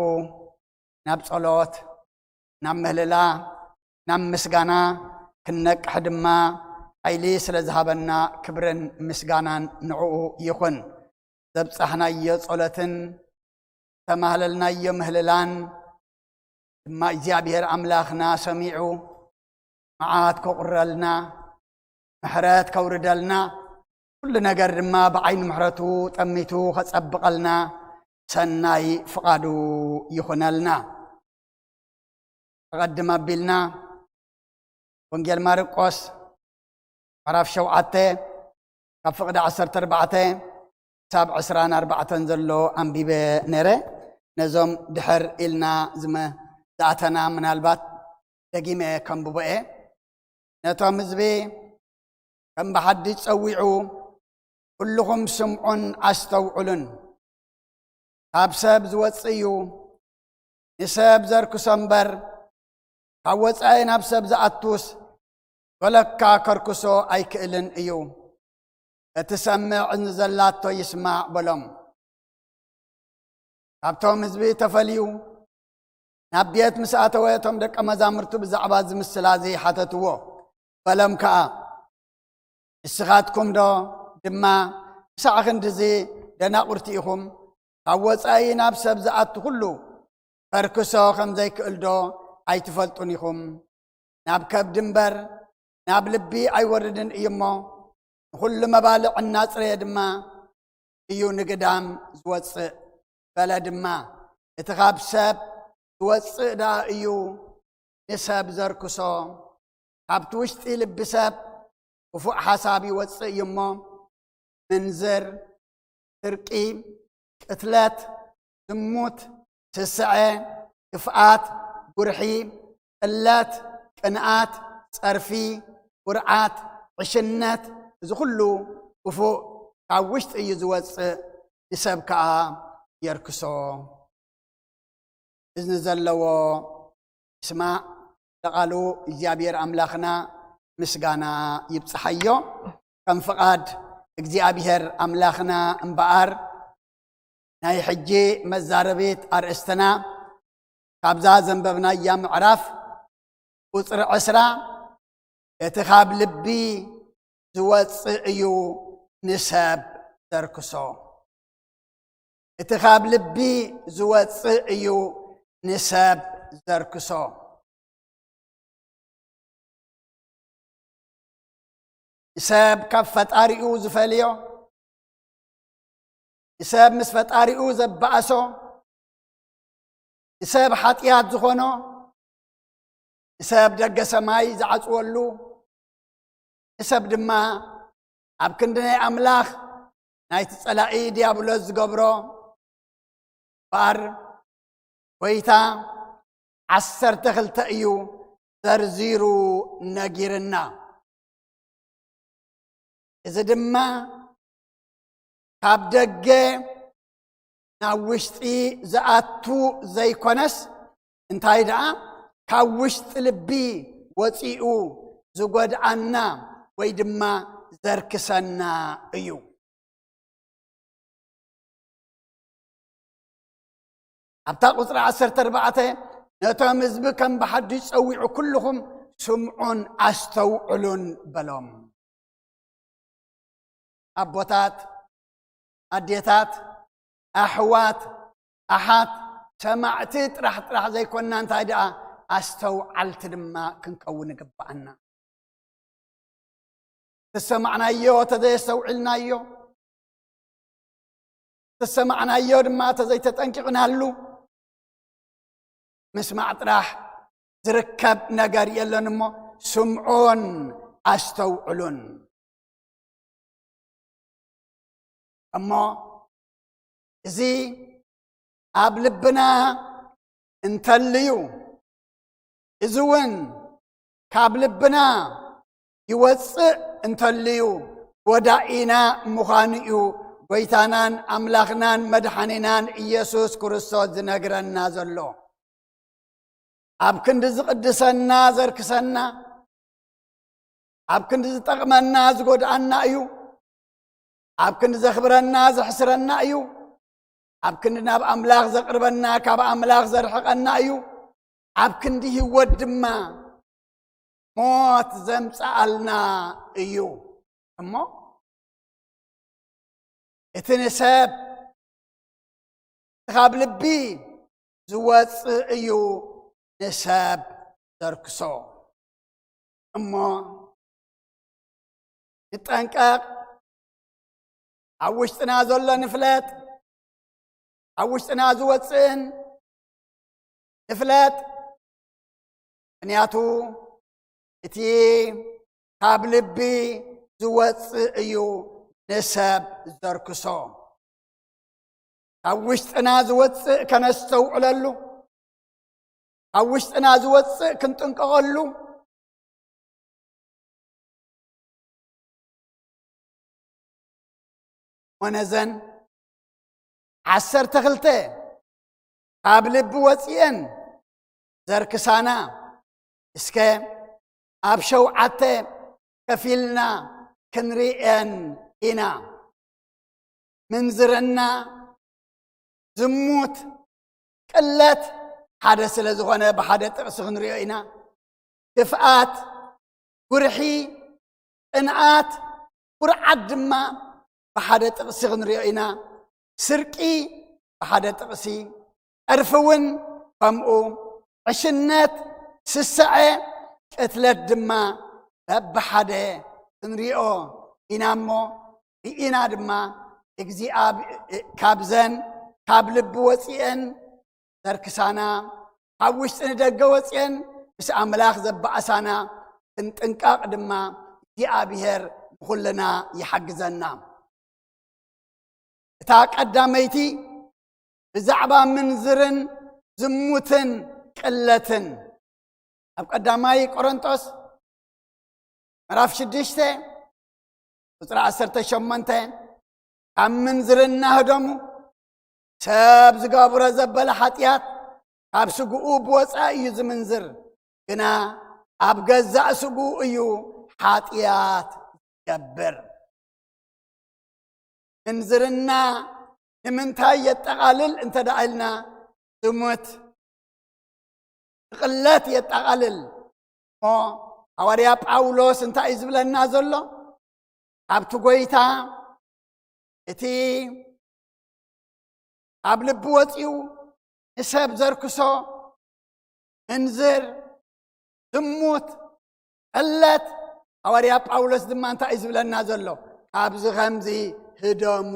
ናብ ጸሎት፣ ናብ ምህልላ፣ ናብ ምስጋና ክንነቅሕ ድማ ሓይሊ ስለ ዝሃበና ክብርን ምስጋናን ንዕኡ ይኹን። ዘብጻሕናዮ ጸሎትን ዝተማህለልናዮ ምህልላን ድማ እግዚኣብሔር ኣምላኽና ሰሚዑ መዓት ከቑረልና፣ ምሕረት ከውርደልና፣ ኩሉ ነገር ድማ ብዓይኒ ምሕረቱ ጠሚቱ ከጸብቐልና ሰናይ ፍቓዱ ይኹነልና። ተቐድም ኣቢልና ወንጌል ማርቆስ ምዕራፍ ሸውዓተ ካብ ፍቕዲ ዓሰርተ ኣርባዕተ ክሳብ ዕስራን ኣርባዕተን ዘሎ ኣንቢበ ነይረ። ነዞም ድሕር ኢልና ዝመ-፣ ዝኣተና ምናልባት ደጊመ ከንብቦ እየ። ነቶም ህዝቢ ከም ብሓድሽ ጸዊዑ፣ "ኩልኹም ስምዑን ኣስተውዕሉን። ካብ ሰብ ዝወጽእ እዩ፣ ንሰብ ዘርክሶ እምበር፣ ካብ ወጻኢ ናብ ሰብ ዝኣቱስ፣ ወለካ ከርክሶ ኣይክእልን እዩ። እቲ ሰምዕ እዝኒ ዘላቶ ይስማዕ" በሎም። ካብቶም ህዝቢ ተፈልዩ ናብ ቤት ምስ ኣተወ፣ እቶም ደቀ መዛሙርቱ ብዛዕባ እዚ ምስላ እዚ ሓተትዎ። በሎም ከኣ፣ "ንስኻትኩም ዶ ድማ ክሳዕ ክንድዚ ደናቑርቲ ኢኹም? ካብ ወጻኢ ናብ ሰብ ዝኣቱ ኩሉ ከርክሶ ከም ዘይክእል ዶ ኣይትፈልጡን ኢኹም? ናብ ከብዲ እምበር ናብ ልቢ ኣይወርድን እዩ እሞ፣ ንኹሉ መባልዕ እናጽረየ ድማ እዩ ንግዳም ዝወጽእ" በለ ድማ። እቲ ካብ ሰብ ዝወጽእ ደኣ እዩ ንሰብ ዘርክሶ። ካብቲ ውሽጢ ልቢ ሰብ ክፉእ ሓሳብ ይወጽእ እዩ እሞ፣ ምንዝር፣ ስርቂ፣ ቅትለት፣ ዝሙት፣ ስስዐ፣ ክፍኣት፣ ጉርሒ፣ ቅለት፣ ቅንኣት፣ ጸርፊ፣ ኩርዓት፣ ዕሽነት፣ እዚ ኩሉ ክፉእ ካብ ውሽጢ እዩ ዝወጽእ፣ ንሰብ ከኣ የርክሶ። እዝኒ ዘለዎ ይስማዕ። ለቃሉ እግዚኣብሔር ኣምላኽና ምስጋና ይብጽሓዮ። ከም ፍቓድ እግዚኣብሔር ኣምላኽና እምበኣር፣ ናይ ሕጂ መዛረቢት ኣርእስትና ካብዛ ዘንበብናያ ምዕራፍ ቁጽሪ ዕስራ፣ "እቲ ካብ ልቢ ዝወጽእ እዩ ንሰብ ዘርክሶ። እቲ ካብ ልቢ ዝወጽእ እዩ ንሰብ ዘርክሶ." ንሰብ ካብ ፈጣሪኡ ዝፈልዮ፣ ንሰብ ምስ ፈጣሪኡ ዘባእሶ፣ ንሰብ ሓጢኣት ዝኾኖ፣ ንሰብ ደገ ሰማይ ዝዓጽወሉ፣ ንሰብ ድማ ኣብ ክንዲ ናይ ኣምላኽ ናይቲ ጸላኢ ዲያብሎስ ዝገብሮ እምበኣር፣ ጎይታ ዓሰርተ ክልተ እዩ ዘርዚሩ ነጊርና። እዚ ድማ ካብ ደገ ናብ ውሽጢ ዝኣቱ ዘይኮነስ፣ እንታይ ደኣ፣ ካብ ውሽጢ ልቢ ወጺኡ ዝጎድኣና ወይ ድማ ዘርክሰና እዩ። ኣብታ ቁጽሪ ዓሰርተ ኣርባዕተ፣ "ነቶም ህዝቢ ከም ብሓድሽ ጸዊዑ፣ ኩልኹም ስምዑን ኣስተውዕሉን" በሎም። ኣቦታት፣ ኣዴታት፣ ኣሕዋት፣ ኣሓት፣ ሰማዕቲ ጥራሕ ጥራሕ ዘይኮንና፣ እንታይ ደኣ ኣስተውዓልቲ ድማ ክንከውን ይግብኣና። ተሰማዕናዮ ተዘየስተውዕልናዮ፣ ተሰማዕናዮ ድማ ተዘይተጠንቂቕናሉ፣ ምስማዕ ጥራሕ ዝርከብ ነገር የለን እሞ፣ ስምዖን ኣስተውዕሉን። እሞ እዚ ኣብ ልብና እንተልዩ፣ እዚ እውን ካብ ልብና ይወፅእ እንተልዩ፣ ወዳኢና ምዃኑ እዩ ጎይታናን ኣምላኽናን መድሓኒናን ኢየሱስ ክርስቶስ ዝነግረና ዘሎ። ኣብ ክንዲ ዝቕድሰና ዘርክሰና፣ ኣብ ክንዲ ዝጠቕመና ዝጎድኣና እዩ። ኣብ ክንዲ ዘኽብረና ዘሕስረና እዩ። ኣብ ክንዲ ናብ ኣምላኽ ዘቕርበና ካብ ኣምላኽ ዘርሕቐና እዩ። ኣብ ክንዲ ህይወት ድማ ሞት ዘምጽኣልና እዩ። እሞ እቲ ንሰብ ካብ ልቢ ዝወጽእ እዩ ንሰብ ዘርክሶ። እሞ ንጠንቀቕ፣ ኣብ ውሽጥና ዘሎ ንፍለጥ፣ ኣብ ውሽጥና ዝወጽእን ንፍለጥ። ምኽንያቱ እቲ ካብ ልቢ ዝወጽእ እዩ ንሰብ ዘርክሶ። ካብ ውሽጥና ዝወጽእ ከነስተውዕለሉ፣ ካብ ውሽጥና ዝወጽእ ክንጥንቀቐሉ። ወነዘን ዓሰርተ ክልተ ካብ ልቢ ወፂኤን ዘርክሳና፣ እስከ ኣብ ሸውዓተ ከፊልና ክንርእየን ኢና። ምንዝርና፣ ዝሙት፣ ቅለት ሓደ ስለ ዝኾነ ብሓደ ጥቕሲ ክንሪኦ ኢና። ክፍኣት፣ ጉርሒ፣ ቅንኣት፣ ኩርዓት ድማ ብሓደ ጥቕሲ ክንሪኦ ኢና። ስርቂ ብሓደ ጥቕሲ፣ ዕርፊ እውን ከምኡ፣ ዕሽነት፣ ስስዐ፣ ቅትለት ድማ በብሓደ ክንሪኦ ኢና እሞ፣ ርኢና ድማ እግዚኣብ-፣ ካብዘን ካብ ልቢ ወፂኤን ዘርክሳና፣ ካብ ውሽጢ ንደገ ወፂኤን ምስ ኣምላኽ ዘባእሳና ክንጥንቀቕ ድማ እግዚኣብሔር ንኹልና ይሓግዘና። እታ ቀዳመይቲ ብዛዕባ ምንዝርን ዝሙትን ቅለትን ኣብ ቀዳማይ ቆሮንጦስ ምዕራፍ ሽዱሽተ ቁጽሪ ዓሰርተ ሸሞንተ፣ ካብ ምንዝርና ህደሙ፣ ሰብ ዝገብሮ ዘበለ ሓጢኣት ካብ ስግኡ ብወጻኢ እዩ ዝምንዝር፣ ግና ኣብ ገዛእ ስግኡ እዩ ሓጢኣት ዝገብር። ምንዝርና ንምንታይ የጠቓልል እንተ ደኣ ኢልና፣ ዝሙት፣ ቅለት የጠቓልል። እሞ ሃዋርያ ጳውሎስ እንታይ እዩ ዝብለና ዘሎ? ካብቲ ጐይታ እቲ ካብ ልቢ ወጺኡ ንሰብ ዘርክሶ ምንዝር፣ ዝሙት፣ ዕለት፣ ሃዋርያ ጳውሎስ ድማ እንታይ እዩ ዝብለና ዘሎ? ካብዚ ኸምዚ ህደሙ።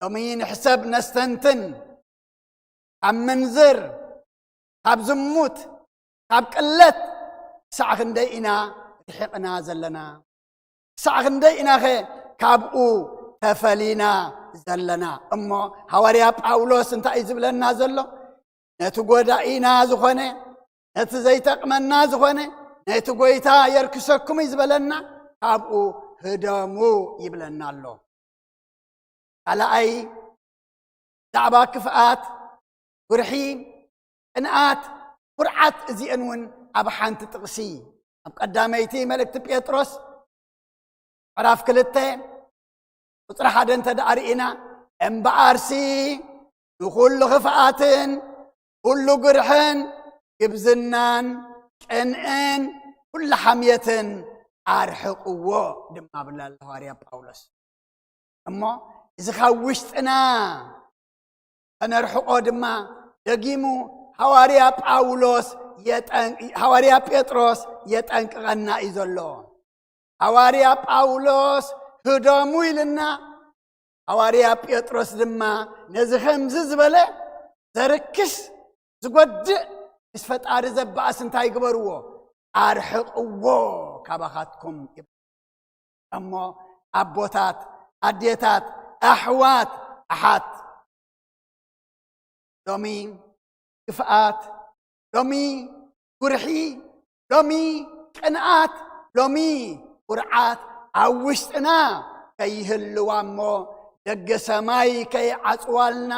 ሎሚ ንሕሰብ ነስተንትን። ካብ ምንዝር፣ ካብ ዝሙት፣ ካብ ቅለት ክሳዕ ክንደይ ኢና ርሒቕና ዘለና? ክሳዕ ክንደይ ኢናኸ ካብኡ ተፈሊና ዘለና? እሞ ሃዋርያ ጳውሎስ እንታይ እዩ ዝብለና ዘሎ? ነቲ ጐዳኢና ዝኾነ፣ ነቲ ዘይጠቕመና ዝኾነ፣ ነቲ ጐይታ የርክሰኩም እዩ ዝበለና፣ ካብኡ ህደሙ ይብለና ኣሎ። ካልኣይ፣ ብዛዕባ ክፍኣት፣ ጉርሒ፣ ቅንኣት፣ ኩርዓት፣ እዚአን እውን ኣብ ሓንቲ ጥቕሲ፣ ኣብ ቀዳመይቲ መልእክቲ ጴጥሮስ ምዕራፍ ክልተ ቁጽሪ ሓደ እንተ ደኣ ርኢና፣ እምበኣርሲ ንኹሉ ክፍኣትን ኩሉ ጉርሕን ግብዝናን ቅንእን ኩሉ ሓምየትን ኣርሕቕዎ ድማ ብላ ኣሎ ሃዋርያ ጳውሎስ። እሞ እዚ ካብ ውሽጥና ከነርሕቖ ድማ ደጊሙ ሃዋርያ ጳውሎስ የጠን-፣ ሃዋርያ ጴጥሮስ የጠንቅቐና እዩ ዘሎ። ሃዋርያ ጳውሎስ ህደሙ ኢልና፣ ሃዋርያ ጴጥሮስ ድማ ነዚ ከምዚ ዝበለ ዘርክስ፣ ዝጎድእ፣ ምስ ፈጣሪ ዘባእስ እንታይ ግበርዎ? ኣርሕቕዎ ካባኻትኩም። እሞ ኣቦታት፣ ኣዴታት፣ ኣሕዋት፣ ኣሓት፣ ሎሚ ክፍኣት፣ ሎሚ ጉርሒ፣ ሎሚ ቅንኣት፣ ሎሚ ኩርዓት ኣብ ውሽጥና ከይህልዋ እሞ ደገ ሰማይ ከይዓጽዋልና፣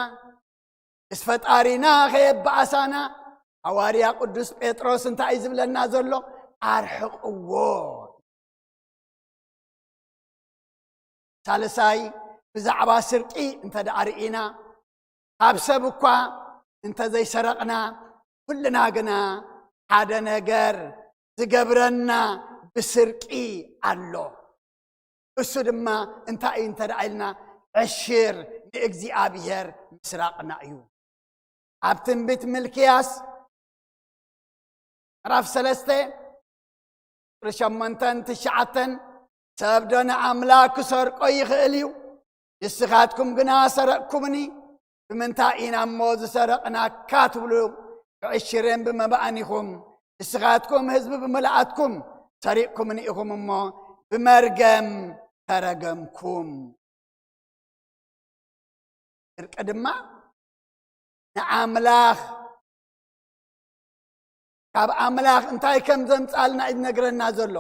ምስ ፈጣሪና ከየባኣሳና፣ ሃዋርያ ቅዱስ ጴጥሮስ እንታይ እዩ ዝብለና ዘሎ? ኣርሕቕዎ። ሳልሳይ፣ ብዛዕባ ስርቂ እንተ ደኣ ርኢና፣ ካብ ሰብ እኳ እንተ ዘይሰረቕና፣ ኩልና ግና ሓደ ነገር ዝገብረና ብስርቂ ኣሎ። እሱ ድማ እንታይ እዩ እንተ ደኣ ኢልና፣ ዕሽር ንእግዚኣብሔር ምስራቕና እዩ። ኣብ ትንቢት ምልክያስ ምዕራፍ ሰለስተ ቁጽሪ ሸሞንተን ትሽዓተን፣ ሰብ ዶ ንኣምላኽ ክሰርቆ ይኽእል እዩ? ንስኻትኩም ግና ሰረቕኩምኒ። ብምንታይ ኢና እሞ ዝሰረቕናካ ትብሉ? ብዕሽርን ብመባእን ኢኹም። ንስኻትኩም ህዝቢ ብምልኣትኩም ሰሪቕኩምኒ ኢኹም እሞ ብመርገም ተረገምኩም። ስርቂ ድማ ንኣምላኽ፣ ካብ ኣምላኽ እንታይ ከም ዘምጻልና እዩ ዝነግረና ዘሎ።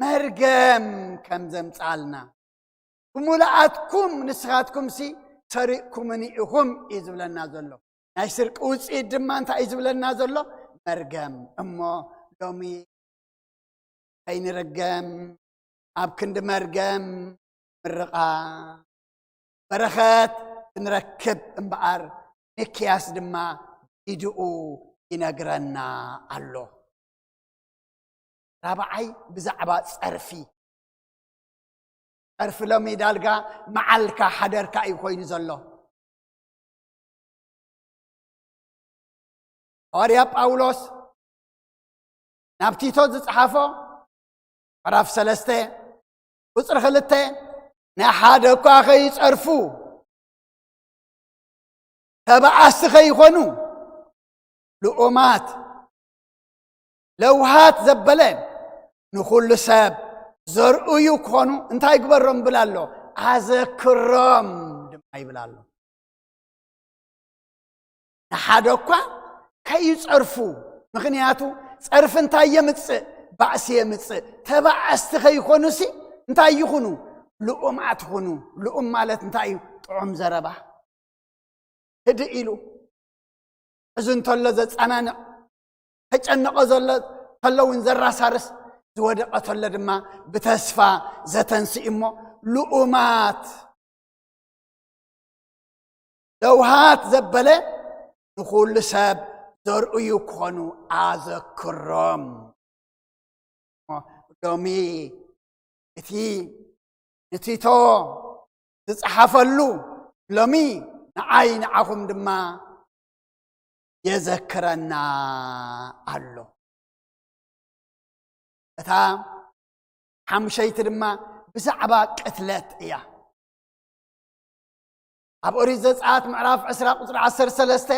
መርገም ከም ዘምጻልና። ብምልኣትኩም ንስኻትኩምሲ ሰሪቕኩምኒ ኢኹም እዩ ዝብለና ዘሎ። ናይ ስርቂ ውጽኢት ድማ እንታይ እዩ ዝብለና ዘሎ? መርገም። እሞ ሎሚ ከይንርገም፣ ኣብ ክንዲ መርገም ምርቓ በረኸት ክንረክብ እምበኣር፣ ሚክያስ ድማ ኢድኡ ይነግረና ኣሎ። ራብዓይ፣ ብዛዕባ ጸርፊ። ጸርፊ ሎሚ ዳርጋ መዓልካ ሓደርካ እዩ ኮይኑ ዘሎ። ሃዋርያ ጳውሎስ ናብ ቲቶ ዝጸሓፎ ምዕራፍ ሰለስተ ቁጽሪ ክልተ፣ ንሓደ እኳ ከይጸርፉ፣ ተባኣስቲ ከይኾኑ፣ ልኡማት፣ ለውሃት ዘበለ፣ ንኹሉ ሰብ ዘርእዩ ክኾኑ እንታይ ግበሮም ይብል ኣሎ? ኣዘክሮም ድማ ይብል ኣሎ። ንሓደ እኳ ከይጸርፉ። ምኽንያቱ ጸርፊ እንታይ የምጽእ? ባእሲ የምጽእ። ተባኣስቲ ከይኮኑሲ እንታይ ይኹኑ? ልኡማት ይኹኑ። ልኡም ማለት እንታይ እዩ? ጥዑም ዘረባ። ህድእ ኢሉ፣ ሕዙ እንተሎ ዘጸናንዕ፣ ተጨነቐ ዘሎ ተሎ እውን ዘራሳርስ፣ ዝወደቐ ተሎ ድማ ብተስፋ ዘተንስእ እሞ፣ ልኡማት፣ ለውሃት ዘበለ፣ ንኹሉ ሰብ ዘርእዩ ክኾኑ ኣዘክሮም። ሎሚ እቲ ንቲቶ ዝጸሓፈሉ፣ ሎሚ ንዓይ ንዓኹም ድማ የዘክረና ኣሎ። እታ ሓሙሸይቲ ድማ ብዛዕባ ቅትለት እያ። ኣብ ኦሪት ዘጸኣት ምዕራፍ ዕስራ ቁጽሪ ዓሰርተ ሰለስተ፣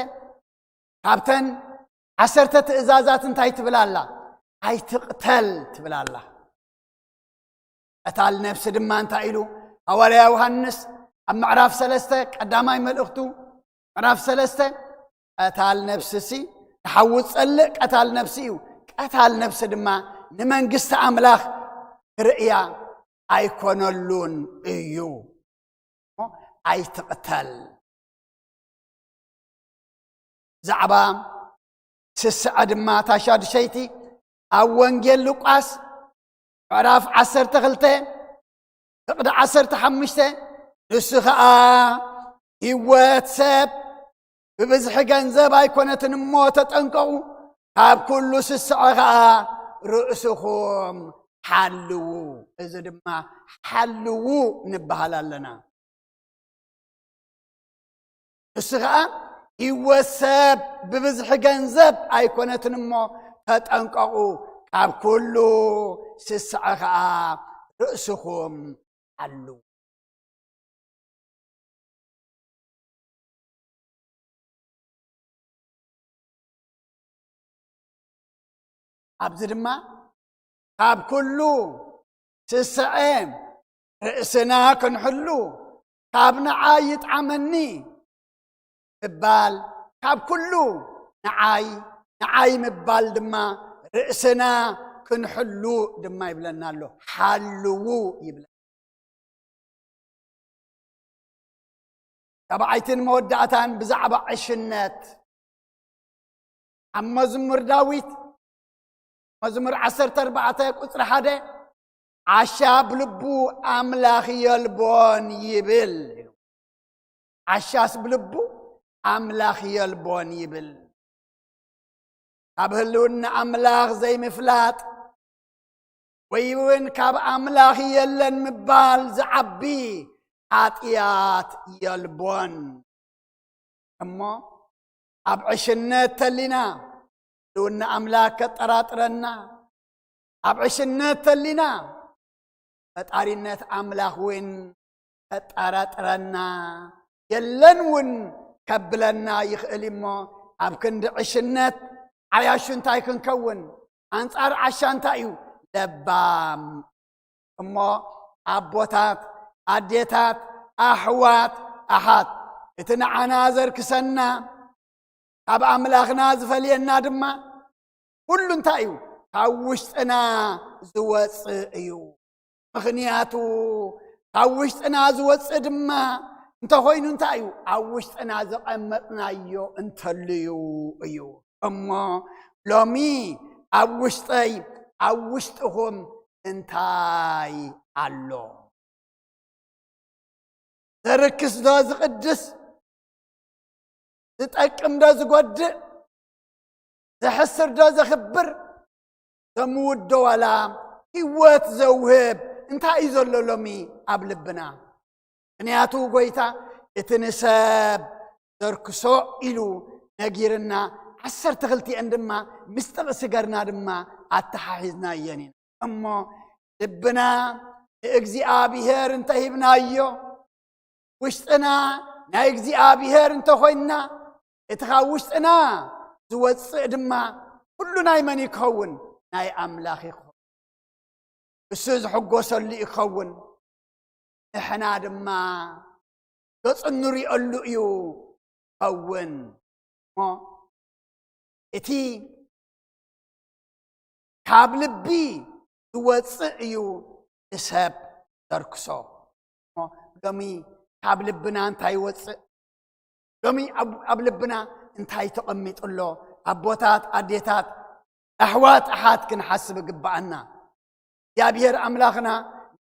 ካብተን ዓሰርተ ትእዛዛት እንታይ ትብል ኣላ? ኣይትቕተል ትብል ኣላ። ቀታል ነፍሲ ድማ እንታይ ኢሉ ሃዋርያ ዮሃንስ ኣብ ምዕራፍ ሰለስተ ቀዳማይ መልእኽቱ፣ ምዕራፍ ሰለስተ፣ ቀታል ነፍስሲ ንሓዊ ዝጸልእ ቀታል ነፍሲ እዩ። ቀታል ነፍሲ ድማ ንመንግስቲ ኣምላኽ ክርእያ ኣይኮነሉን እዩ። ኣይትቕተል። ብዛዕባ ስስዐ ድማ እታ ሻድሸይቲ ኣብ ወንጌል ሉቃስ ምዕራፍ ዓሰርተ ክልተ ፍቕዲ ዓሰርተ ሓሙሽተ፣ ንሱ ኸኣ ህይወት ሰብ ብብዝሒ ገንዘብ ኣይኮነትን እሞ ተጠንቀቑ፣ ካብ ኩሉ ስስዐ ኸኣ ርእስኹም ሓልዉ። እዚ ድማ ሓልዉ ንበሃል ኣለና። ንሱ ኸኣ ህይወት ሰብ ብብዝሒ ገንዘብ ኣይኮነትን እሞ ተጠንቀቑ፣ ካብ ኩሉ ስስዐ ኸኣ ርእስኹም ሓልዉ። ኣብዚ ድማ ካብ ኩሉ ስስዐ ርእስና ክንሕሉ፣ ካብ ንዓይ ይጥዓመኒ ምባል፣ ካብ ኩሉ ንዓይ፣ ንዓይ ምባል ድማ ርእስና ክንሕሉ ድማ ይብለና ኣሎ። ሓልዉ ይብለና። ራብዓይትን መወዳእታን ብዛዕባ ዕሽነት ኣብ መዝሙር ዳዊት መዝሙር ዓሰርተ ኣርባዕተ ቁጽሪ ሓደ፣ ዓሻ ብልቡ ኣምላኽ የልቦን ይብል። ዓሻስ ብልቡ ኣምላኽ የልቦን ይብል። ካብ ህልውና ኣምላኽ ዘይምፍላጥ ወይ እውን ካብ ኣምላኽ የለን ምባል ዝዓቢ ሓጢኣት የልቦን። እሞ ኣብ ዕሽነት ተሊና ህልውና ኣምላኽ ከጠራጥረና፣ ኣብ ዕሽነት ተሊና ፈጣሪነት ኣምላኽ እውን ከጠራጥረና፣ የለን እውን ከብለና ይኽእል እዩ። እሞ ኣብ ክንዲ ዕሽነት ዓያሹ እንታይ ክንከውን? ኣንጻር ዓሻ እንታይ እዩ? ለባም። እሞ ኣቦታት፣ ኣዴታት፣ ኣሕዋት፣ ኣሓት፣ እቲ ንዓና ዘርክሰና፣ ካብ ኣምላኽና ዝፈልየና ድማ ኩሉ እንታይ እዩ? ካብ ውሽጥና ዝወጽእ እዩ። ምኽንያቱ ካብ ውሽጥና ዝወጽእ ድማ እንተኾይኑ እንታይ እዩ? ኣብ ውሽጥና ዘቐመጥናዮ እንተልዩ እዩ። እሞ ሎሚ ኣብ ውሽጠይ፣ ኣብ ውሽጥኹም እንታይ ኣሎ? ዘርክስ ዶ ዝቕድስ? ዝጠቅም ዶ ዝጎድእ? ዘሕስር ዶ ዘኽብር? ዘምውት ዶ ዋላ ህይወት ዘውህብ እንታይ እዩ ዘሎ ሎሚ ኣብ ልብና? ምኽንያቱ ጎይታ እቲ ንሰብ ዘርክሶ ኢሉ ነጊርና፣ ዓሰርተ ክልቲኤን ድማ ምስ ጥቕሲ ገርና ድማ ኣተሓሒዝናየን ኢና። እሞ ልብና ንእግዚኣብሔር እንተሂብናዮ፣ ውሽጥና ናይ እግዚኣብሔር እንተኾይንና፣ እቲ ካብ ውሽጥና ዝወጽእ ድማ ኩሉ ናይ መን እዩ ክኸውን? ናይ ኣምላኽ ይኸውን። እሱ ዝሕጎሰሉ እዩ ክኸውን። ንሕና ድማ ገጹ እንሪኦሉ እዩ ክኸውን። እሞ እቲ ካብ ልቢ ዝወጽእ እዩ ንሰብ ዘርክሶ። እሞ ሎሚ ካብ ልብና እንታይ ይወጽእ? ሎሚ ኣብ፣ ኣብ ልብና እንታይ ተቐሚጡ ኣሎ? ኣቦታት፣ ኣዴታት፣ ኣሕዋት፣ ኣሓት ክንሓስብ ይግብኣና። እግዚኣብሔር ኣምላኽና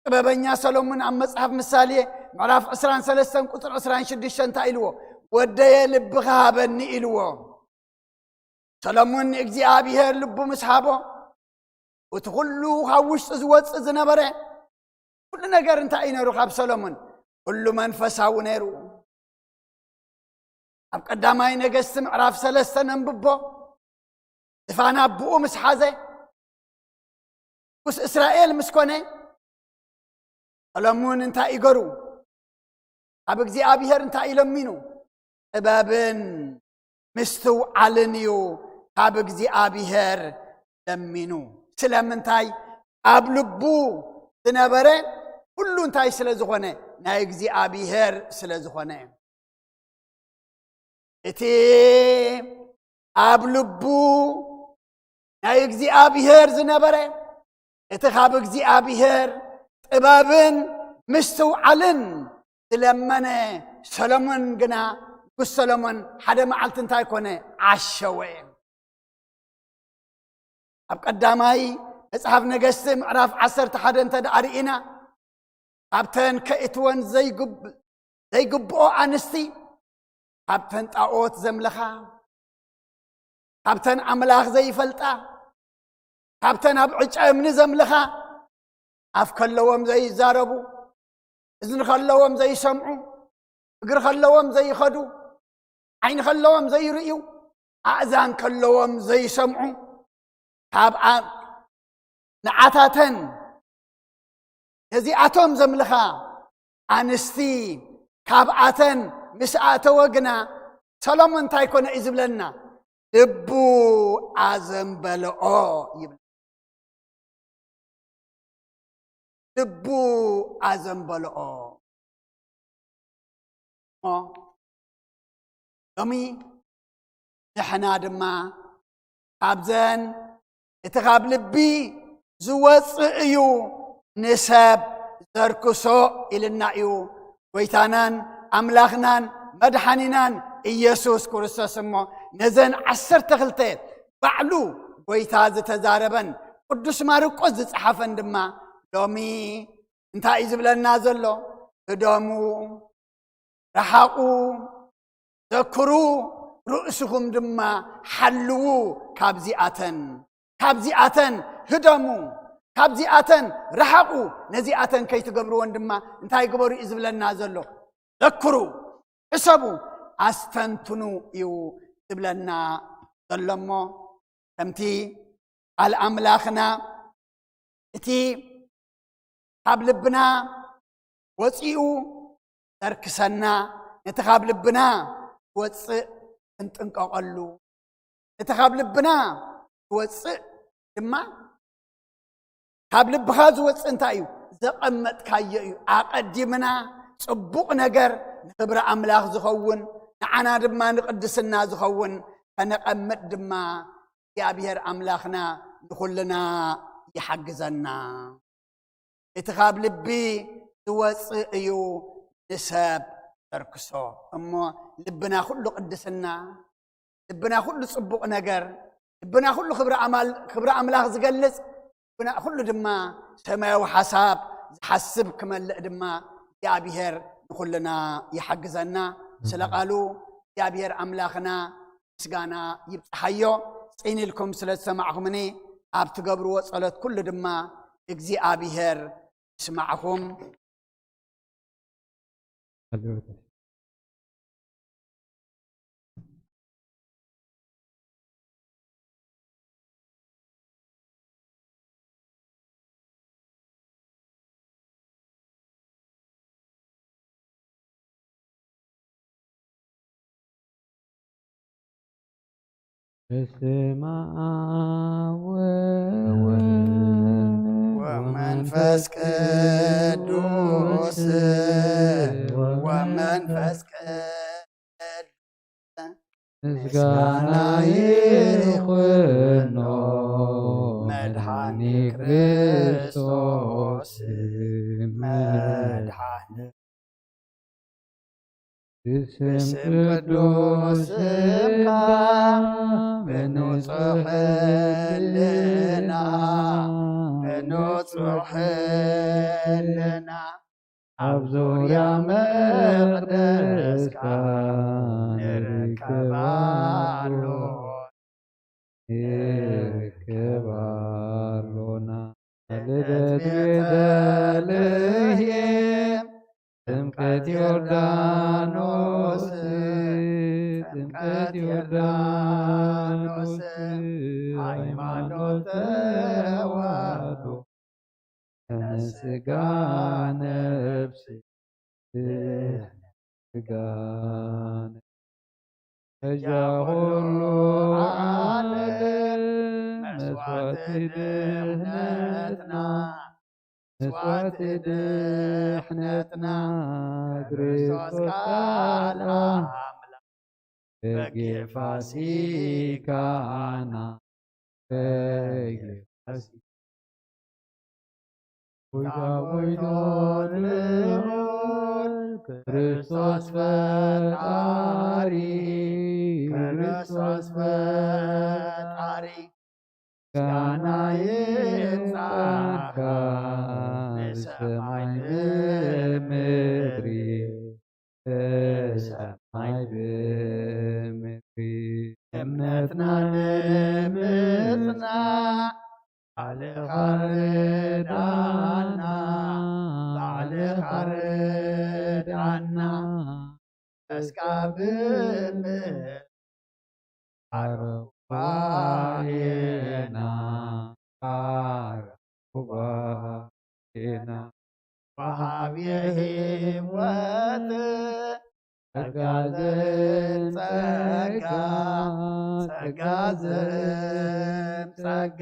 ጥበበኛ ሰሎሞን ኣብ መጽሓፍ ምሳሌ ምዕራፍ ዕስራን ሰለስተን ቁጽሪ ዕስራን ሽዱሽተን እንታይ ኢልዎ? "ወደየ ልብኻ ሃበኒ" ኢልዎ። ሰሎሞን ንእግዚኣብሔር ልቡ ምስ ሃቦ፣ እቲ ኩሉ ካብ ውሽጡ ዝወጽእ ዝነበረ ኩሉ ነገር እንታይ እዩ ነይሩ? ካብ ሰሎሞን ኩሉ መንፈሳዊ ነይሩ። ኣብ ቀዳማይ ነገስቲ ምዕራፍ ሰለስተ ነንብቦ፣ ዝፋን ኣቦኡ ምስ ሓዘ፣ ንጉስ እስራኤል ምስ ኮነ፣ ሰሎሞን እንታይ ይገሩ? ካብ እግዚኣብሔር እንታይ እዩ ለሚኑ? ጥበብን ምስትውዓልን እዩ ካብ እግዚኣብሔር ለሚኑ። ስለምንታይ? ኣብ ልቡ ዝነበረ ኩሉ እንታይ ስለ ዝኾነ? ናይ እግዚኣብሔር ስለ ዝኾነ። እቲ ኣብ ልቡ ናይ እግዚኣብሔር ዝነበረ፣ እቲ ካብ እግዚኣብሔር ጥበብን ምስትውዓልን ዝለመነ ሰሎሞን ግና፣ ንጉስ ሰሎሞን ሓደ መዓልቲ እንታይ ኮነ? ዓሸወ። ኣብ ቀዳማይ መጽሓፍ ነገስቲ ምዕራፍ ዓሰርተ ሓደ እንተ ደኣ ርኢና፣ ካብተን ከእትወን ዘይግብ-፣ ዘይግብኦ ኣንስቲ፣ ካብተን ጣኦት ዘምልኻ፣ ካብተን ኣምላኽ ዘይፈልጣ፣ ካብተን ኣብ ዕጫ እምኒ ዘምልኻ፣ ኣፍ ከለዎም ዘይዛረቡ፣ እዝኒ ከለዎም ዘይሰምዑ፣ እግሪ ከለዎም ዘይኸዱ፣ ዓይኒ ከለዎም ዘይርእዩ፣ ኣእዛን ከለዎም ዘይሰምዑ፣ ካብ ኣ-፣ ንዓታተን ነዚኣቶም ዘምልኻ ኣንስቲ ካብኣተን ምስ ኣተወ ግና፣ ሰሎሞን እንታይ ኮነ እዩ ዝብለና? ልቡ ኣዘንበለኦ ይብል። ልቡ ኣዘንበልኦ። እሞ ሎሚ ንሕና ድማ ካብዘን እቲ ካብ ልቢ ዝወፅእ እዩ ንሰብ ዘርክሶ ኢልና እዩ ጎይታናን ኣምላኽናን መድሓኒናን ኢየሱስ ክርስቶስ። እሞ ነዘን ዓሰርተ ክልተ ባዕሉ ጎይታ ዝተዛረበን ቅዱስ ማርቆስ ዝፀሓፈን ድማ ሎሚ እንታይ እዩ ዝብለና ዘሎ? ህደሙ፣ ረሓቑ፣ ዘክሩ፣ ርእስኹም ድማ ሓልዉ ካብዚኣተን። ካብዚኣተን ህደሙ፣ ካብዚኣተን ረሓቑ፣ ነዚኣተን ከይትገብርወን ድማ እንታይ ግበሩ እዩ ዝብለና ዘሎ? ዘክሩ፣ ሕሰቡ፣ ኣስተንትኑ እዩ ዝብለና ዘሎ። እሞ ከምቲ ቃል ኣምላኽና እቲ ካብ ልብና ወፂኡ ዘርክሰና፣ ነቲ ካብ ልብና ዝወፅእ ክንጥንቀቐሉ፣ ነቲ ካብ ልብና ዝወፅእ ድማ ካብ ልብኻ ዝወፅእ እንታይ እዩ? ዘቐመጥካዮ እዩ። ኣቐዲምና ፅቡቕ ነገር ንኽብሪ ኣምላኽ ዝኸውን፣ ንዓና ድማ ንቅድስና ዝኸውን ከነቐምጥ ድማ እግዚኣብሔር ኣምላኽና ንኹልና ይሓግዘና። እቲ ካብ ልቢ ዝወፅእ እዩ ንሰብ ዘርክሶ። እሞ ልብና ኩሉ ቅድስና፣ ልብና ኩሉ ፅቡቕ ነገር፣ ልብና ኩሉ ክብሪ ኣማል-፣ ክብሪ ኣምላኽ ዝገልጽ፣ ልብና ኩሉ ድማ ሰማያዊ ሓሳብ ዝሓስብ ክመልእ ድማ እግዚኣብሔር ንኹልና ይሓግዘና። ስለ ቃሉ እግዚኣብሔር ኣምላኽና ምስጋና ይብጽሓዮ። ጽን ኢልኩም ስለ ዝሰማዕኹምኒ፣ ኣብ ትገብርዎ ጸሎት ኩሉ ድማ እግዚኣብሔር ይስማዕኹም። በስመ አብ ወወልድ ወመንፈስ ቅዱስ ወመንፈስ ቅዱስ ምስጋና ይኹኖ መድኃኒ ክርስቶስ መድኃኒ ብስም ቅዱስ ስምካ ብንጹሕ ሕልና፣ ብንጹሕ ሕልና ኣብ ዙርያ መቕደስካ ንርከብ ኣሎና። ንርከብ ኣሎና። ልደት ቤተልሔም፣ ጥምቀት ዮርዳኖስ፣ ጥምቀት ዮርዳኖስ፣ ሃይማኖት ተዋህዶ፣ ስጋ ነፍሲ ስጋ ነፍሲ በጃ ኩሉ ዓለም መስዋዕቲ ድሕነትና፣ መስዋዕቲ ድሕነትና ክርስቶስ ቃል ኣምላኽ በጊዕ ፋሲካና፣ በጊዕ ፋሲካና። ጎይታ ጎይታ ልዑል ክርስቶስ ፈጣሪ፣ ክርስቶስ ፈጣሪ፣ ምስጋና ይብጻሕካ ብሰማይ ብምድሪ፣ ብሰማይ ብምድሪ። እምነትና ንምጽናዕ ባዕልኻ ርድኣና፣ ባዕልኻ ርድኣና። እስካ ብምል ኣረ ጉባኤና፣ ኣረ ጉባኤና። ወሃብየ ህይወት ጸጋ ዘጸጋ፣ ጸጋ ዘጸጋ።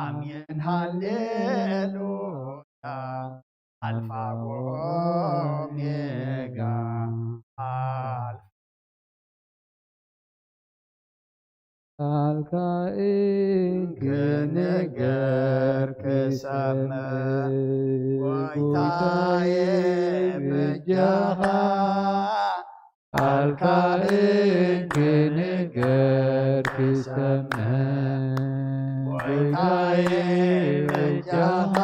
ኣሜን ሃሌሉያ። ኣልፋ ኦሜጋ፣ ኣልፋ ቃልካ እንክንገር ክሰምዕ፣ ጎይታዬ በጃኻ፣ ቃልካ እንክንገር ክሰምዕ፣ ጎይታዬ በጃኻ፣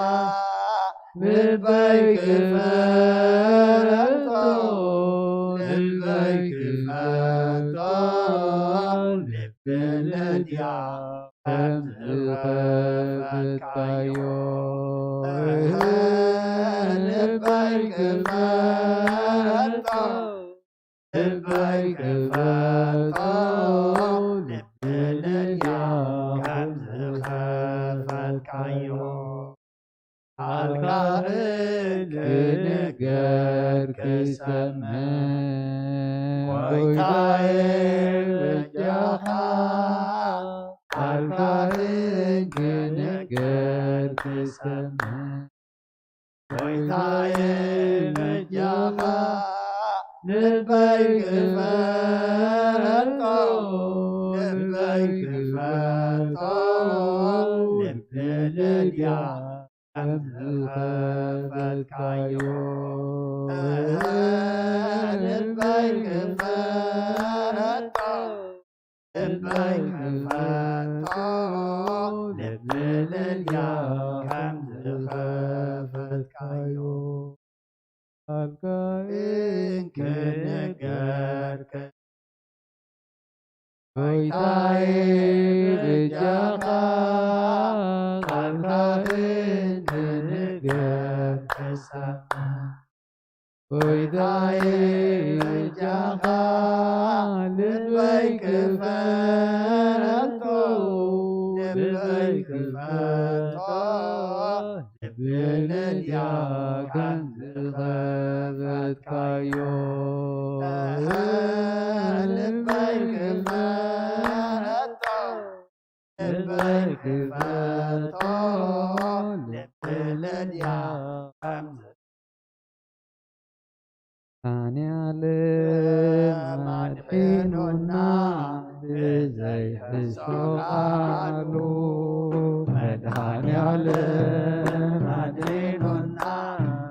ልበይ ክፈቶ፣ ልበይ ክፈቶ፣ ልቢ ልድያ ከም ዝኸፈትካዮ። ልበይ ክፈቶ፣ ልበይ ክፈቶ፣ ልቢ ልድያ ከም ዝኸፈትካዮ። ቃልካ እንክንገር ክሰምዕ፣ ጎይታዬ በጃኻ፣ ቃልካ እንክንገር ክሰምዕ፣ ጎይታዬ በጃኻ፣ ልበይ ክፈቶ፣ ልበይ ክፈቶ፣ ልቢ ልድያ ከም ዝኸፈትካዮ። ልበይ ክፈቶ፣ ልበይ ክፈቶ፣ ልቢ ልድያ ከም ዝኸፈትካዮ። ቃልካ እንክንገር፣ ጎይታዬ በጃኻ፣ ቃልካ እንክንገር ክሰምዕ፣ ጎይታዬ በጃኻ፣ ልበይ ክፈቶ፣ ልበይ ክፈቶ፣ ልቢ ልድያ ከም ዝኸፈትካዮ። ልበይ ክፈቶ፣ ልበይ ክፈቶ፣ ልቢ ልድያ ከም መድኃኔዓለም ኣድሒኑና ብዘይ ሕሶ ቃሉ። መድኃኔዓለም ኣድሒኑና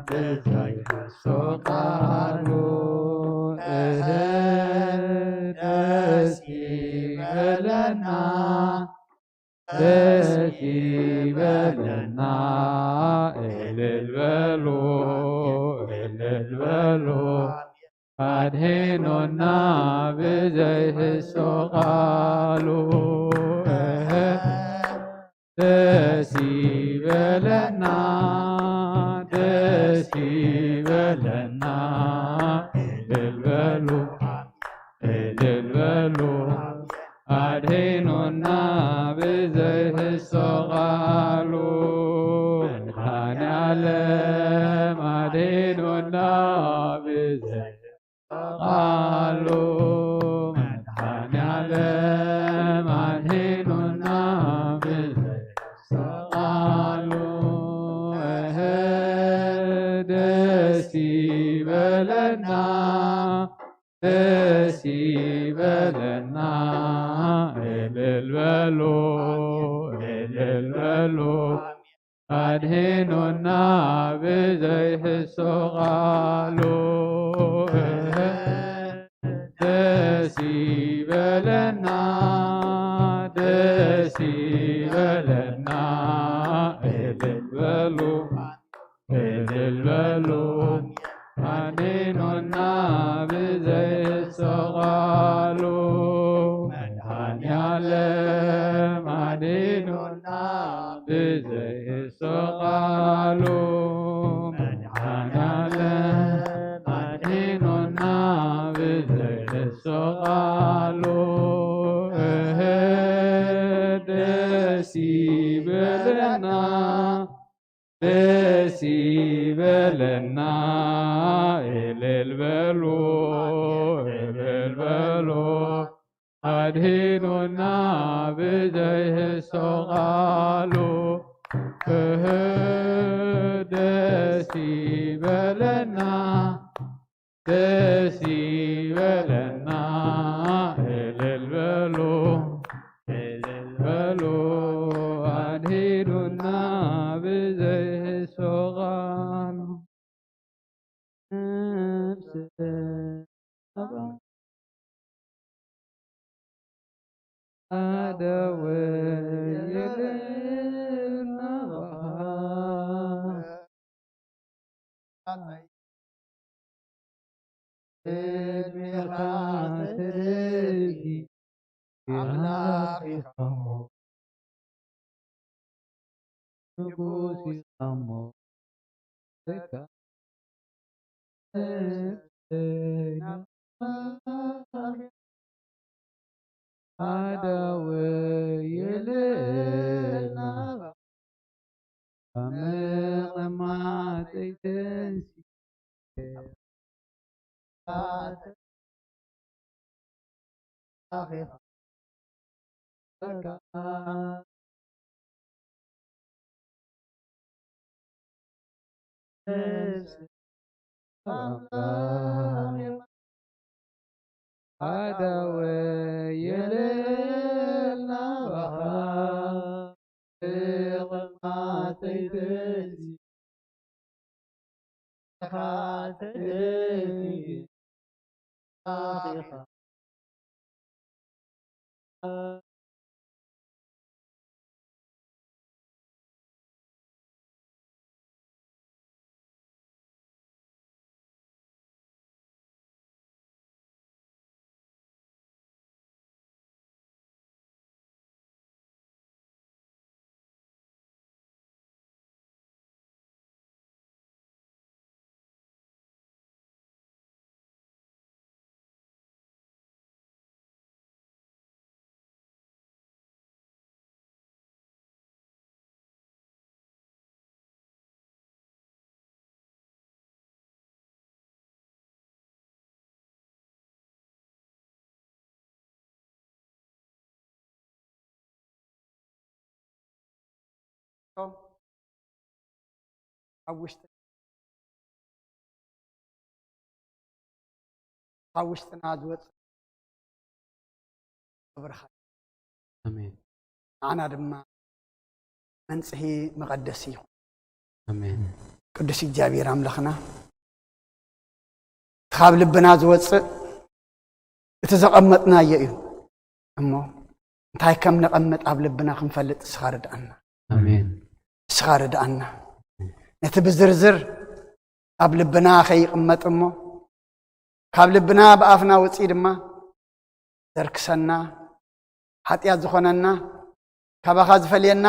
ብዘይ ሕሶ ቃሉ። እህ፣ ደስ ይበለና፣ ደስ ይበለና፣ እልል በሉ፣ እልል በሉ። ኣድሒኑና ብዘይ ሕሶ ቃሉ። ደስ ይበለና፣ ደስ ይበለና፣ እልል በሉ፣ እልል በሉ። ኣድሒኑና ብዘይ ሕሶ ቃሉ። መድኃኔዓለም ኣድሒኑና ብዘይ ቃሉ። መድኃኔዓለም ኣድሒኑና ብዘይ ሕሶ ቃሉ። እህ፣ ደስ ይበለና፣ ደስ ይበለና፣ እልል በሉ፣ እልል በሉ። ኣድሒኑና ብዘይ ሕሶ ቃሉ። ደስ ይበለና፣ ደስ ይበለና፣ እልል በሉ፣ እልል በሉ። ኣድሒኑና ብዘይ ሕሶ ቃሉ። መድኃኔዓለም ኣድሒኑና ብዘይ ሕሶ ቃሉ። መድኃኔዓለም ኣድሒኑና ብዘይ ሕሶ ቃሉ። እህ፣ ደስ ይበለና፣ ደስ ይበለና፣ እልል በሉ፣ እልል በሉ። ኣድሒኑና ብዘይ ሕሶ ቃሉ። እህ፣ ደስ ይበለና፣ እልል በሉ፣ እልል በሉ፣ ኣድሂዱና ብዘይሕሱ ቃሉ። ነፍሰ ኣደወ የለና ቅድሜኻ ተደፊ ኣምላኽ ኢኻ እሞ ንጉስ ኢኻ እሞ ደጋ ኣደወ የለና መቐማጠይ ተንሲ ኣደወ የለና ባኻ ብቕማተይ ተንሲ ኣብ ውሽጢ ካብ ውሽጥና ዝወፅእ ክብርኻ ኣሜን። ንዓና ድማ መንፅሂ መቐደሲ ይኹን። ኣሜን። ቅዱስ እግዚኣብሔር ኣምላኽና እቲ ካብ ልብና ዝወፅእ እቲ ዘቐመጥናዮ እዩ እሞ እንታይ ከም ነቐምጥ ኣብ ልብና ክንፈልጥ ንስኻ ርድኣና። ኣሜን። ንስኻ ርድኣና። ነቲ ብዝርዝር ኣብ ልብና ከይቕመጥ እሞ ካብ ልብና ብኣፍና ውፅኢ ድማ ዘርክሰና ሓጢኣት ዝኾነና ካባኻ ዝፈልየና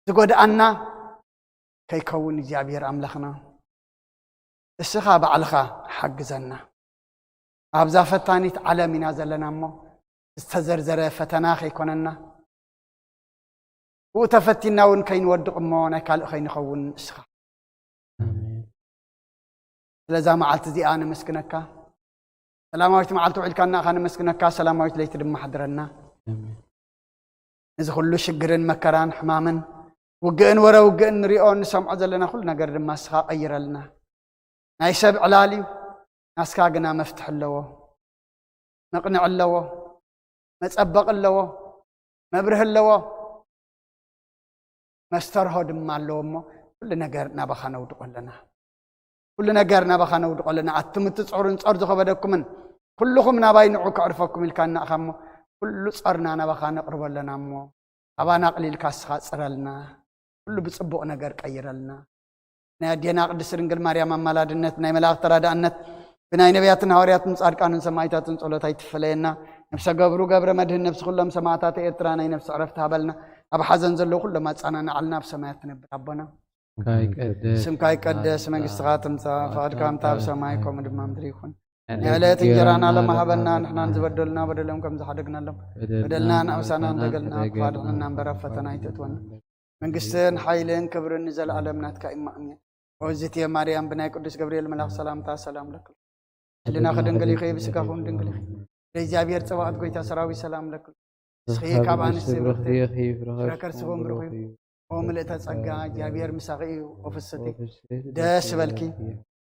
ዝጎድኣና ከይከውን እግዚኣብሔር ኣምላኽና እስኻ ባዕልኻ ሓግዘና። ኣብዛ ፈታኒት ዓለም ኢና ዘለና እሞ ዝተዘርዘረ ፈተና ከይኮነና ብኡ ተፈቲና እውን ከይንወድቕ እሞ ናይ ካልእ ከይንኸውን እስኻ ስለዛ መዓልቲ እዚኣ ነመስግነካ። ሰላማዊት መዓልቲ ውዒልካና ኸዓ ነመስግነካ፣ ሰላማዊት ለይቲ ድማ ሓድረና። ነዚ ኩሉ ሽግርን መከራን ሕማምን ውግእን ወረ ውግእን ንሪኦ ንሰምዖ ዘለና ኩሉ ነገር ድማ እስኻ ቀይረልና። ናይ ሰብ ዕላል እዩ፣ ናስካ ግና መፍትሒ ኣለዎ፣ መቕንዒ ኣለዎ፣ መጸበቒ ኣለዎ፣ መብርሂ ኣለዎ፣ መስተርሆ ድማ ኣለዎ እሞ ኩሉ ነገር ናባኻ ነውድቆ ኣለና። ኩሉ ነገር ናባኻ ነውድቆ ኣለና። ኣቱም እቲ ጾርን ጾር ዝኸበደኩምን ኩልኹም ናባይ ንዑ ከዕርፈኩም ኢልካ እናእኻ እሞ ኩሉ ጾርና ናባኻ ነቕርቦ ኣለና እሞ ኣባና ኣቕሊልካ እስኻ ጽረልና። ኩሉ ብጽቡቕ ነገር ቀይረልና። ናይ ኣዴና ቅድስት ድንግል ማርያም ኣማላድነት ናይ መላእኽቲ ተራዳእነት ብናይ ነቢያትን ሃዋርያትን ጻድቃንን ሰማዕታትን ጸሎት ኣይትፈለየና። ነብሰ ገብሩ ገብረ መድህን ነብሲ ኩሎም ሰማዕታት ኤርትራ ናይ ነብሲ ዕረፍቲ ሃበልና። ኣብ ሓዘን ዘለዉ ኩሎም ኣጻናንዓልና። ኣብ ሰማያት ትነብር ኣቦና ስምካ ይቀደስ መንግስትኻ ትምጻእ ፈቃድካ ከምታ ኣብ ሰማይ ከምኡ ድማ ምድሪ ይኹን። ንዕለት እንጀራና ሎም ሃበና ንሕናን ዝበደሉና በደሎም ከም ዝሓደግናሎም በደልና ንኣውሳና ንደገልና ክፋድሕንና እምበር ኣብ ፈተና ኣይተእትወና መንግስትን ሓይልን ክብርን ንዘለኣለም ናትካ እዩ ኣሜን። ኦዝትየ ማርያም ብናይ ቅዱስ ገብርኤል መልኣኽ ሰላምታ ሰላም ለኪ ህልናኺ ድንግል ኢኺ ብስጋኺ እውን ድንግል ኢኺ። እግዚኣብሔር ጸባኦት ጎይታ ሰራዊት ሰላም ለኪ ንስኺ ካብ ኣንስቲ ብርኽቲ ፍረ ከርስቦም ብሩኽ እዩ። ኦ ምልእተ ጸጋ እግዚኣብሔር ምሳኺ እዩ። ኦ ፍስቲ ደስ በልኪ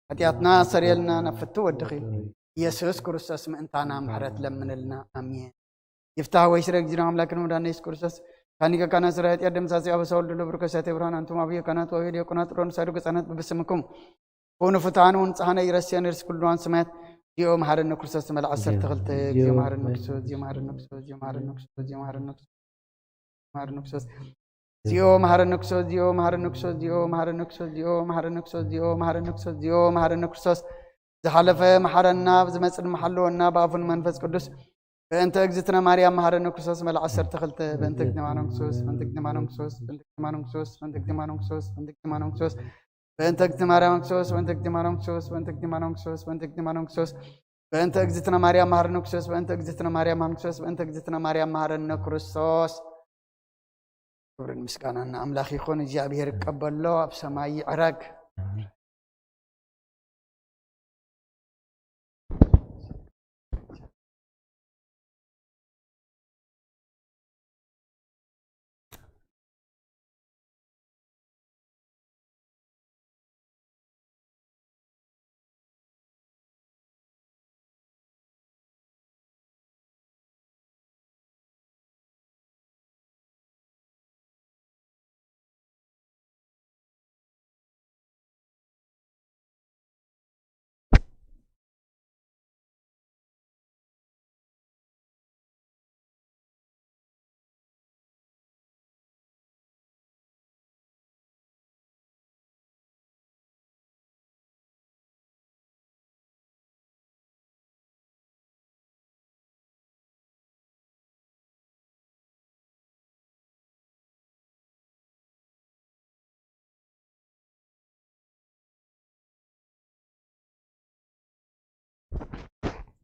ሓጢኣትና ሰሪየልና ናብ ፍቱ ወድኺ ኢየሱስ ክርስቶስ ምእንታና ምሕረት ለምንልና። ኣሜን። ይፍታህ ወይ ስረ ጊዜና ኣምላክን መድኃኒና ኢየሱስ ክርስቶስ ካኒከ ካና ስረ ኃጢኣት ደምሳሲ ኣበሳ ወልድ ለብርከ ሳቴ ብርሃን ኣንቱም ኣብዮ ካናት ወዮ ዲያቆናት ሮን ሳዱ ገጻናት ብብስምኩም ኩኑ ፍትሓን ወንጽሓነ ይረስየን ርስ ኩልዋን ስማያት ዚኦ መሓረነ ክርስቶስ መል ዓሰርተ ክልተ ዚኦ መሓረነ ክርስቶስ ዚኦ መሓረነ ክርስቶስ ዚኦ መሓረነ ክርስቶስ ዚኦ መሓረነ ክርስቶስ ዚኦ መሓረነ ክርስቶስ ዚኦ መሓረነ ክርስቶስ ዚኦ መሓረነ ክርስቶስ ዚኦ መሓረነ ክርስቶስ ዚኦ መሓረነ ክርስቶስ ዚኦ መሓረነ ክርስቶስ ዝሓለፈ መሓረና፣ ዝመጽእ ድማ ሓልወና ብኣፉን መንፈስ ቅዱስ። በእንተ እግዝእትነ ማርያም መሓረነ ክርስቶስ መል ዓሰርተ ክልተ በእንተ እግዝእትነ ማርያም ክርስቶስ በእንተ እግዝእትነ ማርያም ክርስቶስ በእንተ እግዝእትነ ማርያም ክርስቶስ በእንተ እግዝእትነ ማርያም ክርስቶስ በእንተ እግዝእትነ ማርያም ክርስቶስ በእንተ እግዝእትነ ማርያም ክርስቶስ በእንተ እግዝእትነ ማርያም ክርስቶስ በእንተ እግዝእትነ ማርያም መሓረነ ክርስቶስ በእንተ እግዝእትነ ማርያም መሓረነ ክርስቶስ በእንተ እግዝእትነ ማርያም መሓረነ ክርስቶስ። ክብርን ምስጋናን ንኣምላኽ ይኹን። እግዚኣብሔር ይቀበሎ፣ ኣብ ሰማይ ይዕረግ።